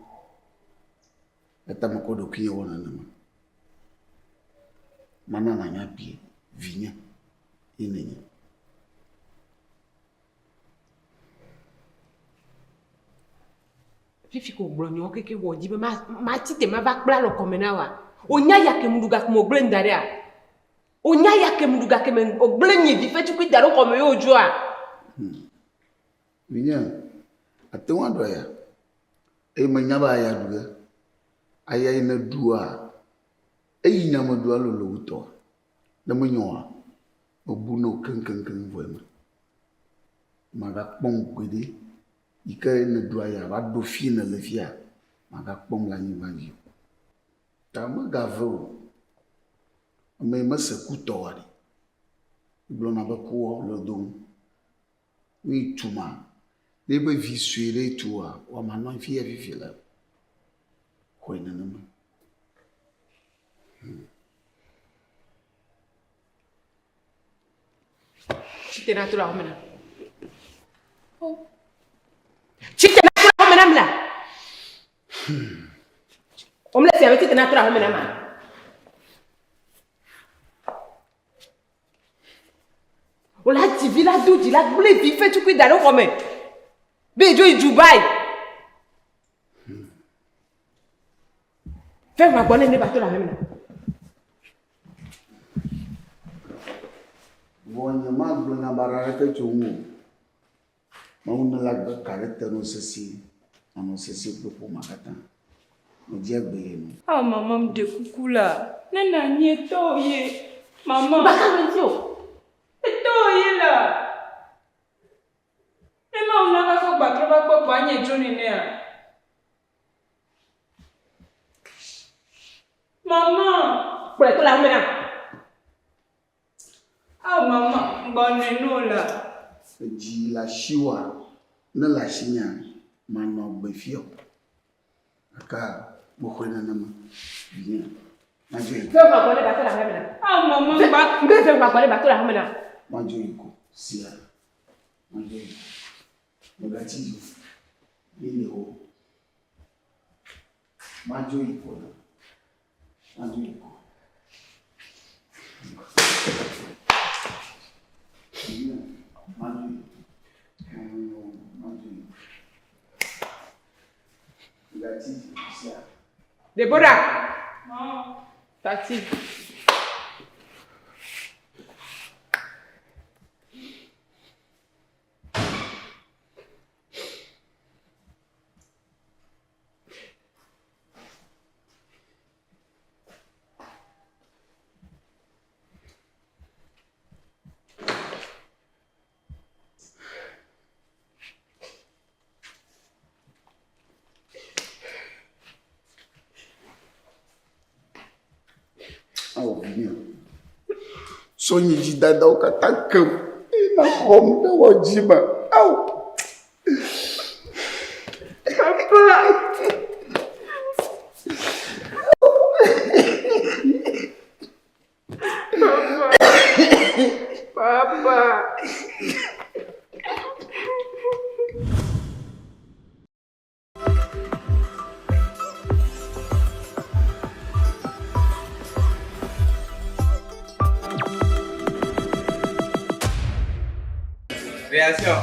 [SPEAKER 6] Eya ta mekɔ ɖokuinye wɔ nenema. Mana nànya kpuie, vinye ye nènye.
[SPEAKER 11] Fifi ko gblɔ nyawo keke wɔ dzi be matsi te mava kpla alɔ kɔme na wa. Wonya ya ke ŋu ɖu gake me wògblẽ nu da ɖea? Wonya ya ke ŋu ɖu gake me wògblẽ nye vi ƒe tukui da ɖe xɔme ye wòdzoa?
[SPEAKER 6] Vinye, àte ŋu aɖu aya. Eye menya be aya ɖu ge. Aya yi nèɖua, eyi nya meɖua lolo wu tɔa. Ne menyo oa, mebu na wò keŋkeŋkeŋ vɔ eme. Màgakpɔm gbeɖe yi ke nèɖu aya va ɖo fi nèle fia, màgakpɔm le anyigba dzi o. Ta megave o. Ame yi mese ku tɔ oa ɖe, egblɔna be kuwɔ le dom. Ne etu ma, ne eƒe vi sue ɖe tua, woama nɔ anyi fiya fifi le. Xɔe nenema.
[SPEAKER 11] Tsi te na to le aƒeme na. Tsi te na to le aƒeme na mla. Womle sia be tsi te na to le aƒeme na ma. Wòle dzi vi la do dzi la gblẽ vi ƒe tukui da ɖe xɔ me. Be yedzo yi Dubai. Fɛn ma gbɔ ne ne ba to le aƒeme na.
[SPEAKER 6] Vɔ nyemagblɔ nya baɖa aɖeke tso ŋuwò o. Mawu nela gbe ka ɖe te nɔ sesĩe, nanɔ sesĩe kple ƒomea katã. Medzea gbe ye nu.
[SPEAKER 15] Ao mama meɖe kuku la, ne nànyi etɔwò ye. Mama.
[SPEAKER 11] Baka me ŋuti o.
[SPEAKER 15] Etɔwò ye la. Ne Mawu nava fɔ gbatrɔ va kpɔ kpɔ anye dzo nenea? Mama.
[SPEAKER 11] Kplɔe to le aƒeme nam.
[SPEAKER 15] Ao mama, ŋgbɔ nɔe no la.
[SPEAKER 6] Edzi le asiwòa? Ne le asinyea, manɔ agbe fiɔ. Gake mexɔe nenema. Vinye, madzo yi.
[SPEAKER 11] Ve ʋua gbɔ ne ba to le aƒeme nam.
[SPEAKER 15] Ao mama, ŋgba.
[SPEAKER 11] Ve ʋua gbɔ ne ba to le aƒeme nam.
[SPEAKER 6] Madzo yi ko, sia. Madzo yi ko. Mègatsi dzi o. Míli o. Madzo yi ko na. Madzo yi ko. Madzo yi. Madzo yi. Mègatsi dzi o sia.
[SPEAKER 11] Deborah. Tati.
[SPEAKER 6] vinye. Sɔ nye dzidadawo katã kem eye nàxɔm ɖe wò dzi me. Ao!
[SPEAKER 14] Papa! Papa!
[SPEAKER 5] Réaction.